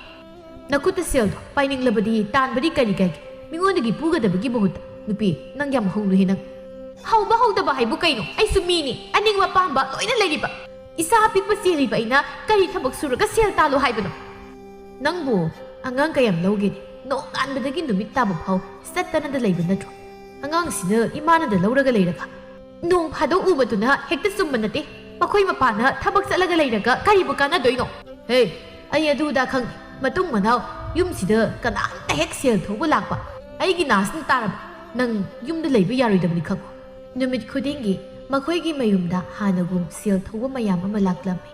ꯅꯈꯨꯠꯇ ꯁꯦꯜꯗꯣ ꯄꯥꯏꯅꯤꯡꯂꯕꯗꯤ ꯇꯥꯟꯕꯗꯤ ꯀꯔꯤ ꯀꯥꯏꯒꯦ? ꯃꯤꯉꯣꯟꯗꯒꯤ ꯄꯨꯒꯗꯕꯒꯤ ꯃꯍꯨꯠꯇ꯫ ꯅꯨꯄꯤ, ꯅꯪ ꯌꯥꯝ ꯍꯧꯂꯨꯍꯦ ꯅꯪ꯫ ꯍꯧꯕ ꯍꯧꯗꯕ ꯍꯥꯏꯕꯨ ꯀꯩꯅꯣ? ꯑꯩꯁꯨ ꯃꯤꯅꯤ, ꯑꯅꯤꯡꯕ ꯑꯄꯥꯝꯕ ꯂꯣꯏꯅ ꯂꯩꯔꯤꯕ꯫ ꯏꯆꯥ ꯑꯄꯤꯛꯄ ꯆꯦꯜꯂꯤꯕ ꯑꯩꯅ ꯀꯔꯤ ꯊꯕꯛ ꯁꯨꯔꯒ ꯁꯦꯜ ꯇꯥꯜꯂꯣ ꯍꯥꯏꯕꯅꯣ? ꯅꯪꯕꯨ ꯑꯉꯥꯡ ꯀꯌꯥꯝ ꯂꯧꯒꯦꯅꯦ? ꯅꯣꯡꯉꯥꯟꯕꯗꯒꯤ ꯅꯨꯃꯤꯠ ꯇꯥꯕ ꯐꯥꯎ ꯆꯠꯇꯅꯗ ꯂꯩꯕ ꯅꯠꯇ꯭ꯔꯣ? ꯑꯉꯥꯡꯁꯤꯅ ꯏꯃꯥꯅꯗ ꯂꯧꯔꯒ ꯂꯩꯔꯒ꯫ ꯅꯣꯡ ꯐꯥꯗꯣꯛ ꯎꯕꯗꯨꯅ ꯍꯦꯛꯇ ꯆꯨꯝꯕ ꯅꯠꯇꯦ꯫ ꯃꯈꯣꯏ ꯃꯄꯥꯅ ꯊꯕꯛ ꯆꯠꯂꯒ ꯂꯩꯔꯒ ꯀꯔꯤꯕꯨ ꯀꯥꯟꯅꯗꯣꯏꯅꯣ? ꯍꯦ, ꯑꯩ ꯑꯗꯨ ꯑꯗꯥ ꯈꯪꯗꯦ꯫ ꯃꯇꯨꯡ ꯃꯅꯥꯎ ꯌꯨꯝꯁꯤꯗ ꯀꯅꯥꯝꯇ ꯍꯦꯛ ꯁꯦꯜ ꯊꯧꯕ ꯂꯥꯛꯄ ꯑꯩꯒꯤ ꯅꯥꯁꯤꯅ ꯇꯥꯔꯕ꯫ ꯅꯪ ꯌꯨꯝꯗ ꯂꯩꯕ ꯌꯥꯔꯣꯏꯗꯕꯅꯤ ꯈꯪꯉꯨ꯫ ꯅꯨꯃꯤꯠ ꯈꯨꯗꯤꯡꯒꯤ ꯃꯈꯣꯏꯒꯤ ꯃꯌꯨꯝꯗ ꯍꯥꯟꯅꯒꯨꯝ ꯁꯦꯜ ꯊꯧꯕ ꯃꯌꯥꯝ ꯑꯃ ꯂꯥꯛꯂꯝꯃꯤ꯫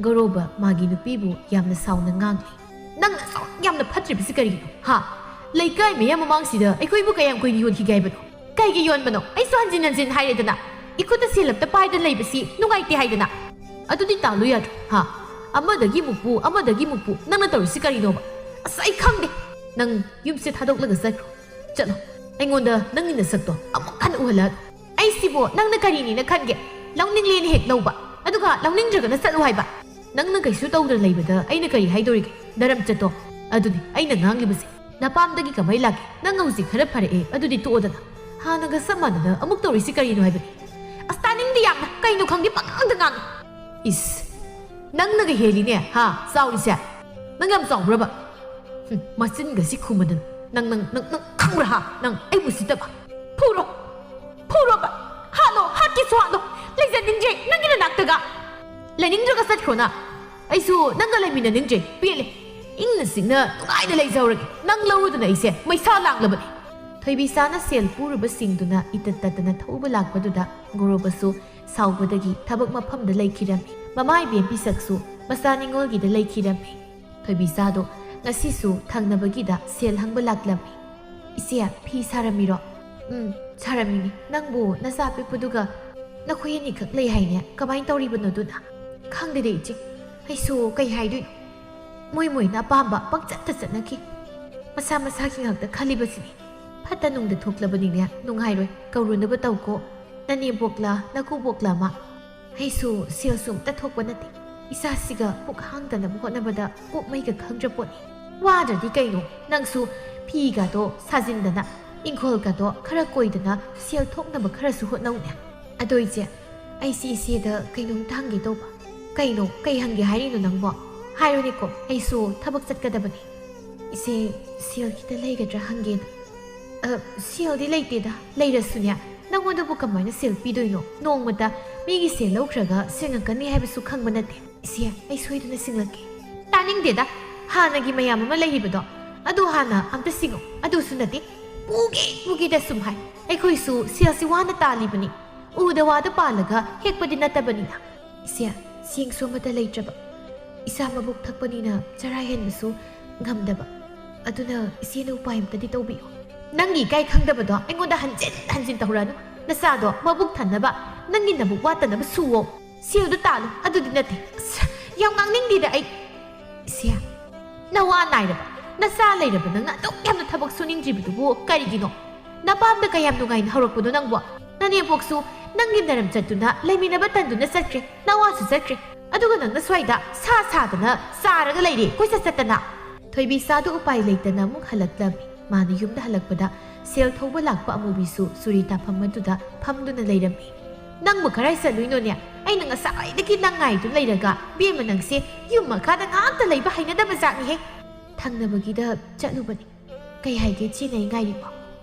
ꯒꯧꯔꯣꯕ ꯃꯥꯒꯤ ꯅꯨꯄꯤꯕꯨ ꯌꯥꯝꯅ ꯁꯥꯎꯅ ꯉꯥꯡꯂꯤ꯫ ꯅꯪꯅ ꯑꯁꯨꯛ ꯌꯥꯝꯅ ꯐꯠꯇ꯭ꯔꯤꯕꯁꯤ ꯀꯔꯤꯒꯤꯅꯣ? ꯍꯥ? ꯂꯩꯀꯥꯏ ꯃꯌꯥꯝ ꯃꯃꯥꯡꯁꯤꯗ ꯑꯩꯈꯣꯏꯕꯨ ꯀꯌꯥꯝ ꯀꯨꯏꯅ ꯌꯣꯟꯈꯤꯒꯦ ꯍꯥꯏꯕꯅꯣ? ꯀꯩꯒꯤ ꯌꯣꯟꯕꯅꯣ? ꯑꯩꯁꯨ ꯍꯟꯖꯤꯟ ꯍꯟꯖꯤꯟ ꯍꯥꯏꯔꯦꯗꯅ, ꯏꯈꯨꯠꯇ ꯁꯦꯜ ꯑꯝꯇ ꯄꯥꯏꯗꯅ ꯂꯩꯕꯁꯤ ꯅꯨꯡꯉꯥꯏꯇꯦ ꯍꯥꯏꯗꯅ꯫ ꯑꯗꯨꯗꯤ ꯇꯥꯜꯂꯨ ꯌꯥꯗ꯭ꯔꯣ? ꯍꯥ? ꯑꯃꯗꯒꯤ ꯃꯨꯛꯄꯨ, ꯑꯃꯗꯒꯤ ꯃꯨꯛꯄꯨ, ꯅꯪꯅ ꯇꯧꯔꯤꯁꯤ ꯀꯔꯤꯅꯣꯕ? ꯑꯁ, ꯑꯩ ꯈꯪꯗꯦ꯫ ꯅꯪ ꯌꯨꯝꯁꯦ ꯊꯥꯗꯣꯛꯂꯒ ꯆꯠꯈ꯭ꯔꯣ꯫ ꯆꯠꯂꯣ꯫ ꯑꯩꯉꯣꯟꯗ ꯅꯪꯒꯤ ꯅꯁꯛꯇꯣ ꯑꯃꯨꯛ ꯍꯟꯅ ꯎꯍꯜꯂꯛꯑꯅꯨ꯫ ꯑꯩꯁꯤꯕꯣ ꯅꯪꯅ ꯀꯔꯤꯅꯦꯅ ꯈꯟꯒꯦ? ꯂꯧꯅꯤꯡꯂꯦꯅ ꯍꯦꯛ ꯂꯧꯕ, ꯑꯗꯨꯒ ꯂꯧꯅꯤꯡꯗ꯭ꯔꯒꯅ ꯆꯠꯂꯨ ꯍꯥꯏꯕ꯫ ꯅꯪꯅ ꯀꯩꯁꯨ ꯇꯧꯗꯅ ꯂꯩꯕꯗ ꯑꯩꯅ ꯀꯔꯤ ꯍꯥꯏꯗꯣꯔꯤꯒꯦ? ꯅꯔꯝ ꯆꯠꯇꯣ꯫ ꯑꯗꯨꯅꯤ ꯑꯩꯅ ꯉꯥꯡꯂꯤꯕꯁꯦ꯫ ꯅꯄꯥꯝꯗꯒꯤ ꯀꯃꯥꯏ ꯂꯥꯛꯀꯦ? ꯅꯪ ꯍꯧꯖꯤꯛ ꯈꯔ ꯐꯔꯛꯑꯦ, ꯑꯗꯨꯗꯤ ꯇꯣꯛꯑꯣꯗꯅ꯫ ꯍꯥꯟꯅꯒ ꯆꯞ ꯃꯥꯟꯅꯅ ꯑꯃꯨꯛ ꯇꯧꯔꯤꯁꯤ ꯀꯔꯤꯅꯣ ꯍꯥꯏꯕꯅꯤ? ꯑꯁ, ꯇꯥꯅꯤꯡꯗꯦ ꯌꯥꯝꯅ꯫ ꯀꯩꯅꯣ ꯈꯪꯗꯦ, ꯄꯉꯥꯡꯗ ꯉꯥꯡꯉꯤ꯫ ꯏꯁ, ꯅꯪꯅꯒ ꯍꯦꯜꯂꯤꯅꯦ, ꯍꯥ, ꯆꯥꯎꯔꯤꯁꯦ? ꯅꯪ ꯌꯥꯝ ꯆꯥꯎꯕ꯭ꯔꯕ? ꯍꯨꯝ, ꯃꯆꯤꯟꯒꯁꯤ ꯈꯨꯝꯃꯗꯅ꯫ ꯅꯪ, ꯅꯪ, ꯅꯪ, ꯅꯪ ꯈꯪꯕ꯭ꯔꯥ, ꯍꯥ? ꯅꯪ ꯑꯩꯕꯨ ꯎꯁꯤꯠꯇꯕ? ꯐꯨꯔꯣ! ꯐꯨꯔꯣꯕ! ꯍꯥꯠꯂꯣ! ꯍꯥꯠꯀꯦꯁꯨ ꯍꯥꯠꯂꯣ! ꯂꯩꯖꯅꯤꯡꯗ꯭ꯔꯦ ꯅꯪꯒꯤ ꯅꯅꯥꯛꯇꯒ! ꯂꯩꯅꯤꯡꯗ꯭ꯔꯒ ꯆꯠꯈ꯭ꯔꯣꯅ! ꯑꯩꯁꯨ ꯅꯪꯒ ꯂꯩꯃꯤꯟꯅꯅꯤꯡꯗ꯭ꯔꯦ꯫ ꯄꯦꯜꯂꯦ꯫ ꯏꯪꯅ ꯆꯤꯛꯅ ꯅꯨꯡꯉꯥꯏꯅ ꯂꯩꯖꯍꯧꯔꯒꯦ꯫ ꯅꯪ ꯂꯧꯔꯨꯗꯅ ꯑꯩꯁꯦ ꯃꯩꯁꯥ ꯂꯥꯡꯂꯕꯅꯤ꯫ ꯊꯣꯏꯕꯤꯆꯥꯅ ꯁꯦꯜ ꯄꯨꯔꯨꯕꯁꯤꯡꯗꯨꯅ ꯏꯇꯠ ꯇꯠꯇꯅ ꯊꯧꯕ ꯂꯥꯛꯄꯗꯨꯗ ꯒꯣꯔꯣꯕꯁꯨ ꯁꯥꯎꯕꯗꯒꯤ ꯊꯕꯛ ꯃꯐꯝꯗ ꯂꯩꯈꯤꯔꯝꯃꯤ꯫ ꯃꯃꯥ ꯏꯕꯦꯝꯕꯤꯁꯛꯁꯨ ꯃꯆꯥ ꯅꯤꯉꯣꯜꯒꯤꯗ ꯂꯩꯈꯤꯔꯝꯃꯤ꯫ ꯊꯣꯏꯕꯤꯆꯥꯗꯣ ꯉꯁꯤꯁꯨ ꯊꯪꯅꯕꯒꯤꯗ ꯁꯦꯜ ꯍꯪꯕ ꯂꯥꯛꯂꯝꯃꯤ꯫ "ꯏꯆꯦ, ꯐꯤ ꯁꯥꯔꯝꯃꯤꯔꯣ?" "ꯎꯝ, ꯁꯥꯔꯝꯃꯤꯅꯤ꯫ ꯅꯪꯕꯨ ꯅꯆꯥ ꯄꯤꯛꯄꯗꯨꯒ ꯅꯈꯣꯏ ꯑꯅꯤꯈꯛ ꯂꯩ ꯍꯥꯏꯅꯦ꯫ ꯀꯃꯥꯏꯅ ꯇꯧꯔꯤꯕꯅꯣ ꯑꯗꯨꯅ?" "ꯈꯪꯗꯦꯗ ꯏꯆꯦ, ꯑꯩꯁꯨ ꯀꯩ ꯍꯥꯏꯗꯣꯏꯅꯣ꯫ ꯃꯣꯏ ꯃꯣꯏꯅ ꯑꯄꯥꯝꯕ ꯄꯪꯆꯠꯇ ꯆꯠꯅꯈꯤ꯫ ꯃꯁꯥ ꯃꯁꯥꯒꯤ ꯉꯥꯛꯇ ꯈꯜꯂꯤꯕꯁꯤꯅꯤ꯫ ꯐꯠꯇ ꯅꯨꯡꯗ ꯊꯣꯛꯂꯕꯅꯤꯅꯦ, ꯅꯨꯡꯉꯥꯏꯔꯣꯏ꯫ ꯀꯧꯔꯨꯅꯕ ꯇꯧꯀꯣ, ꯅꯅꯦꯝꯕꯣꯛꯂꯥ ꯅꯀꯨꯕꯣꯛꯂꯥ ꯑꯃ꯫ ꯑꯩꯁꯨ ꯁꯦꯜꯁꯨ ꯑꯝꯇ ꯊꯣꯛꯄ ꯅꯠꯇꯦ꯫ ꯏꯆꯥꯁꯤꯒ ꯄꯨꯛ ꯍꯥꯡꯗꯅꯕ ꯍꯣꯠꯅꯕꯗ ꯀꯣꯛ ꯃꯩꯒ ꯈꯪꯗ꯭ꯔ ꯄꯣꯠꯅꯤ꯫ ꯋꯥꯗ꯭ꯔꯗꯤ ꯀꯩꯅꯣ? ꯅꯪꯁꯨ ꯐꯤꯒꯗꯣ ꯁꯥꯖꯤꯟꯗꯅ, ꯏꯪꯈꯣꯜꯒꯗꯣ ꯈꯔ ꯀꯣꯏꯗꯅ ꯁꯦꯜ ꯊꯣꯛꯅꯕ ꯈꯔꯁꯨ ꯍꯣꯠꯅꯧꯅꯦ꯫" "ꯑꯗꯣ ꯏꯆꯦ, ꯑꯩꯁꯦ ꯏꯆꯦꯗ ꯀꯩꯅꯣꯝꯇ ꯍꯪꯒꯦ ꯇꯧꯕ꯫" "ꯀꯩꯅꯣ? ꯀꯩ ꯍꯪꯒꯦ ꯍꯥꯏꯔꯤꯅꯣ ꯅꯪꯕꯣ? ꯍꯥꯏꯔꯣꯅꯦꯀꯣ, ꯑꯩꯁꯨ ꯊꯕꯛ ꯆꯠꯀꯗꯕꯅꯤ꯫" "ꯏꯆꯦ, ꯁꯦꯜ ꯈꯤꯇ ꯂꯩꯒꯗ꯭ꯔꯥ ꯍꯪꯒꯦꯅ꯫" "ꯑ, ꯁꯦꯜꯗꯤ ꯂꯩꯇꯦꯗ꯫ ꯂꯩꯔꯁꯨꯅꯦ, ꯅꯪꯉꯣꯟꯗꯕꯨ ꯀꯃꯥꯏꯅ ꯁꯦꯜ ꯄꯤꯗꯣꯏꯅꯣ? ꯅꯣꯡꯃꯇ ꯃꯤꯒꯤ ꯁꯦꯜ ꯂꯧꯈ꯭ꯔꯒ ꯁꯦꯡꯉꯛꯀꯅꯤ ꯍꯥꯏꯕꯁꯨ ꯈꯪꯕ ꯅꯠꯇꯦ꯫" "ꯏꯆꯦ, ꯑꯩ ꯁꯣꯏꯗꯅ ꯁꯤꯡꯂꯛꯀꯦ꯫" "ꯇꯥꯅꯤꯡꯗꯦꯗ, ꯍꯥꯟꯅꯒꯤ ꯃꯌꯥꯝ ꯑꯃ ꯂꯩꯔꯤꯕꯗꯣ, ꯑꯗꯨ ꯍꯥꯟꯅ ꯑꯝꯇ ꯁꯤꯡꯉꯨ꯫ ꯑꯗꯨꯁꯨ ꯅꯠꯇꯦ, ꯄꯨꯒꯦ ꯄꯨꯒꯦꯗ ꯁꯨꯝ ꯍꯥꯏ꯫ ꯑꯩꯈꯣꯏꯁꯨ ꯁꯦꯜꯁꯤ ꯋꯥꯅ ꯇꯥꯜꯂꯤꯕꯅꯤ꯫ ꯎꯗ ꯋꯥꯗ ꯄꯥꯜꯂꯒ ꯍꯦꯛꯄꯗꯤ ꯅꯠꯇꯕꯅꯤꯅ꯫" "ꯏꯆꯦ, ꯆꯦꯡꯁꯨ ꯑꯃꯠꯇ ꯂꯩꯇ꯭ꯔꯕ꯫ ꯏꯆꯥ ꯃꯕꯨꯛ ꯊꯛꯄꯅꯤꯅ ꯆꯔꯥ ꯍꯦꯟꯕꯁꯨ ꯉꯝꯗꯕ꯫ ꯑꯗꯨꯅ ꯏꯆꯦꯅ ꯎꯄꯥꯏ ꯑꯝꯇꯗꯤ ꯇꯧꯕꯤꯌꯨ꯫" "ꯅꯪꯒꯤ ꯏꯀꯥꯏ ꯈꯪꯗꯕꯗꯣ ꯑꯩꯉꯣꯟꯗ ꯍꯟꯖꯤꯟ ꯍꯟꯖꯤꯟ ꯇꯧꯔꯛꯑꯅꯨ꯫ ꯅꯆꯥꯗꯣ ꯃꯕꯨꯛ ꯊꯟꯅꯕ ꯅꯪꯒꯤ ꯅꯕꯨꯛ ꯋꯥꯠꯇꯅꯕ ꯁꯨꯋꯣ꯫ ꯁꯦꯜꯗꯣ ꯇꯥꯜꯂꯨ, ꯑꯗꯨꯗꯤ ꯅꯠꯇꯦ꯫" "ꯑꯁ, ꯌꯥꯝ ꯉꯥꯡꯅꯤꯡꯗꯦꯗ ꯑꯩ꯫" "ꯏꯆꯦ, ꯅꯋꯥ ꯅꯥꯏꯔꯕ, ꯅꯆꯥ ꯂꯩꯔꯕ ꯅꯪꯅ ꯑꯗꯨꯛ ꯌꯥꯝꯅ ꯊꯕꯛ ꯁꯨꯅꯤꯡꯗ꯭ꯔꯤꯕꯗꯨꯕꯨ ꯀꯔꯤꯒꯤꯅꯣ? ꯅꯄꯥꯝꯗ ꯀꯌꯥꯝ ꯅꯨꯡꯉꯥꯏꯅ ꯍꯧꯔꯛꯄꯅꯣ ꯅꯪꯕꯣ? ꯅꯅꯦꯝꯄꯣꯛꯁꯨ ꯅꯪꯒꯤ ꯅꯔꯝ ꯆꯠꯇꯨꯅ ꯂꯩꯃꯤꯟꯅꯕ ꯇꯟꯗꯨꯅ ꯆꯠꯈ꯭ꯔꯦ, ꯅꯋꯥꯁꯨ ꯆꯠꯈ꯭ꯔꯦ꯫ ꯑꯗꯨꯒ ꯅꯪꯅ ꯁ꯭ꯋꯥꯏꯗ ꯁꯥ ꯁꯥꯗꯅ ꯆꯥꯔꯒ ꯂꯩꯔꯦ, ꯀꯣꯏꯆꯠ ꯆꯠꯇꯅ꯫" ꯊꯣꯏꯕꯤꯁꯥꯗꯨ ꯎꯄꯥꯏ ꯂꯩꯇꯅ ꯑꯃꯨꯛ ꯍꯜꯂꯛꯂꯝꯃꯤ꯫ ꯃꯥꯅ ꯌꯨꯝꯗ ꯍꯜꯂꯛꯄꯗ ꯁꯦꯜ ꯊꯧꯕ ꯂꯥꯛꯄ ꯑꯃꯨꯕꯤꯁꯨ ꯆꯨꯔꯤ ꯇꯥꯐꯝ ꯑꯗꯨꯗ ꯐꯝꯗꯨꯅ ꯂꯩꯔꯝꯃꯤ꯫ "ꯅꯪꯕꯨ ꯀꯔꯥꯏ ꯆꯠꯂꯨꯏꯅꯣꯅꯦ? ꯑꯩꯅ ꯉꯁꯥꯏꯗꯒꯤ ꯅꯪ ꯉꯥꯏꯗꯨꯅ ꯂꯩꯔꯒ, ꯕꯦꯝꯃ ꯅꯪꯁꯦ ꯌꯨꯝ ꯃꯈꯥꯗ ꯉꯥꯛꯇ ꯂꯩꯕ ꯍꯩꯅꯗꯕ ꯖꯥꯠꯅꯤꯍꯦ꯫" "ꯊꯪꯅꯕꯒꯤꯗ ꯆꯠꯂꯨꯕꯅꯤ꯫" "ꯀꯩ ꯍꯥꯏꯒꯦ ꯏꯆꯦꯅ ꯑꯩ ꯉꯥꯏꯔꯤꯕꯣ?"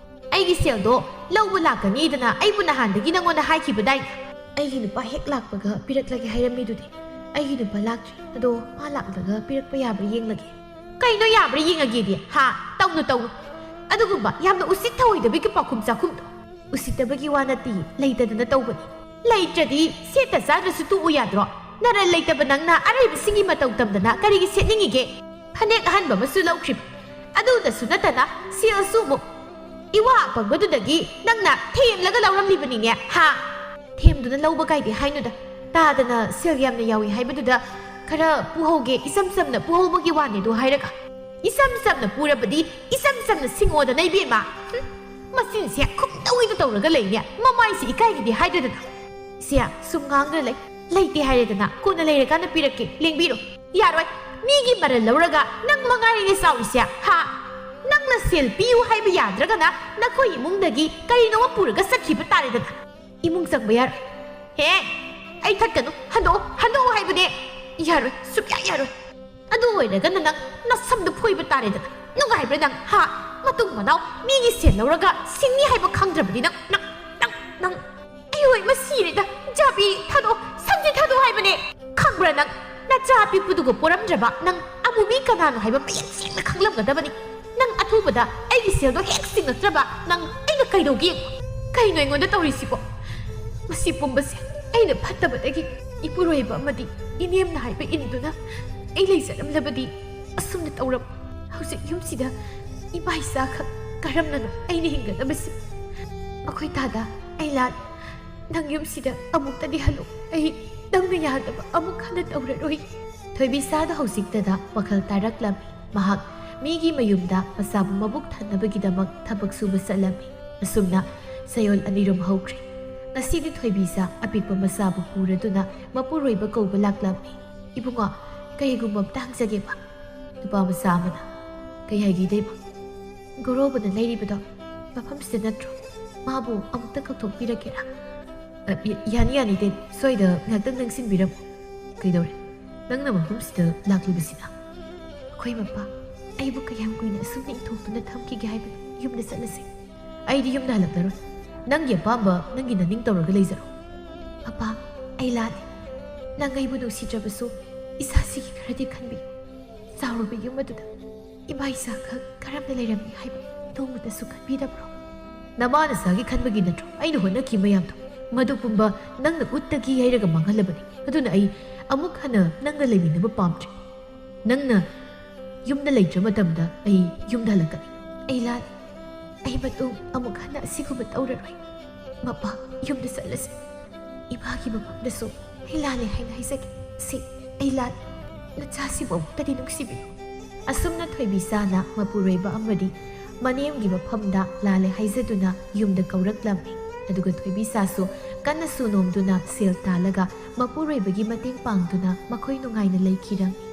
"ꯑꯩꯒꯤ ꯁꯦꯜꯗꯣ ꯂꯧꯕ ꯂꯥꯛꯀꯅꯤꯗꯅ ꯑꯩꯕꯨ ꯅꯍꯥꯟꯗꯒꯤ ꯅꯪꯉꯣꯟꯗ ꯍꯥꯏꯈꯤꯕꯗꯥꯏꯅꯦ?" "ꯑꯩꯒꯤ ꯅꯨꯄꯥ ꯍꯦꯛ ꯂꯥꯛꯄꯒ ꯄꯤꯔꯛꯂꯒꯦ ꯍꯥꯏꯔꯝꯃꯤꯗꯨꯗꯤ?" "ꯑꯩꯒꯤ ꯅꯨꯄꯥ ꯂꯥꯛꯇ꯭ꯔꯤ꯫ ꯑꯗꯣ ꯃꯥ ꯂꯥꯛꯂꯒ ꯄꯤꯔꯛꯄ ꯌꯥꯕ꯭ꯔꯥ ꯌꯦꯡꯂꯒꯦ꯫" "ꯀꯩꯅꯣ ꯌꯥꯕ꯭ꯔꯥ ꯌꯦꯡꯉꯒꯦꯗꯤ? ꯍꯥ? ꯇꯧꯅꯨ, ꯇꯧꯅꯨ꯫ ꯑꯗꯨꯒꯨꯝꯕ ꯌꯥꯝꯅ ꯎꯁꯤꯠ ꯊꯑꯣꯏꯗꯕꯒꯤ ꯀꯄꯥꯛꯈꯨꯝ ꯆꯥꯛꯈꯨꯝꯗꯣ꯫ ꯎꯁꯤꯠꯇꯕꯒꯤ ꯋꯥ ꯅꯠꯇꯦ, ꯂꯩꯇꯗꯅ ꯇꯧꯕꯅꯤ꯫ ꯂꯩꯇ꯭ꯔꯗꯤ ꯁꯦꯠꯇ ꯆꯥꯗ꯭ꯔꯁꯨ ꯇꯣꯛꯎ ꯌꯥꯗ꯭ꯔꯣ? ꯅꯔꯜ ꯂꯩꯇꯕ ꯅꯪꯅ ꯑꯔꯩꯕꯁꯤꯡꯒꯤ ꯃꯇꯧ ꯇꯝꯗꯅ ꯀꯔꯤꯒꯤ ꯁꯦꯠꯅꯤꯡꯉꯤꯒꯦ? ꯐꯅꯦꯛ ꯑꯍꯟꯕ ꯑꯃꯁꯨ ꯂꯧꯈ꯭ꯔꯤꯕ꯫ ꯑꯗꯨꯗꯁꯨ ꯅꯠꯇꯅ ꯁꯦꯜꯁꯨ ꯑꯃꯨꯛ꯫ ꯏꯋꯥ ꯑꯄꯪꯕꯗꯨꯗꯒꯤ ꯅꯪꯅ ꯊꯦꯝꯂꯒ ꯂꯧꯔꯝꯂꯤꯕꯅꯤꯅꯦ, ꯍꯥ?" "ꯊꯦꯝꯗꯨꯅ ꯂꯧꯕ ꯀꯥꯏꯗꯦ ꯍꯥꯏꯅꯨꯗ꯫ ꯇꯥꯗꯅ ꯁꯦꯜ ꯌꯥꯝꯅ ꯌꯥꯎꯏ ꯍꯥꯏꯕꯗꯨꯗ ꯈꯔ ꯄꯨꯍꯧꯒꯦ, ꯏꯆꯝ ꯆꯝꯅ ꯄꯨꯍꯧꯕꯒꯤ ꯋꯥꯅꯦꯗꯣ ꯍꯥꯏꯔꯒ꯫ ꯏꯆꯝ ꯆꯝꯅ ꯄꯨꯔꯕꯗꯤ ꯏꯆꯝ ꯆꯝꯅ ꯁꯤꯡꯉꯣꯗꯅ, ꯏꯕꯦꯝꯃ꯫ ꯍꯨꯝ, ꯃꯆꯤꯟꯁꯦ ꯈꯨꯝꯗꯧꯒꯤꯗ ꯇꯧꯔꯒ ꯂꯩꯅꯦ, ꯃꯃꯥꯏꯁꯦ ꯏꯀꯥꯏꯒꯤꯗꯦ ꯍꯥꯏꯗ꯭ꯔꯗꯅ꯫ ꯁꯦ, ꯁꯨꯝ ꯉꯥꯡꯗꯅ ꯂꯩ꯫ ꯂꯩꯇꯦ ꯍꯥꯏꯔꯦꯗꯅ, ꯀꯣꯟꯅ ꯂꯩꯔꯀꯥꯟꯗ ꯄꯤꯔꯛꯀꯦ, ꯂꯦꯡꯕꯤꯔꯣ꯫" "ꯌꯥꯔꯣꯏ, ꯃꯤꯒꯤ ꯃꯔꯜ ꯂꯧꯔꯒ ꯅꯪ ꯃꯉꯥꯏꯔꯦꯅꯦ ꯆꯥꯎꯔꯤꯁꯦ, ꯍꯥ? ꯅꯪꯅ ꯁꯦꯜ ꯄꯤꯌꯨ ꯍꯥꯏꯕ ꯌꯥꯗ꯭ꯔꯒꯅ ꯅꯈꯣꯏ ꯏꯃꯨꯡꯗꯒꯤ ꯀꯔꯤꯅꯣꯃ ꯄꯨꯔꯒ ꯆꯠꯈꯤꯕ ꯇꯥꯔꯦꯗꯅ꯫ ꯏꯃꯨꯡ ꯆꯪꯕ ꯌꯥꯔꯣꯏ꯫" "ꯍꯦ, ꯑꯩ ꯊꯠꯀꯅꯨ, ꯍꯟꯗꯣꯛꯑꯣ, ꯍꯟꯗꯣꯛꯑꯣ ꯍꯥꯏꯕꯅꯦ꯫ ꯌꯥꯔꯣꯏ, ꯁꯨꯛꯌꯥ ꯌꯥꯔꯣꯏ꯫ ꯑꯗꯨ ꯑꯣꯏꯔꯒꯅ ꯅꯪ ꯅꯁꯝꯗꯨ ꯐꯣꯏꯕ ꯇꯥꯔꯦꯗꯅ꯫ ꯅꯨꯡꯉꯥꯏꯕ꯭ꯔꯥ ꯅꯪ, ꯍꯥ? ꯃꯇꯨꯡ ꯃꯅꯥꯎ ꯃꯤꯒꯤ ꯁꯦꯜ ꯂꯧꯔꯒ ꯁꯤꯡꯅꯤ ꯍꯥꯏꯕ ꯈꯪꯗ꯭ꯔꯕꯗꯤ ꯅꯪ, ꯅꯪ, ꯅꯪ, ꯅꯪ꯫ ꯑꯩ ꯍꯣꯏ ꯃꯁꯤꯔꯦꯗ, ꯖꯥꯕꯤ ꯊꯥꯗꯣꯛꯑꯣ, ꯁꯝꯁꯤ ꯊꯥꯗꯣꯛꯑꯣ ꯍꯥꯏꯕꯅꯦ꯫ ꯈꯪꯕ꯭ꯔꯥ ꯅꯪ? ꯅꯆꯥ ꯑꯄꯤꯛꯄꯗꯨꯒ ꯄꯣꯔꯝꯗ꯭ꯔꯕ ꯅꯪ ꯑꯃꯨꯕꯤ ꯀꯅꯥꯅꯣ ꯍꯥꯏꯕ ꯃꯌꯦꯛ ꯁꯦꯡꯅ ꯈꯪꯂꯝꯒꯗꯕꯅꯤ꯫ ꯅꯪ ꯑꯊꯨꯕꯗ ꯑꯩꯒꯤ ꯁꯦꯜꯗꯣ ꯍꯦꯛ ꯁꯤꯡꯂꯛꯇ꯭ꯔꯕ ꯅꯪ ꯑꯩꯅ ꯀꯩꯗꯧꯒꯦ? ꯀꯩꯅꯣ ꯑꯩꯉꯣꯟꯗ ꯇꯧꯔꯤꯁꯤꯕꯣ? ꯃꯁꯤ ꯄꯨꯝꯕꯁꯦ ꯑꯩꯅ ꯐꯠꯇꯕꯗꯒꯤ ꯏꯄꯨꯔꯣꯏꯕ ꯑꯃꯗꯤ ꯏꯅꯦꯝꯅ ꯍꯥꯏꯕ ꯏꯟꯗꯨꯅ ꯑꯩ ꯂꯩꯖꯔꯝꯂꯕꯗꯤ ꯑꯁꯨꯝꯅ ꯇꯧꯔꯝ꯫ ꯍꯧꯖꯤꯛ ꯌꯨꯝꯁꯤꯗ ꯏꯃꯥ ꯏꯆꯥꯈꯛ ꯀꯔꯝꯅꯅꯣ ꯑꯩꯅ ꯍꯤꯡꯒꯗꯕꯁꯤ? ꯃꯈꯣꯏ ꯇꯥꯗ ꯑꯩ ꯂꯥꯟ꯫ ꯅꯪ ꯌꯨꯝꯁꯤꯗ ꯑꯃꯨꯛꯇꯗꯤ ꯍꯜꯂꯨ꯫ ꯑꯩ ꯅꯪꯅ ꯌꯥꯗꯕ ꯑꯃꯨꯛ ꯍꯟꯅ ꯇꯧꯔꯔꯣꯏ꯫ ꯊꯣꯏꯕꯤꯁꯥꯗ ꯍꯧꯖꯤꯛꯇꯗ ꯋꯥꯈꯜ ꯇꯥꯔꯛꯂꯝꯃꯤ꯫ ꯃꯍꯥꯛ ꯃꯤꯒꯤ ꯃꯌꯨꯝꯗ ꯃꯆꯥꯕꯨ ꯃꯕꯨꯛ ꯊꯟꯅꯕꯒꯤꯗꯃꯛ ꯊꯕꯛ ꯁꯨꯕ ꯆꯠꯂꯝꯃꯤ꯫ ꯑꯁꯨꯝꯅ ꯆꯌꯣꯜ ꯑꯅꯤꯔꯣꯝ ꯍꯧꯈ꯭ꯔꯦ꯫ ꯉꯁꯤꯗꯤ ꯊꯣꯏꯕꯤꯁꯥ ꯑꯄꯤꯛꯄ ꯃꯆꯥꯕꯨ ꯄꯨꯔꯗꯨꯅ ꯃꯄꯨꯔꯣꯏꯕ ꯀꯧꯕ ꯂꯥꯛꯂꯝꯃꯤ꯫ "ꯏꯕꯨꯡꯉꯣ, ꯀꯔꯤꯒꯨꯝꯕ ꯑꯝꯇ ꯍꯪꯖꯒꯦꯕ?" ꯅꯨꯄꯥ ꯃꯆꯥ ꯑꯃꯅ꯫ "ꯀꯩ ꯍꯥꯏꯒꯦ, ꯏꯇꯩꯃ? ꯒꯣꯔꯣꯕꯅ ꯂꯩꯔꯤꯕꯗꯣ ꯃꯐꯝꯁꯤꯗ ꯅꯠꯇ꯭ꯔꯣ? ꯃꯥꯕꯨ ꯑꯃꯨꯛꯇ ꯀꯧꯊꯣꯛꯄꯤꯔꯛꯀꯦꯔꯥ?" "ꯑ, ꯌꯥꯅꯤ, ꯌꯥꯅꯤ, ꯏꯇꯩꯃ꯫ ꯁ꯭ꯋꯥꯏꯗ ꯉꯥꯏꯍꯥꯛꯇꯪ ꯅꯪꯁꯤꯟꯕꯤꯔꯝꯃꯨ꯫ ꯀꯩꯗꯧꯔꯦ? ꯅꯪꯅ ꯃꯐꯝꯁꯤꯗ ꯂꯥꯛꯂꯤꯕꯁꯤꯅ?" "ꯑꯩꯈꯣꯏ ꯃꯄꯥ ꯑꯩꯕꯨ ꯀꯌꯥꯝ ꯀꯨꯏꯅ ꯑꯁꯨꯝꯅ ꯏꯟꯊꯣꯛꯇꯨꯅ ꯊꯝꯈꯤꯒꯦ ꯍꯥꯏꯕꯅꯣ? ꯌꯨꯝꯗ ꯆꯠꯂꯁꯤ꯫ ꯑꯩꯗꯤ ꯌꯨꯝꯗ ꯍꯜꯂꯛꯂꯔꯣꯏ꯫ ꯅꯪꯒꯤ ꯑꯄꯥꯝꯕ ꯅꯪꯒꯤ ꯅꯅꯤꯡ ꯇꯧꯔꯒ ꯂꯩꯖꯔꯣ꯫" "ꯃꯄꯥ, ꯑꯩ ꯂꯥꯜꯂꯦ꯫ ꯅꯪ ꯑꯩꯕꯨ ꯅꯨꯡꯁꯤꯗ꯭ꯔꯕꯁꯨ ꯏꯁꯥꯁꯤꯒꯤ ꯈꯔꯗꯤ ꯈꯟꯕꯤꯌꯨ꯫ ꯆꯥꯎꯔꯕ ꯌꯨꯝ ꯑꯗꯨꯗ ꯏꯃꯥ ꯏꯆꯥꯈꯛ ꯀꯔꯝꯅ ꯂꯩꯔꯝꯃꯤ ꯍꯥꯏꯕ ꯅꯣꯡꯃꯇꯁꯨ ꯈꯟꯕꯤꯗꯕ꯭ꯔꯣ?" "ꯅꯃꯥ ꯅꯆꯥꯒꯤ ꯈꯟꯕꯒꯤ ꯅꯠꯇ꯭ꯔꯣ ꯑꯩꯅ ꯍꯣꯠꯅꯈꯤ ꯃꯌꯥꯝꯗꯣ? ꯃꯗꯨ ꯄꯨꯝꯕ ꯅꯪꯅ ꯎꯠꯇꯒꯤ ꯌꯩꯔꯒ ꯃꯥꯡꯍꯜꯂꯕꯅꯤ꯫ ꯑꯗꯨꯅ ꯑꯩ ꯑꯃꯨꯛ ꯍꯟꯅ ꯅꯪꯒ ꯂꯩꯃꯤꯟꯅꯕ ꯄꯥꯝꯗ꯭ꯔꯦ꯫ ꯅꯪꯅ ꯌꯨꯝꯗ ꯂꯩꯇ꯭ꯔ ꯃꯇꯝꯗ ꯑꯩ ꯌꯨꯝꯗ ꯍꯜꯂꯛꯀꯅꯤ꯫" "ꯑꯩ ꯂꯥꯜꯂꯦ꯫ ꯑꯩ ꯃꯇꯨꯡ ꯑꯃꯨꯛ ꯍꯟꯅ ꯑꯁꯤꯒꯨꯝꯕ ꯇꯧꯔꯔꯣꯏ꯫ ꯃꯄꯥ, ꯌꯨꯝꯗ ꯆꯠꯂꯁꯤ꯫ ꯏꯃꯥꯒꯤ ꯃꯐꯝꯗꯁꯨ ꯑꯩ ꯂꯥꯜꯂꯦ ꯍꯥꯏꯅ ꯍꯥꯏꯖꯒꯦ꯫ ꯁꯤ, ꯑꯩ ꯂꯥꯜꯂꯦ꯫ ꯅꯆꯥꯁꯤꯕꯨ ꯑꯃꯨꯛꯇꯗꯤ ꯅꯨꯡꯁꯤꯕꯤꯌꯨ꯫" ꯑꯁꯨꯝꯅ ꯊꯣꯏꯕꯤꯆꯥꯅ ꯃꯄꯨꯔꯣꯏꯕ ꯑꯃꯗꯤ ꯃꯅꯦꯝꯒꯤ ꯃꯐꯝꯗ ꯂꯥꯜꯂꯦ ꯍꯥꯏꯖꯗꯨꯅ ꯌꯨꯝꯗ ꯀꯧꯔꯛꯂꯝꯃꯤ꯫ ꯑꯗꯨꯒ ꯊꯣꯏꯕꯤꯆꯥꯁꯨ ꯀꯟꯅꯁꯨ ꯅꯣꯝꯗꯨꯅ ꯁꯦꯜ ꯇꯥꯜꯂꯒ ꯃꯄꯨꯔꯣꯏꯕꯒꯤ ꯃꯇꯦꯡ ꯄꯥꯡꯗꯨꯅ ꯃꯈꯣꯏ ꯅꯨꯡꯉꯥꯏꯅ ꯂꯩꯈꯤꯔꯝꯃꯤ꯫